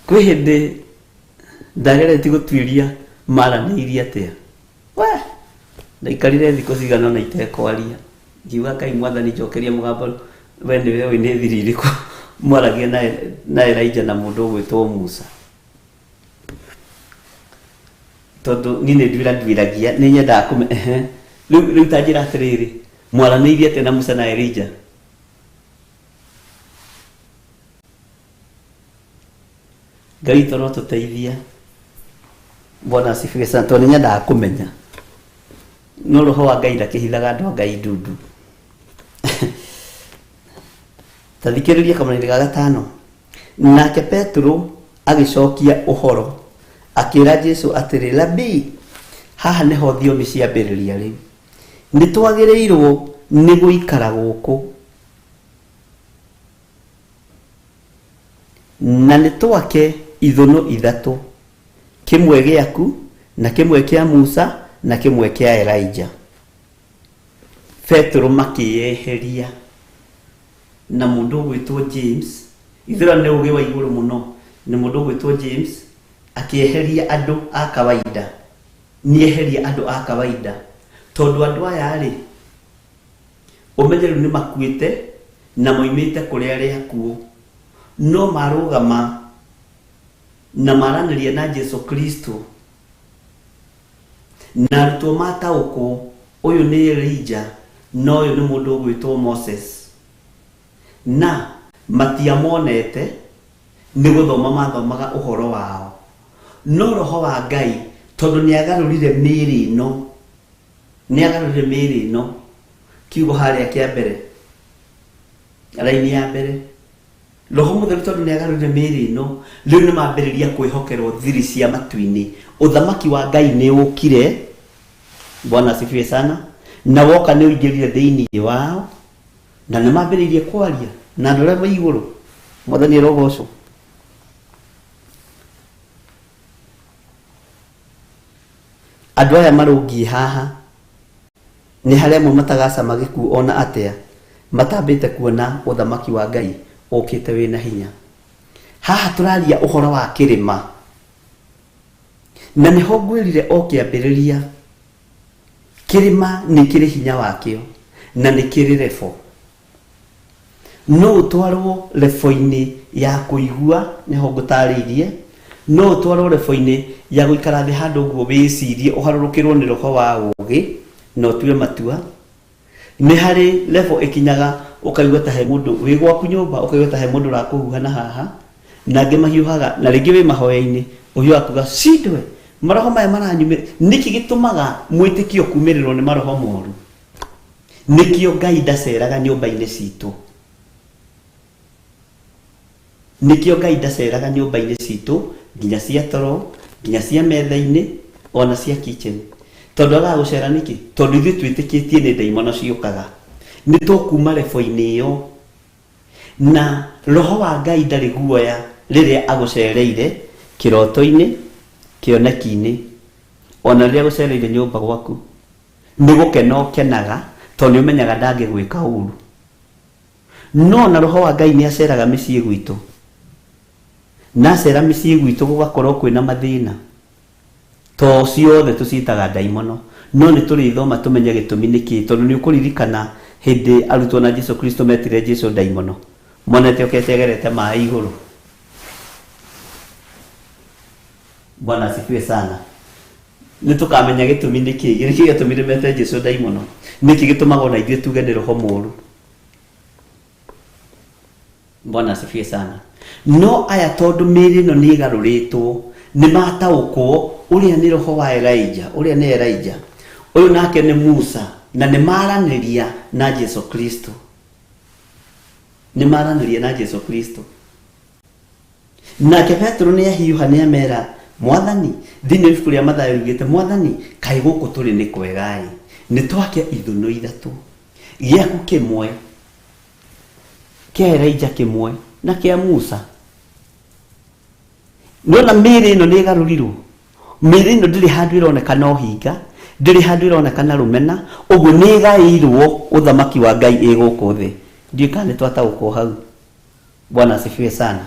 Kwĩ hĩndĩ ndageretie gũtuĩria maranĩirie atĩa. We! Ndaikarire thikũ cigana ũna itekwaria. Ngiuga Ngai mwathani njokeria mũgambo we nĩwe ũĩ nĩ thiri irĩkũ mwaragia na, na Elijah na mũndũ ũgwĩtwo Musa. Tondũ niĩ nĩ nduĩra nduĩragia nĩ nyendaga kũme ehe rĩu rĩu ta njĩra atĩrĩrĩ mwaranĩirie atĩa na Musa na Elijah? Ngai witũ arotũteithia. Bwana asifiwe sana, tondũ nĩ nyendaga kũmenya. No roho wa Ngai ndakĩhithaga andũ a Ngai ndundu. Ta thikĩrĩria kamũraini ga gatano. Nake Petero agĩcokia ũhoro akĩra Jesu atĩrĩ, Rabii, haha nĩho thiomi ciambĩrĩria rĩu. Nĩ twagĩrĩirwo nĩ gũikara gũkũ. Na nĩ twake ithũnũ ithatũ, kĩmwe gĩaku, na kĩmwe kĩa Musa, na kĩmwe kĩa Elija. Petero makĩyeheria na mũndũ ũgwĩtwo James, ithũra nĩ ũgĩ wa igũrũ mũno, na mũndũ ũgwĩtwo James akĩeheria andũ a kawaida, nĩeheria andũ a kawaida, tondũ andũ aya rĩ, Ũmenye rĩu nĩmakuĩte na moimĩte kũrĩ arĩa akuũ, no marũgama na maranĩria na Jesu Kristo, na arutwo mataũkwo ũyũ nĩ Elija na ũyũ nĩ mũndũ ũgwĩtwo Moses, na matiamonete, nĩ gũthoma mathomaga ũhoro wao. No Roho wa Ngai tondũ nĩagarũrire mĩĩrĩ ĩno, Nĩagarũrire mĩĩrĩ ĩno, kiugo harĩa kĩa mbere, raini ya mbere. Roho Mũtheru tondũ nĩagarũrire mĩĩrĩ ĩno, rĩu nĩmambĩrĩria kwĩhokerwo thiri cia matu-inĩ. Ũthamaki wa Ngai nĩũkire, Bwana asifiwe sana, na woka nĩũingĩrire thĩinĩ wao, na nĩmambĩrĩirie kwaria na andũ arĩa me igũrũ. Mwathani arogocwo. Andũ aya marũngiĩ haha, nĩ harĩ amwe matagacama gĩkuũ o na atĩa matambĩte kuona ũthamaki wa Ngai ũkĩte wĩ na hinya. Haha tũraria ũhoro wa kĩrĩma, na nĩho ngwĩrire o kĩambĩrĩria, kĩrĩma nĩ kĩrĩ hinya wakĩo na nĩ kĩrĩ rebo. No ũtwarwo level-inĩ ya kũigua, nĩho ngũtarĩirie, no ũtwarwo level-inĩ ya gũikara thĩ handũ ũguo wĩcirie ũharũrũkĩrwo nĩ roho wa ũgĩ na ũtue matua. Nĩ harĩ level ĩkinyaga ũkaigua ta he mũndũ wĩ gwaku nyũmba ũkaigua ta he mũndũ ũrakũhuha na haha, na angĩ mahiũhaga na rĩngĩ wĩ mahoya-inĩ ũhiũhaga kuga cindwe maroho maya maranyumĩra. Nĩkĩ gĩtũmaga mwĩtĩkio kumĩrĩrwo nĩ maroho moru? Nĩkĩo Ngai ndaceraga nyũmba-inĩ citũ. Nĩkĩo Ngai ndaceraga nyũmba-inĩ citũ nginya cia toro, nginya cia metha-inĩ, ona cia kitchen. Tondũ agaga gũcera nĩkĩ? Tondũ ithuĩ twĩtĩkĩtie nĩ ndaimono ciũkaga. Nĩ tũkuma level-inĩ ĩyo. Na roho wa Ngai ndarĩ guoya rĩrĩa agũcereire kĩroto-inĩ, kĩoneki-inĩ, ona rĩrĩa agũcereire nyũmba gwaku. Nĩ gũkena ũkenaga tondũ nĩ ũmenyaga ndangĩgwĩka ũru. No ona roho wa Ngai nĩ aceraga mĩciĩ gwitũ. Na acera mĩciĩ gwitũ gũgakorwo kwĩna mathĩna. To ciothe tũciĩtaga ndaimono. No nĩ tũrĩthoma tũmenye gĩtũmi nĩ kĩĩ tondũ nĩ ũkũririkana hĩndĩ arutwo na Jesu Kristo metire Jesu ndaimono. Monete okete agerete maĩ igũrũ. Bwana asifiwe sana. Nĩ tũkamenya gĩtũmi nĩ kĩĩ. Nĩkĩ gĩatũmire mete Jesu ndaimono? Nĩkĩ gĩtũmaga ona ithuĩ tuge nĩ roho mũũru? Bwana asifiwe sana. No aya tondũ mĩĩrĩ ĩno nĩ ĩgarũrĩtwo, nĩ mataũkwo ũrĩa nĩ roho wa Elijah, ũrĩa nĩ Elijah, ũyũ nake nĩ Musa, na nĩ maranĩria na Jesu Kristo. Nĩ maranĩria na Jesu Kristo. Nake Petero nĩ ahiũha nĩ amera, Mwathani, thĩinĩ wa ibuku rĩa Mathayo riugĩte, Mwathani, kaĩ gũkũ tũrĩ nĩ kwega-ĩ, nĩ twake ithũnũ ithatũ, gĩaku kĩmwe, kĩa Elija kĩmwe, na kĩa Musa. Nĩwona mĩĩrĩ ĩno nĩ ĩgarũrirwo, mĩĩrĩ ĩno ndĩrĩ handũ ĩronekana ũhinga, ndĩrĩ handũ ĩronekana rũmena, ũguo nĩ ĩgaĩirwo ũthamaki wa Ngai ĩ gũkũ thĩ. Ndiũĩ kana nĩ twataũkwo hau. Bwana asifiwe sana.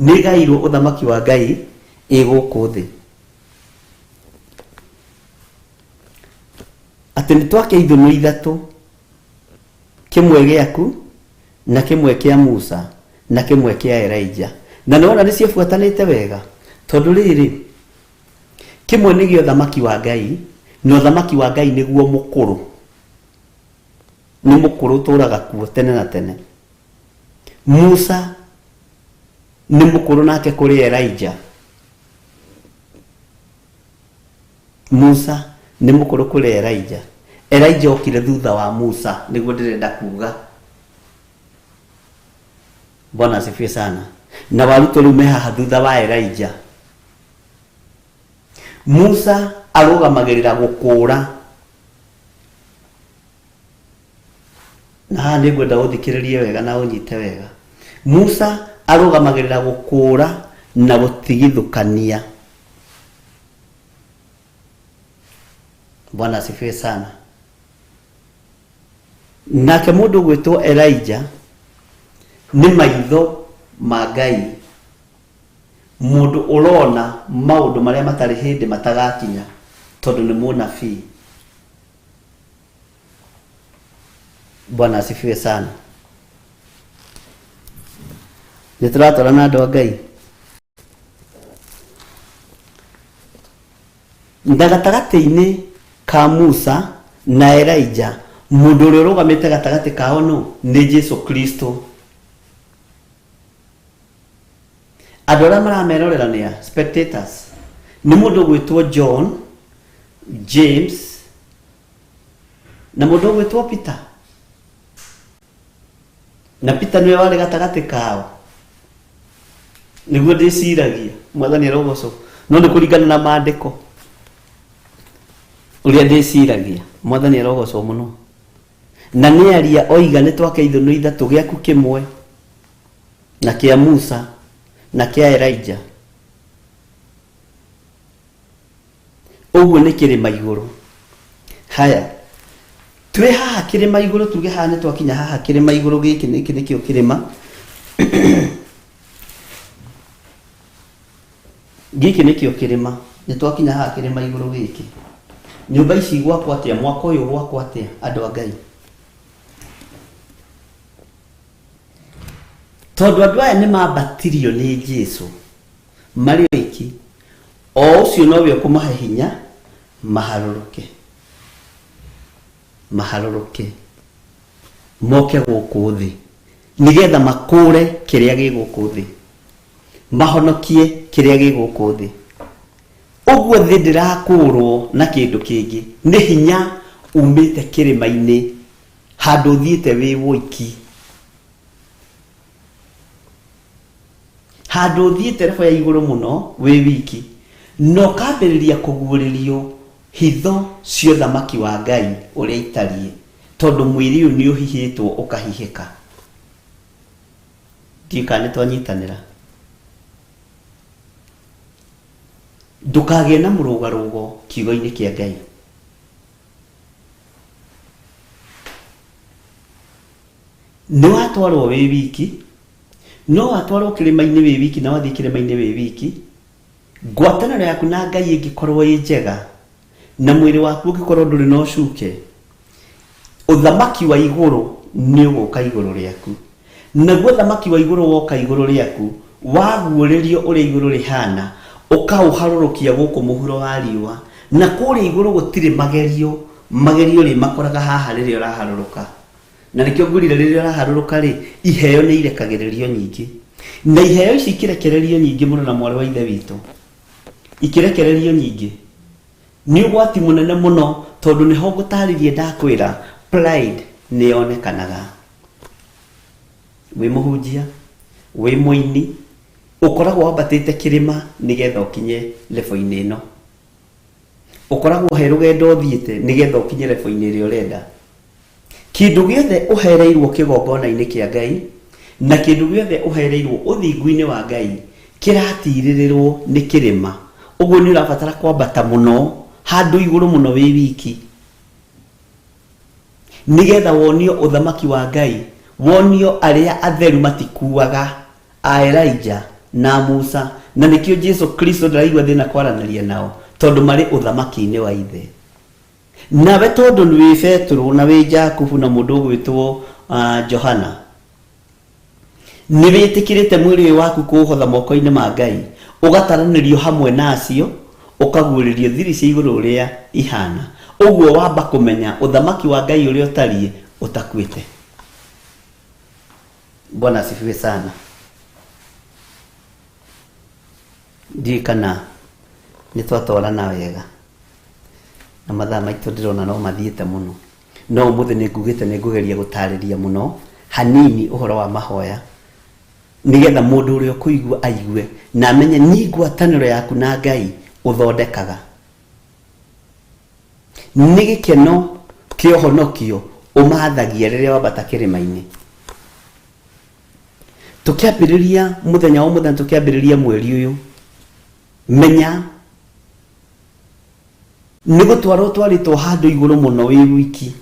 Nĩgairwo ũthamaki wa Ngai ĩ gũkũ thĩ. Atĩ nĩ twake ithũnũ ithatũ, kĩmwe gĩaku na kĩmwe kĩa Musa na kĩmwe kĩa Elija. Na nĩwona nĩ ciabuatanĩte wega, tondũ rĩrĩ, kĩmwe nĩ gĩa ũthamaki wa Ngai, na ũthamaki wa Ngai nĩguo mũkũrũ. Nĩ mũkũrũ ũtũraga kuo tene na tene. Musa Nĩ mũkũrũ nake kũrĩ Elijah. Musa nĩ mũkũrũ kũrĩ Elijah. Elijah okire thutha wa Musa, nĩguo ndĩrenda kuga. Bwana asifiwe sana. Na warutwo rĩu me haha thutha wa Elijah. Musa arũgamagĩrĩra gũkũũra. Na haha nĩ ngwenda ũthikĩrĩrie wega na ũnyite wega. Musa arũgamagĩrĩra gũkũũra na gũtigithũkania. Bwana asifiwe sana. Nake mũndũ ũgwĩtwo Elijah nĩ maitho ma Ngai, mũndũ ũrona maũndũ marĩa matarĩ hĩndĩ matagakinya, tondũ nĩ mũnabii. Bwana asifiwe sana. Nĩ tũratwarana andũ a Ngai. Na gatagatĩ-inĩ ka Musa na Elija, mũndũ ũrĩa ũrũgamĩte gatagatĩ kao nũ? Nĩ Jesu Kristo. Andũ arĩa maramerorera nĩ a? Spectators. Nĩ mũndũ ũgwĩtwo John, James na mũndũ ũgwĩtwo Peter. Na Peter nĩwe warĩ gatagatĩ kao. Nĩguo ndĩciragia, Mwathani arogocwo. No nĩ kũringana na maandĩko ũrĩa ndĩciragia, Mwathani arogocwo mũno. Na nĩ aria oiga nĩ twake ithũnũ ithatũ, gĩaku kĩmwe na kĩa Musa na kĩa Elijah. Ũguo nĩ kĩrĩma igũrũ. Haya, twĩ haha kĩrĩma igũrũ, tuge haha nĩ twakinya haha kĩrĩma igũrũ, gĩkĩ nĩkĩ nĩkĩo kĩrĩma gĩkĩ nĩkĩo kĩrĩma, nĩ twakinya haha kĩrĩma igũrũ gĩkĩ. Nyũmba ici gwakwo atĩa? Mwako ũyũ gwakwo atĩa, andũ a Ngai? Tondũ andũ aya nĩ mambatirio nĩ Jesu marĩ oiki, o ũcio nowe ũkũmahe hinya maharũrũke, maharũrũke moke gũkũ thĩ, nĩgetha makũũre kĩrĩa gĩ gũkũ thĩ, mahonokie kĩrĩa gĩ gũkũ thĩ. Ũguo thĩ ndĩrakũũrwo na kĩndũ kĩngĩ, nĩ hinya umĩte kĩrĩma-inĩ handũ ũthiĩte wĩ woiki. Handũ ũthiĩte level ya igũrũ mũno wĩ wiki na ũkambĩrĩria kũguũrĩrio hitho cia ũthamaki wa Ngai ũrĩa itariĩ, tondũ mwĩrĩ ũyũ nĩ ũhihĩtwo ũkahihĩka. Ndiũĩ kana nĩ twanyitanĩra. Ndũkagĩe na mũrũgarũgo kiugo-inĩ kĩa Ngai. Nĩ watwarwo wĩ wiki, no watwarwo kĩrĩma-inĩ wĩ wiki na wathiĩ kĩrĩma-inĩ wĩ wiki, ngwatanĩro yaku na Ngai ĩngĩkorwo ĩ njega na mwĩrĩ waku ũngĩkorwo ndũrĩ na ũcuke, ũthamaki wa igũrũ nĩ ũgũka igũrũ rĩaku. Naguo ũthamaki wa igũrũ woka igũrũ rĩaku, waguũrĩrio ũrĩa igũrũ rĩhana, ũkaũharũrũkia gũkũ mũhuro wa riũa. Na kũrĩa igũrũ gũtirĩ magerio, magerio ũrĩmakoraga haha rĩrĩa ũraharũrũka. Na nĩkĩo ngwĩrire rĩrĩa ũraharũrũka rĩ, iheo nĩ irekagĩrĩrio nyingĩ. Na iheo ici ikĩrekererio nyingĩ mũno na mwarĩ wa ithe witũ, ikĩrekererio nyingĩ, nĩ ũgwati mũnene mũno tondũ nĩho ngũtarĩrie ndakwĩra pride nĩ yonekanaga. Wĩ mũhunjia, wĩ mũini, ũkoragwo wambatĩte kĩrĩma nĩgetha ũkinye level-inĩ ĩno. Ũkoragwo he rũgendo ũthiĩte nĩgetha ũkinye level-inĩ ĩrĩa ũrenda. Kĩndũ gĩothe ũhereirwo kĩgongona-inĩ kĩa Ngai, na kĩndũ gĩothe ũhereirwo ũthingu-inĩ wa Ngai, kĩratirĩrĩrwo nĩ kĩrĩma. Ũguo nĩ ũrabatara kwambata mũno, handũ igũrũ mũno wĩ wiki, nĩgetha wonio ũthamaki wa Ngai, wonio arĩa atheru matikuaga, a Elijah na Musa, na nĩkĩo Jesu Kristo ndaraigua thĩna kwaranĩria nao, tondũ marĩ ũthamaki-inĩ wa Ithe. Nawe tondũ wĩ Petero na wĩ Jakubu na mũndũ ũgwĩtwo Johana, nĩ wĩtĩkĩrĩte mwĩrĩ ũyũ waku kũũhotha moko-inĩ ma Ngai, ũgataranĩrio hamwe na acio, ũkaguũrĩrio thiri cia igũrũ ũrĩa ihana. Ũguo wamba kũmenya ũthamaki wa Ngai ũrĩa ũtariĩ ũtakuĩte. Bwana asifiwe sana. Ndiũĩ kana nĩ twatwarana wega na mathaa maitũ ndĩrona no mathiĩte mũno no ũmũthĩ nĩ ngugĩte nĩ ngũgeria gũtarĩria mũno hanini ũhoro wa mahoya nĩgetha mũndũ ũrĩa ũkũigua aigue na amenye ni ngwatanĩro yaku na Ngai ũthondekaga nĩ gĩkeno kĩa ũhonokio ũmathagia rĩrĩa wambata kĩrĩma-inĩ tũkĩambĩrĩria mũthenya wa mũthenya tũkĩambĩrĩria mweri ũyũ menya nĩ gũtwarwo twarĩtwo handũ igũrũ mũno wĩ wiki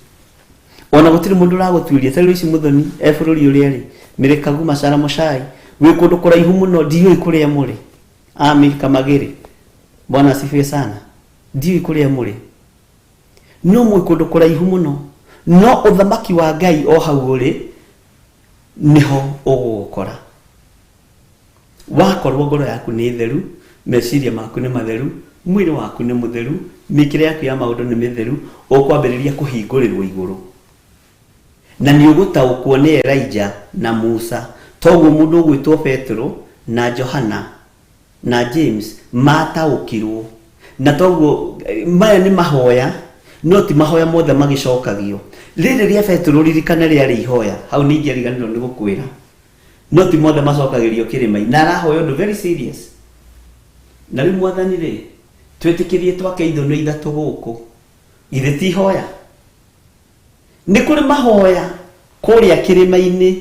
ona gũtirĩ mũndũ ũragũtuĩria ta rĩu ici mũthoni e bũrũri ũrĩa rĩ mĩrĩkagu macara mũcai wĩ kũndũ kũraihu mũno ndiũĩ kũrĩa mũrĩ Amerika magĩrĩ bwana asifiwe sana ndiũĩ kũrĩa mũrĩ no mwĩ kũndũ kũraihu mũno no ũthamaki wa ngai o hau ũrĩ nĩho ũgũgũkora wakorwo ngoro yaku nĩ theru meciria maku nĩ matheru mwĩrĩ waku nĩ mũtheru mĩkĩre yaku ya maũndũ nĩ mĩtheru ũkwambĩrĩria kũhingũrĩrwo igũrũ na nĩ ũgũtaũkwo nĩ Elijah na Musa toguo mũndũ ũgwĩtwo Petero na Johana na James mataũkirwo na toguo eh, maya nĩ mahoya no ti mahoya mothe magĩcokagio rĩrĩ rĩa Petero ririkane rĩarĩ ihoya hau nĩ ingĩariganĩrwo nĩ gũkwĩra no ti mothe macokagĩrio kĩrĩma-inĩ na arahoya ũndũ very serious na rĩu mwathani rĩ twĩtĩkĩrie twake ithũnũ ithatũ gũkũ githĩ ti ihoya nĩ kũrĩ mahoya kũrĩa kĩrĩma-inĩ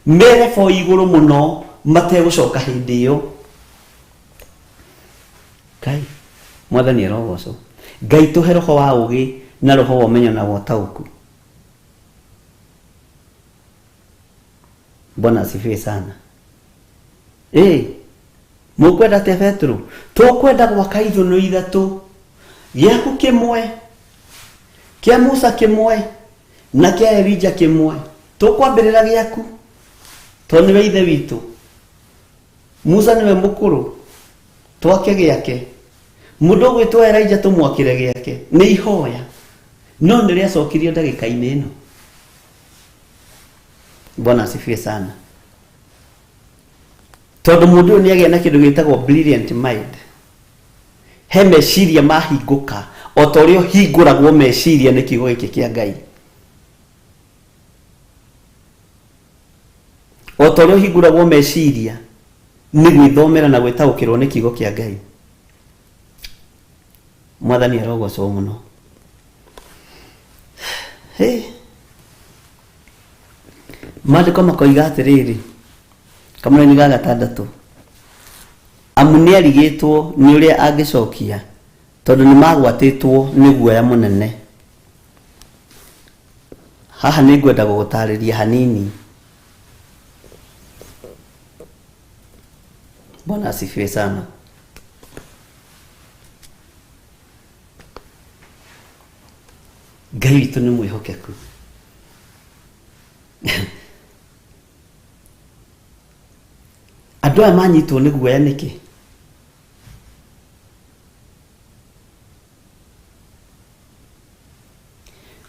merebo igũrũ mũno mategũcoka hĩndĩ ĩyo ngai mwathani arogocwo ngai tũhe roho wa ũgĩ na roho wa ũmenyo na wa ũtaũku bwana asifiwe sana ĩ mũkwenda atĩa petero tũkwenda gwaka ithũnũ ithatũ gĩaku kĩmwe kĩa musa kĩmwe na kĩa elija kĩmwe tũkwambĩrĩra gĩaku tondũ nĩwe ithe witũ musa nĩwe mũkũrũ twake gĩake mũndũ ũgwĩtwo elija tũmwakĩre gĩake nĩ ihoya no nĩ rĩacokirio ndagĩka-inĩ ĩno bwana asifiwe sana tondũ mũndũ ũyũ nĩ agĩa na kĩndũ gĩtagwo brilliant mind he meciria mahingũka o ta ũrĩa ũhingũragwo meciria nĩ kiugo gĩkĩ kĩa ngai o ta ũrĩa ũhingũragwo meciria nĩ gwĩthomera na gwĩtaũkĩrwo nĩ kiugo kĩa ngai mwathani arogocwo mũno Hey. maandĩko makoiga atĩrĩrĩ kamũraini ga gatandatũ amu nĩarigĩtwo nĩ ũrĩa angĩcokia tondũ nĩmagwatĩtwo nĩ guoya mũnene haha nĩ ngwenda gũgũtarĩria hanini bwana asifiwe sana ngai witũ nĩ mwĩhokeku andũ aya manyitwo nĩ guoya nĩkĩ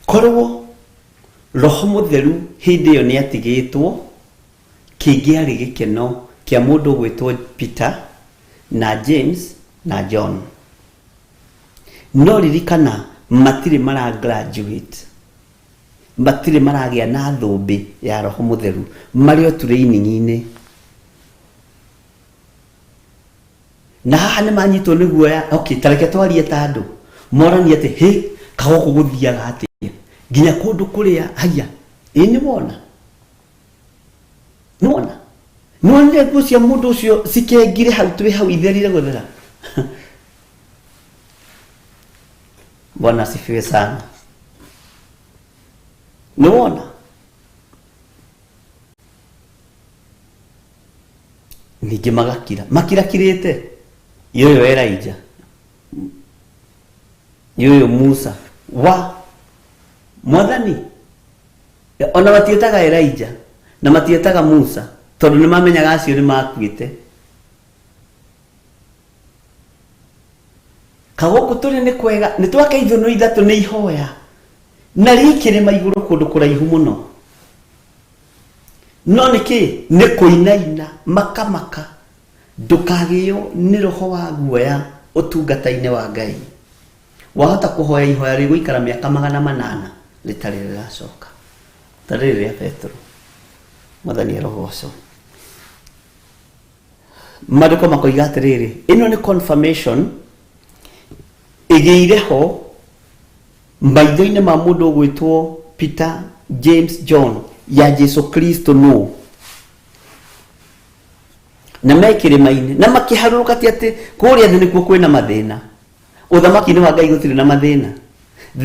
korwo roho mũtheru hĩndĩ ĩyo nĩ atigĩtwo kĩngĩarĩ gĩkeno kĩa mũndũ ũgwĩtwo Peter na James na John no ririkana matirĩ mara graduate matirĩ maragĩa na thũmbĩ ya roho mũtheru marĩ o training-inĩ na haha nĩ manyitwo nĩ guoya okay ta reke twarie ta andũ moranie atĩ hĩ kagũkũ gũthiaga atĩa nginya kũndũ kũrĩa haya ĩ nĩ wona nĩ wona nĩ wonire nguo cia mũndũ ũcio cikengire hau twĩ hau itherire gũthera bwana asifiwe sana nĩ wona ningĩ magakira makirakirĩte yoyo Elijah yoyo Musa wa mwathani ona matiĩtaga Elijah na matiĩtaga Musa tondũ nĩ mamenyaga acio nĩ makuĩte kagũkũ tũrĩ nĩ kwega nĩ twake ithũnũ ithatũ nĩ ihoya na rĩkĩrĩma igũrũ kũndũ kũraihu mũno no nĩ kĩ nĩ kũinaina makamaka Ndũkagĩo nĩ roho wa guoya ũtungata-inĩ wa Ngai. Wahota kũhoya ihoya rĩgũikara mĩaka 800 rĩtarĩ rĩracoka. Ta rĩrĩ rĩa Petero. Mwathani arogocwo. Maandĩko makoiga atĩrĩrĩ, ĩno nĩ confirmation ĩgĩire ho maitho-inĩ ma mũndũ ũgwĩtwo Peter, James, John ya Jesu Kristo nũ na me kĩrĩma-inĩ na makĩharũrũka ti atĩ kũrĩa thĩ nĩkuo kwĩna mathĩna. Ũthamaki-inĩ wa Ngai gũtirĩ na mathĩna.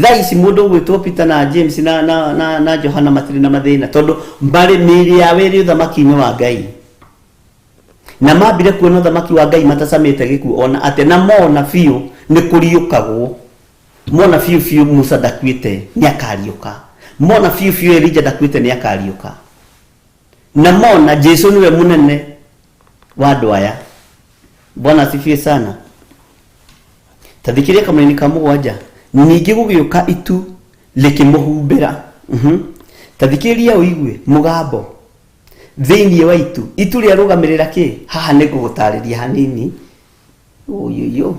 Thaa ici mũndũ ũgwĩtwo Peter na James na Johana matirĩ na mathĩna tondũ marĩ mĩĩrĩ yao ĩrĩ ũthamaki-inĩ wa Ngai. Na mambire kuona ũthamaki wa Ngai matacamĩte gĩkuũ ona atĩa, na mona biũ nĩ kũriũkagwo. Mona biũ biũ Musa ndakuĩte nĩ akariũka. Mona biũ biũ Elijah ndakuĩte nĩ akariũka. Na mona Jesu nĩwe mũnene wa andũ aya. Bwana asifiwe sana. Ta thikĩrĩria kamũraini ka mũgwanja. Ningĩ gũgĩũka itu rĩkĩmũhumbĩra. Ta thikĩrĩria ũigue mũgambo thĩinĩ wa itu. Itu rĩarũgamĩrĩra kĩ? Haha nĩ ngũgũtarĩria hanini. Ũyũyũ.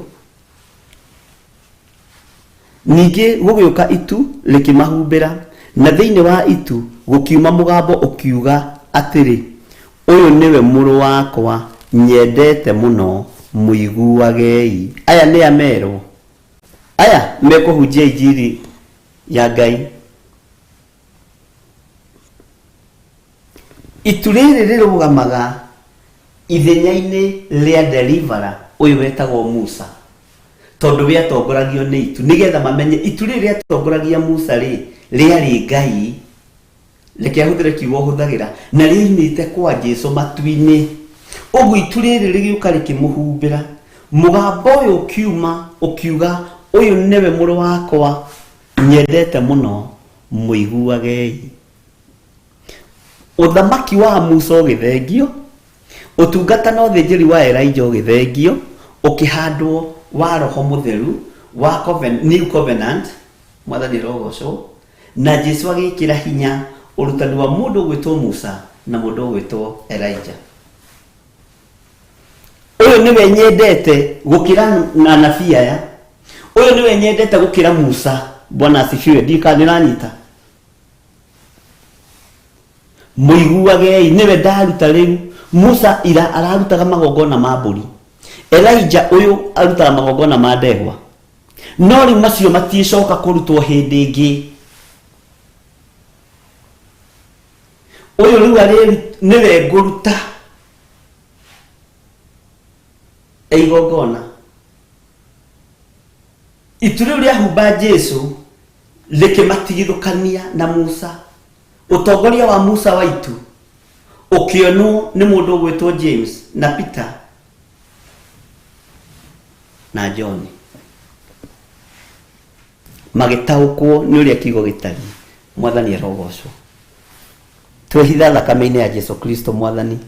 Ningĩ gũgĩũka itu rĩkĩmahumbĩra, na thĩinĩ wa itu gũkiuma mũgambo ũkiuga atĩrĩ, Ũyũ nĩwe Mũrũ wakwa nyendete mũno, mũiguagei. Aya nĩ a merwo? Aya mekũhunjia injiri ya Ngai. Itu rĩrĩ rĩrũgamaga ithenya-inĩ rĩa deliverer ũyũ wetagwo Musa, tondũ we atongoragio nĩ itu, nĩgetha mamenye itu rĩrĩ rĩatongoragia Musa rĩ, rĩarĩ Ngai. Reke ahũthĩre kiugo hũthagĩra, na rĩoimĩte kwa Jesu matu-inĩ. Ũguo itu rĩrĩ rĩgĩũka rĩkĩmũhumbĩra. Mũgambo ũyũ ũkiuma ũkiuga, ũyũ nĩwe mũrũ wakwa nyendete mũno, mũiguagei. Ũthamaki wa Musa ũgĩthengio, ũtungata na ũthĩnjĩri wa Elijah ũgĩthengio, ũkĩhandwo wa Roho Mũtheru wa New Covenant, Mwathani arogocwo, na Jesu agĩkĩra hinya ũrutani wa mũndũ ũgwĩtwo Musa na mũndũ ũgwĩtwo Elijah. Ũyũ nĩwe nyendete gũkĩra anabii aya. Ũyũ nĩwe nyendete gũkĩra Musa. Bwana asifiwe. Ndiũĩ kana nĩũranyita. Mũiguagei, nĩwe ndaruta rĩu. Musa ira ararutaga magongona ma mbũri. Elijah ũyũ arutaga magongona ma ndegwa. No rĩu macio matiĩcoka kũrutwo hĩndĩ ĩngĩ. Ũyũ rĩu arĩ nĩwe ngũruta e igongona. Itu rĩu rĩahumba Jesu rĩkĩmatigithũkania na Musa. Ũtongoria wa Musa wa itu ũkĩonwo nĩ mũndũ ũgwĩtwo James na Peter na John. Magĩtaũkwo nĩ ũrĩa kiugo gĩtariĩ. Mwathani arogocwo. Twehitha thakame-inĩ ya Jesu Kristo Mwathani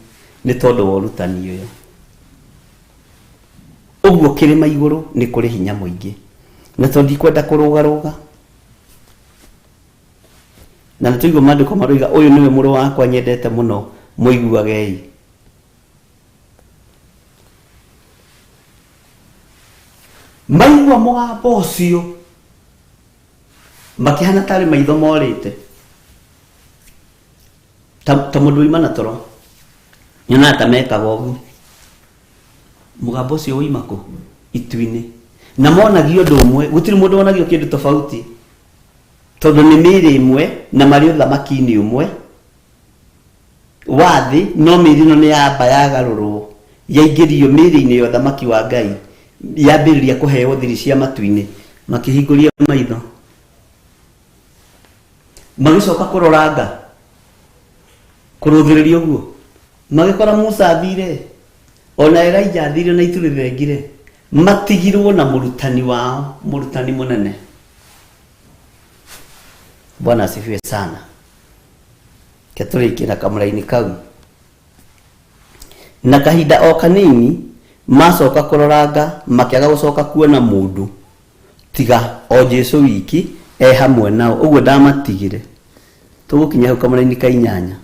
nĩ tondũ wa ũrutani ũyũ. Ũguo kĩrĩma igũrũ nĩ kũrĩ hinya mũingĩ. Na tondũ ndikwenda kũrũgarũga, na nĩ tũigua maandĩko maroiga ũyũ nĩwe mũrũ wakwa nyendete mũno, mũiguagei. Maigua mũgambo ũcio makĩhana tarĩ maitho morĩte, ta mũndũ waima na toro, nyonaga ta mekaga ũguo. Mũgambo ũcio woima kũ? Itu-inĩ. Na monagio ũndũ ũmwe, gũtirĩ mũndũ wonagio kĩndũ tofauti, tondũ nĩ mĩĩrĩ ĩmwe na marĩ ũthamaki-inĩ ũmwe wa thĩ, no mĩĩrĩ ĩno nĩ yamba yagarũrwo, yaingĩrio mĩĩrĩ-inĩ ya ũthamaki wa Ngai, yambĩrĩria kũheo thiri cia matu-inĩ. Makĩhingũria maitho, magĩcoka kũroranga, kũrũthĩrĩria ũguo, magĩkora Musa athire, ona Elijah athire, na itu rĩthengire. Matigirwo na mũrutani wao, mũrutani mũnene. Bwana asifiwe sana. Ke tũrĩkie na kamũraini kau. Na kahinda o kanini macoka kũroranga, makĩaga gũcoka kuona mũndũ tiga o Jesu wiki e hamwe nao. Ũguo ndamatigire. Tũgũkinya hau kamũraini ka inyanya.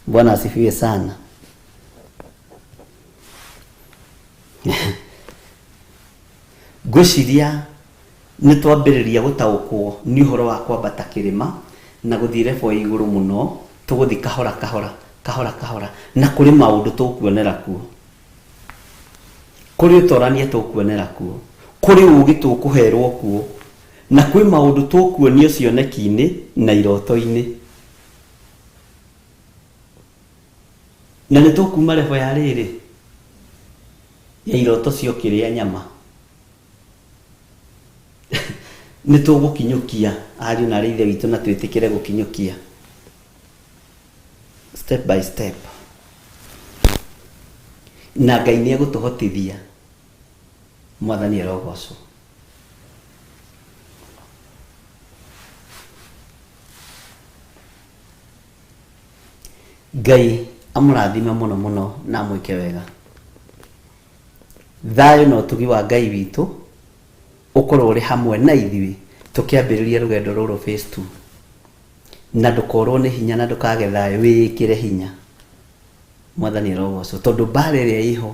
Bwana asifiwe sana. Ngwĩciria nĩ twambĩrĩria gũtaũkwo nĩ ũhoro wa kwambata kĩrĩma na gũthiĩ level ya igũrũ mũno, tũgũthiĩ kahora kahora, kahora kahora, na kũrĩ maũndũ tũkuonera kuo. Kũrĩ ũtorania tũkuonera kuo, kũrĩ ũgĩ tũkũherwo kuo, na kwĩ maũndũ tũkuonio cioneki-inĩ na iroto-inĩ. Na nĩ tũkuma level ya rĩrĩ, ya iroto cia ũkĩrĩa nyama. Nĩ tũgũkinyũkia ariũ na arĩ ithe witũ na twĩtĩkĩre gũkinyũkia step by step. Na Ngai nĩ egũtũhotithia. Mwathani arogocwo. Ngai amũrathime mũno mũno na amwĩke wega. Thayũ na ũtugi wa Ngai witũ ũkorwo ũrĩ hamwe na ithuĩ tũkĩambĩrĩria rũgendo rũrũ phase 2. Na ndũkorwo nĩ hinya na ndũkage thayũ, wĩĩkĩre hinya. Mwathani arogocwo tondũ mbara ĩrĩa ĩho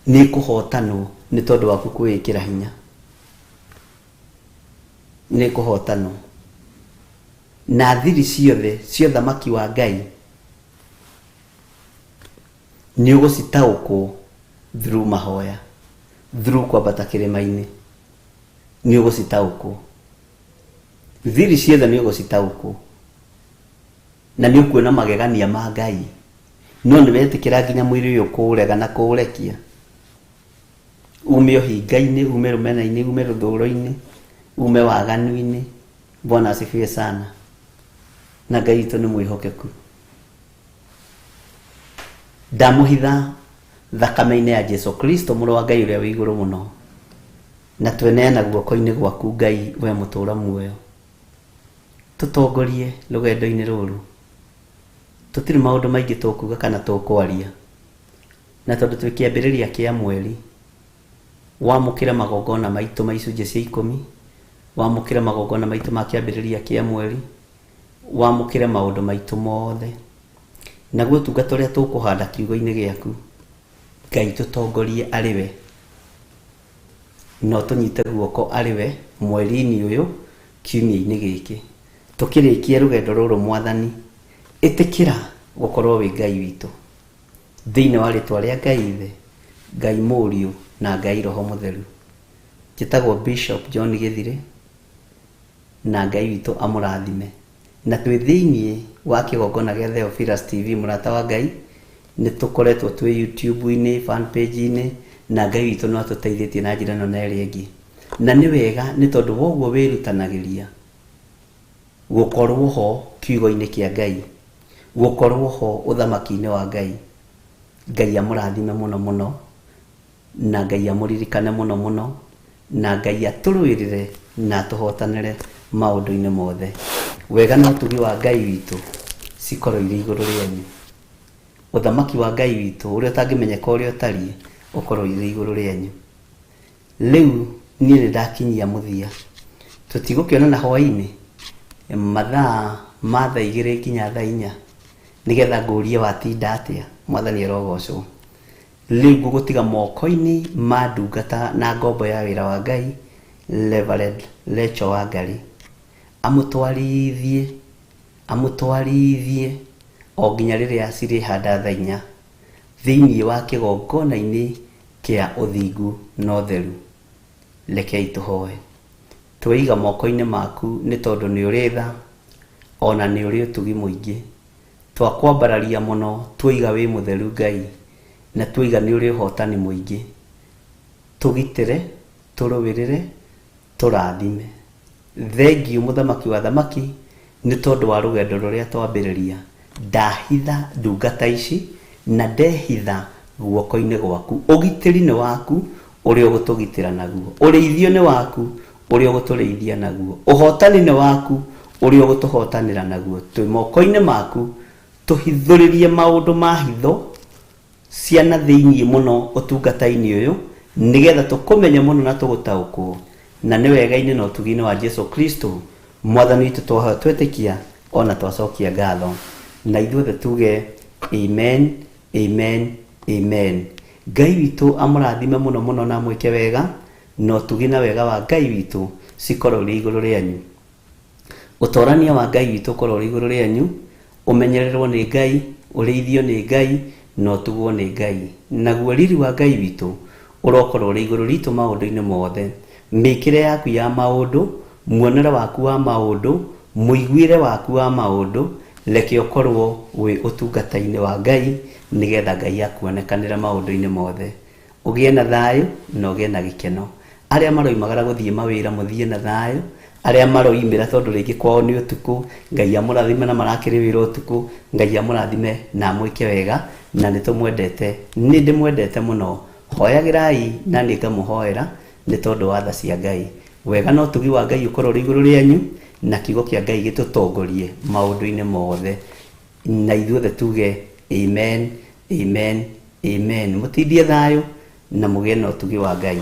nĩ ĩkũhotanwo nĩ tondũ waku kwĩĩkĩra hinya. Nĩ ĩkũhotanwo. Na thiri ciothe cia ũthamaki wa Ngai nĩ ũgũcitaũkwo through mahoya, through kwambata kĩrĩma-inĩ, nĩ ũgũcitaũkwo. Thiri ciothe nĩ ũgũcitaũkwo na nĩ ũkuona magegania ma Ngai. No nĩ wetĩkĩra nginya mwĩrĩ ũyũ kũũrega na kũũrekia, ume ũhinga-inĩ, ume rũmena-inĩ, ume rũthũro-inĩ, ume waganu-inĩ. Bwana asifiwe sana. Na Ngai witũ nĩ mwĩhokeku. Ndamũhitha thakame-inĩ ya Jesu Kristo mũrũ wa Ngai ũrĩa wĩ igũrũ mũno, na tweneana guoko-inĩ gwaku Ngai we mũtũra muoyo. Tũtongorie rũgendo-inĩ rũrũ. Tũtirĩ maũndũ maingĩ tũkuga kana tũkwaria, na tondũ twĩ kĩambĩrĩria kĩa mweri, wamũkĩre magongona maitũ ma icunjĩ cia ikũmi, wamũkĩre magongona maitũ ma kĩambĩrĩria kĩa mweri, wamũkĩre maũndũ maitũ mothe. Naguo ũtungata ũrĩa tũkũhanda kiugo-inĩ gĩaku, Ngai tũtongorie arĩ we, na ũtũnyite guoko arĩ we mweri-inĩ ũyũ, kiumia-inĩ gĩkĩ. Tũkĩrĩkia rũgendo rũrũ Mwathani, ĩtĩkĩra gũkorwo wĩ Ngai witũ. Thĩinĩ wa rĩtwa rĩa Ngai Ithe, Ngai Mũriũ na Ngai Roho Mũtheru. Njĩtagwo Bishop John Gĩthirĩ, na Ngai witũ amũrathime. Na twĩ thĩinĩ wa kĩgongona gĩa Theophilus TV, mũrata wa Ngai, nĩ tũkoretwo twĩ YouTube-inĩ, fan page-inĩ, na Ngai witũ no atũteithĩtie na njĩra ĩno na ĩrĩa ĩngĩ. Na nĩ wega nĩ tondũ woguo wĩrutanagĩria gũkorwo ho kiugo-inĩ kĩa Ngai, gũkorwo ho ũthamaki-inĩ wa Ngai. Ngai amũrathime mũno mũno, na Ngai amũririkane mũno mũno, na Ngai atũrũĩrĩre na atũhotanĩre maũndũ-inĩ mothe. Wega na ũtugi wa Ngai witũ cikorwo irĩ igũrũ rĩanyu. Ũthamaki wa Ngai witũ ũrĩa ũtangĩmenyeka ũrĩa ũtariĩ ũkorwo irĩ igũrũ rĩanyu. Rĩu niĩ nĩ ndakinyia mũthia. Tũtigũkĩonana hwaĩ-inĩ mathaa ma thaa igĩrĩ nginya thaa inya nĩgetha ngũrie watinda atĩa. Mwathani arogocwo. Rĩu ngũgũtiga moko-inĩ ma ndungata na ngombo ya wĩra wa Ngai, Reverend Rachel Wangari, amũtwarithie, amũtwarithie o nginya rĩrĩa cirĩhanda thaa inya thĩinĩ wa kĩgongona-inĩ kĩa ũthingu na ũtheru. Rekei tũhoe. Tweiga moko-inĩ maku nĩ tondũ nĩ ũrĩ tha, o na nĩ ũrĩ ũtugi mũingĩ. Twakwambararia mũno tuoiga wĩ mũtheru Ngai, na tuoiga nĩ ũrĩ ũhotani mũingĩ. Tũgitĩre, tũrũĩrĩre, tũrathime. Thengiũ mũthamaki wa athamaki nĩ tondũ wa rũgendo rũrĩa twambĩrĩria. Ndahitha ndungata ici na ndehitha guoko-inĩ gwaku. Ũgitĩri nĩ waku ũrĩa ũgũtũgitĩra naguo. Ũrĩithio nĩ waku ũrĩa ũgũtũrĩithia naguo. Ũhotani nĩ waku ũrĩa ũgũtũhotanĩra naguo. Twĩ moko-inĩ maku, tũhithũrĩrie maũndũ ma hitho cia na thĩinĩ mũno ũtungata-inĩ ũyũ, nĩgetha tũkũmenye mũno na tũgũtaũkwo. Na nĩ wega-inĩ na ũtugi-inĩ wa Jesu Kristo, Mwathani witũ twahoya twetĩkia o na twacokia ngatho. Na ithuothe tuge amen, amen, amen. Ngai witũ amũrathime mũno mũno na amwĩke wega. Na ũtugi na wega wa Ngai witũ cikorwo irĩ igũrũ rĩanyu. Ũtorania wa Ngai witũ ũkorwo ũrĩ igũrũ rĩanyu, ũmenyererwo nĩ Ngai, ũrĩithio nĩ Ngai, na ũtugwo nĩ Ngai. Naguo riri wa Ngai witũ ũrokorwo ũrĩ igũrũ ritũ maũndũ-inĩ mothe. Mĩkĩre yaku ya maũndũ, muonere waku wa maũndũ, mũiguĩre waku wa maũndũ, reke ũkorwo wĩ ũtungata-inĩ wa Ngai, nĩgetha Ngai akuonekanĩre maũndũ-inĩ mothe. Ũgĩe na thayũ na ũgĩe na gĩkeno. Arĩa maroimagara gũthiĩ mawĩra mũthiĩ na thayũ, arĩa maroimĩra tondũ rĩngĩ kwao nĩ ũtukũ, Ngai amũrathime na marakĩrĩ wĩra ũtukũ, Ngai amũrathime na amwĩke wega, na nĩ tũmwendete, nĩ ndĩmwendete mũno. Hoyagĩrai na niĩ ngamũhoera nĩ tondũ wa tha cia Ngai. Wega na ũtugi wa Ngai ũkorwo ũrĩ igũrũ rĩanyu, na kiugo kĩa Ngai gĩtũtongorie maũndũ-inĩ mothe. Na ithuothe tuge amen, amen, amen. Mũtindie thayũ na mũgĩe na ũtugi wa Ngai.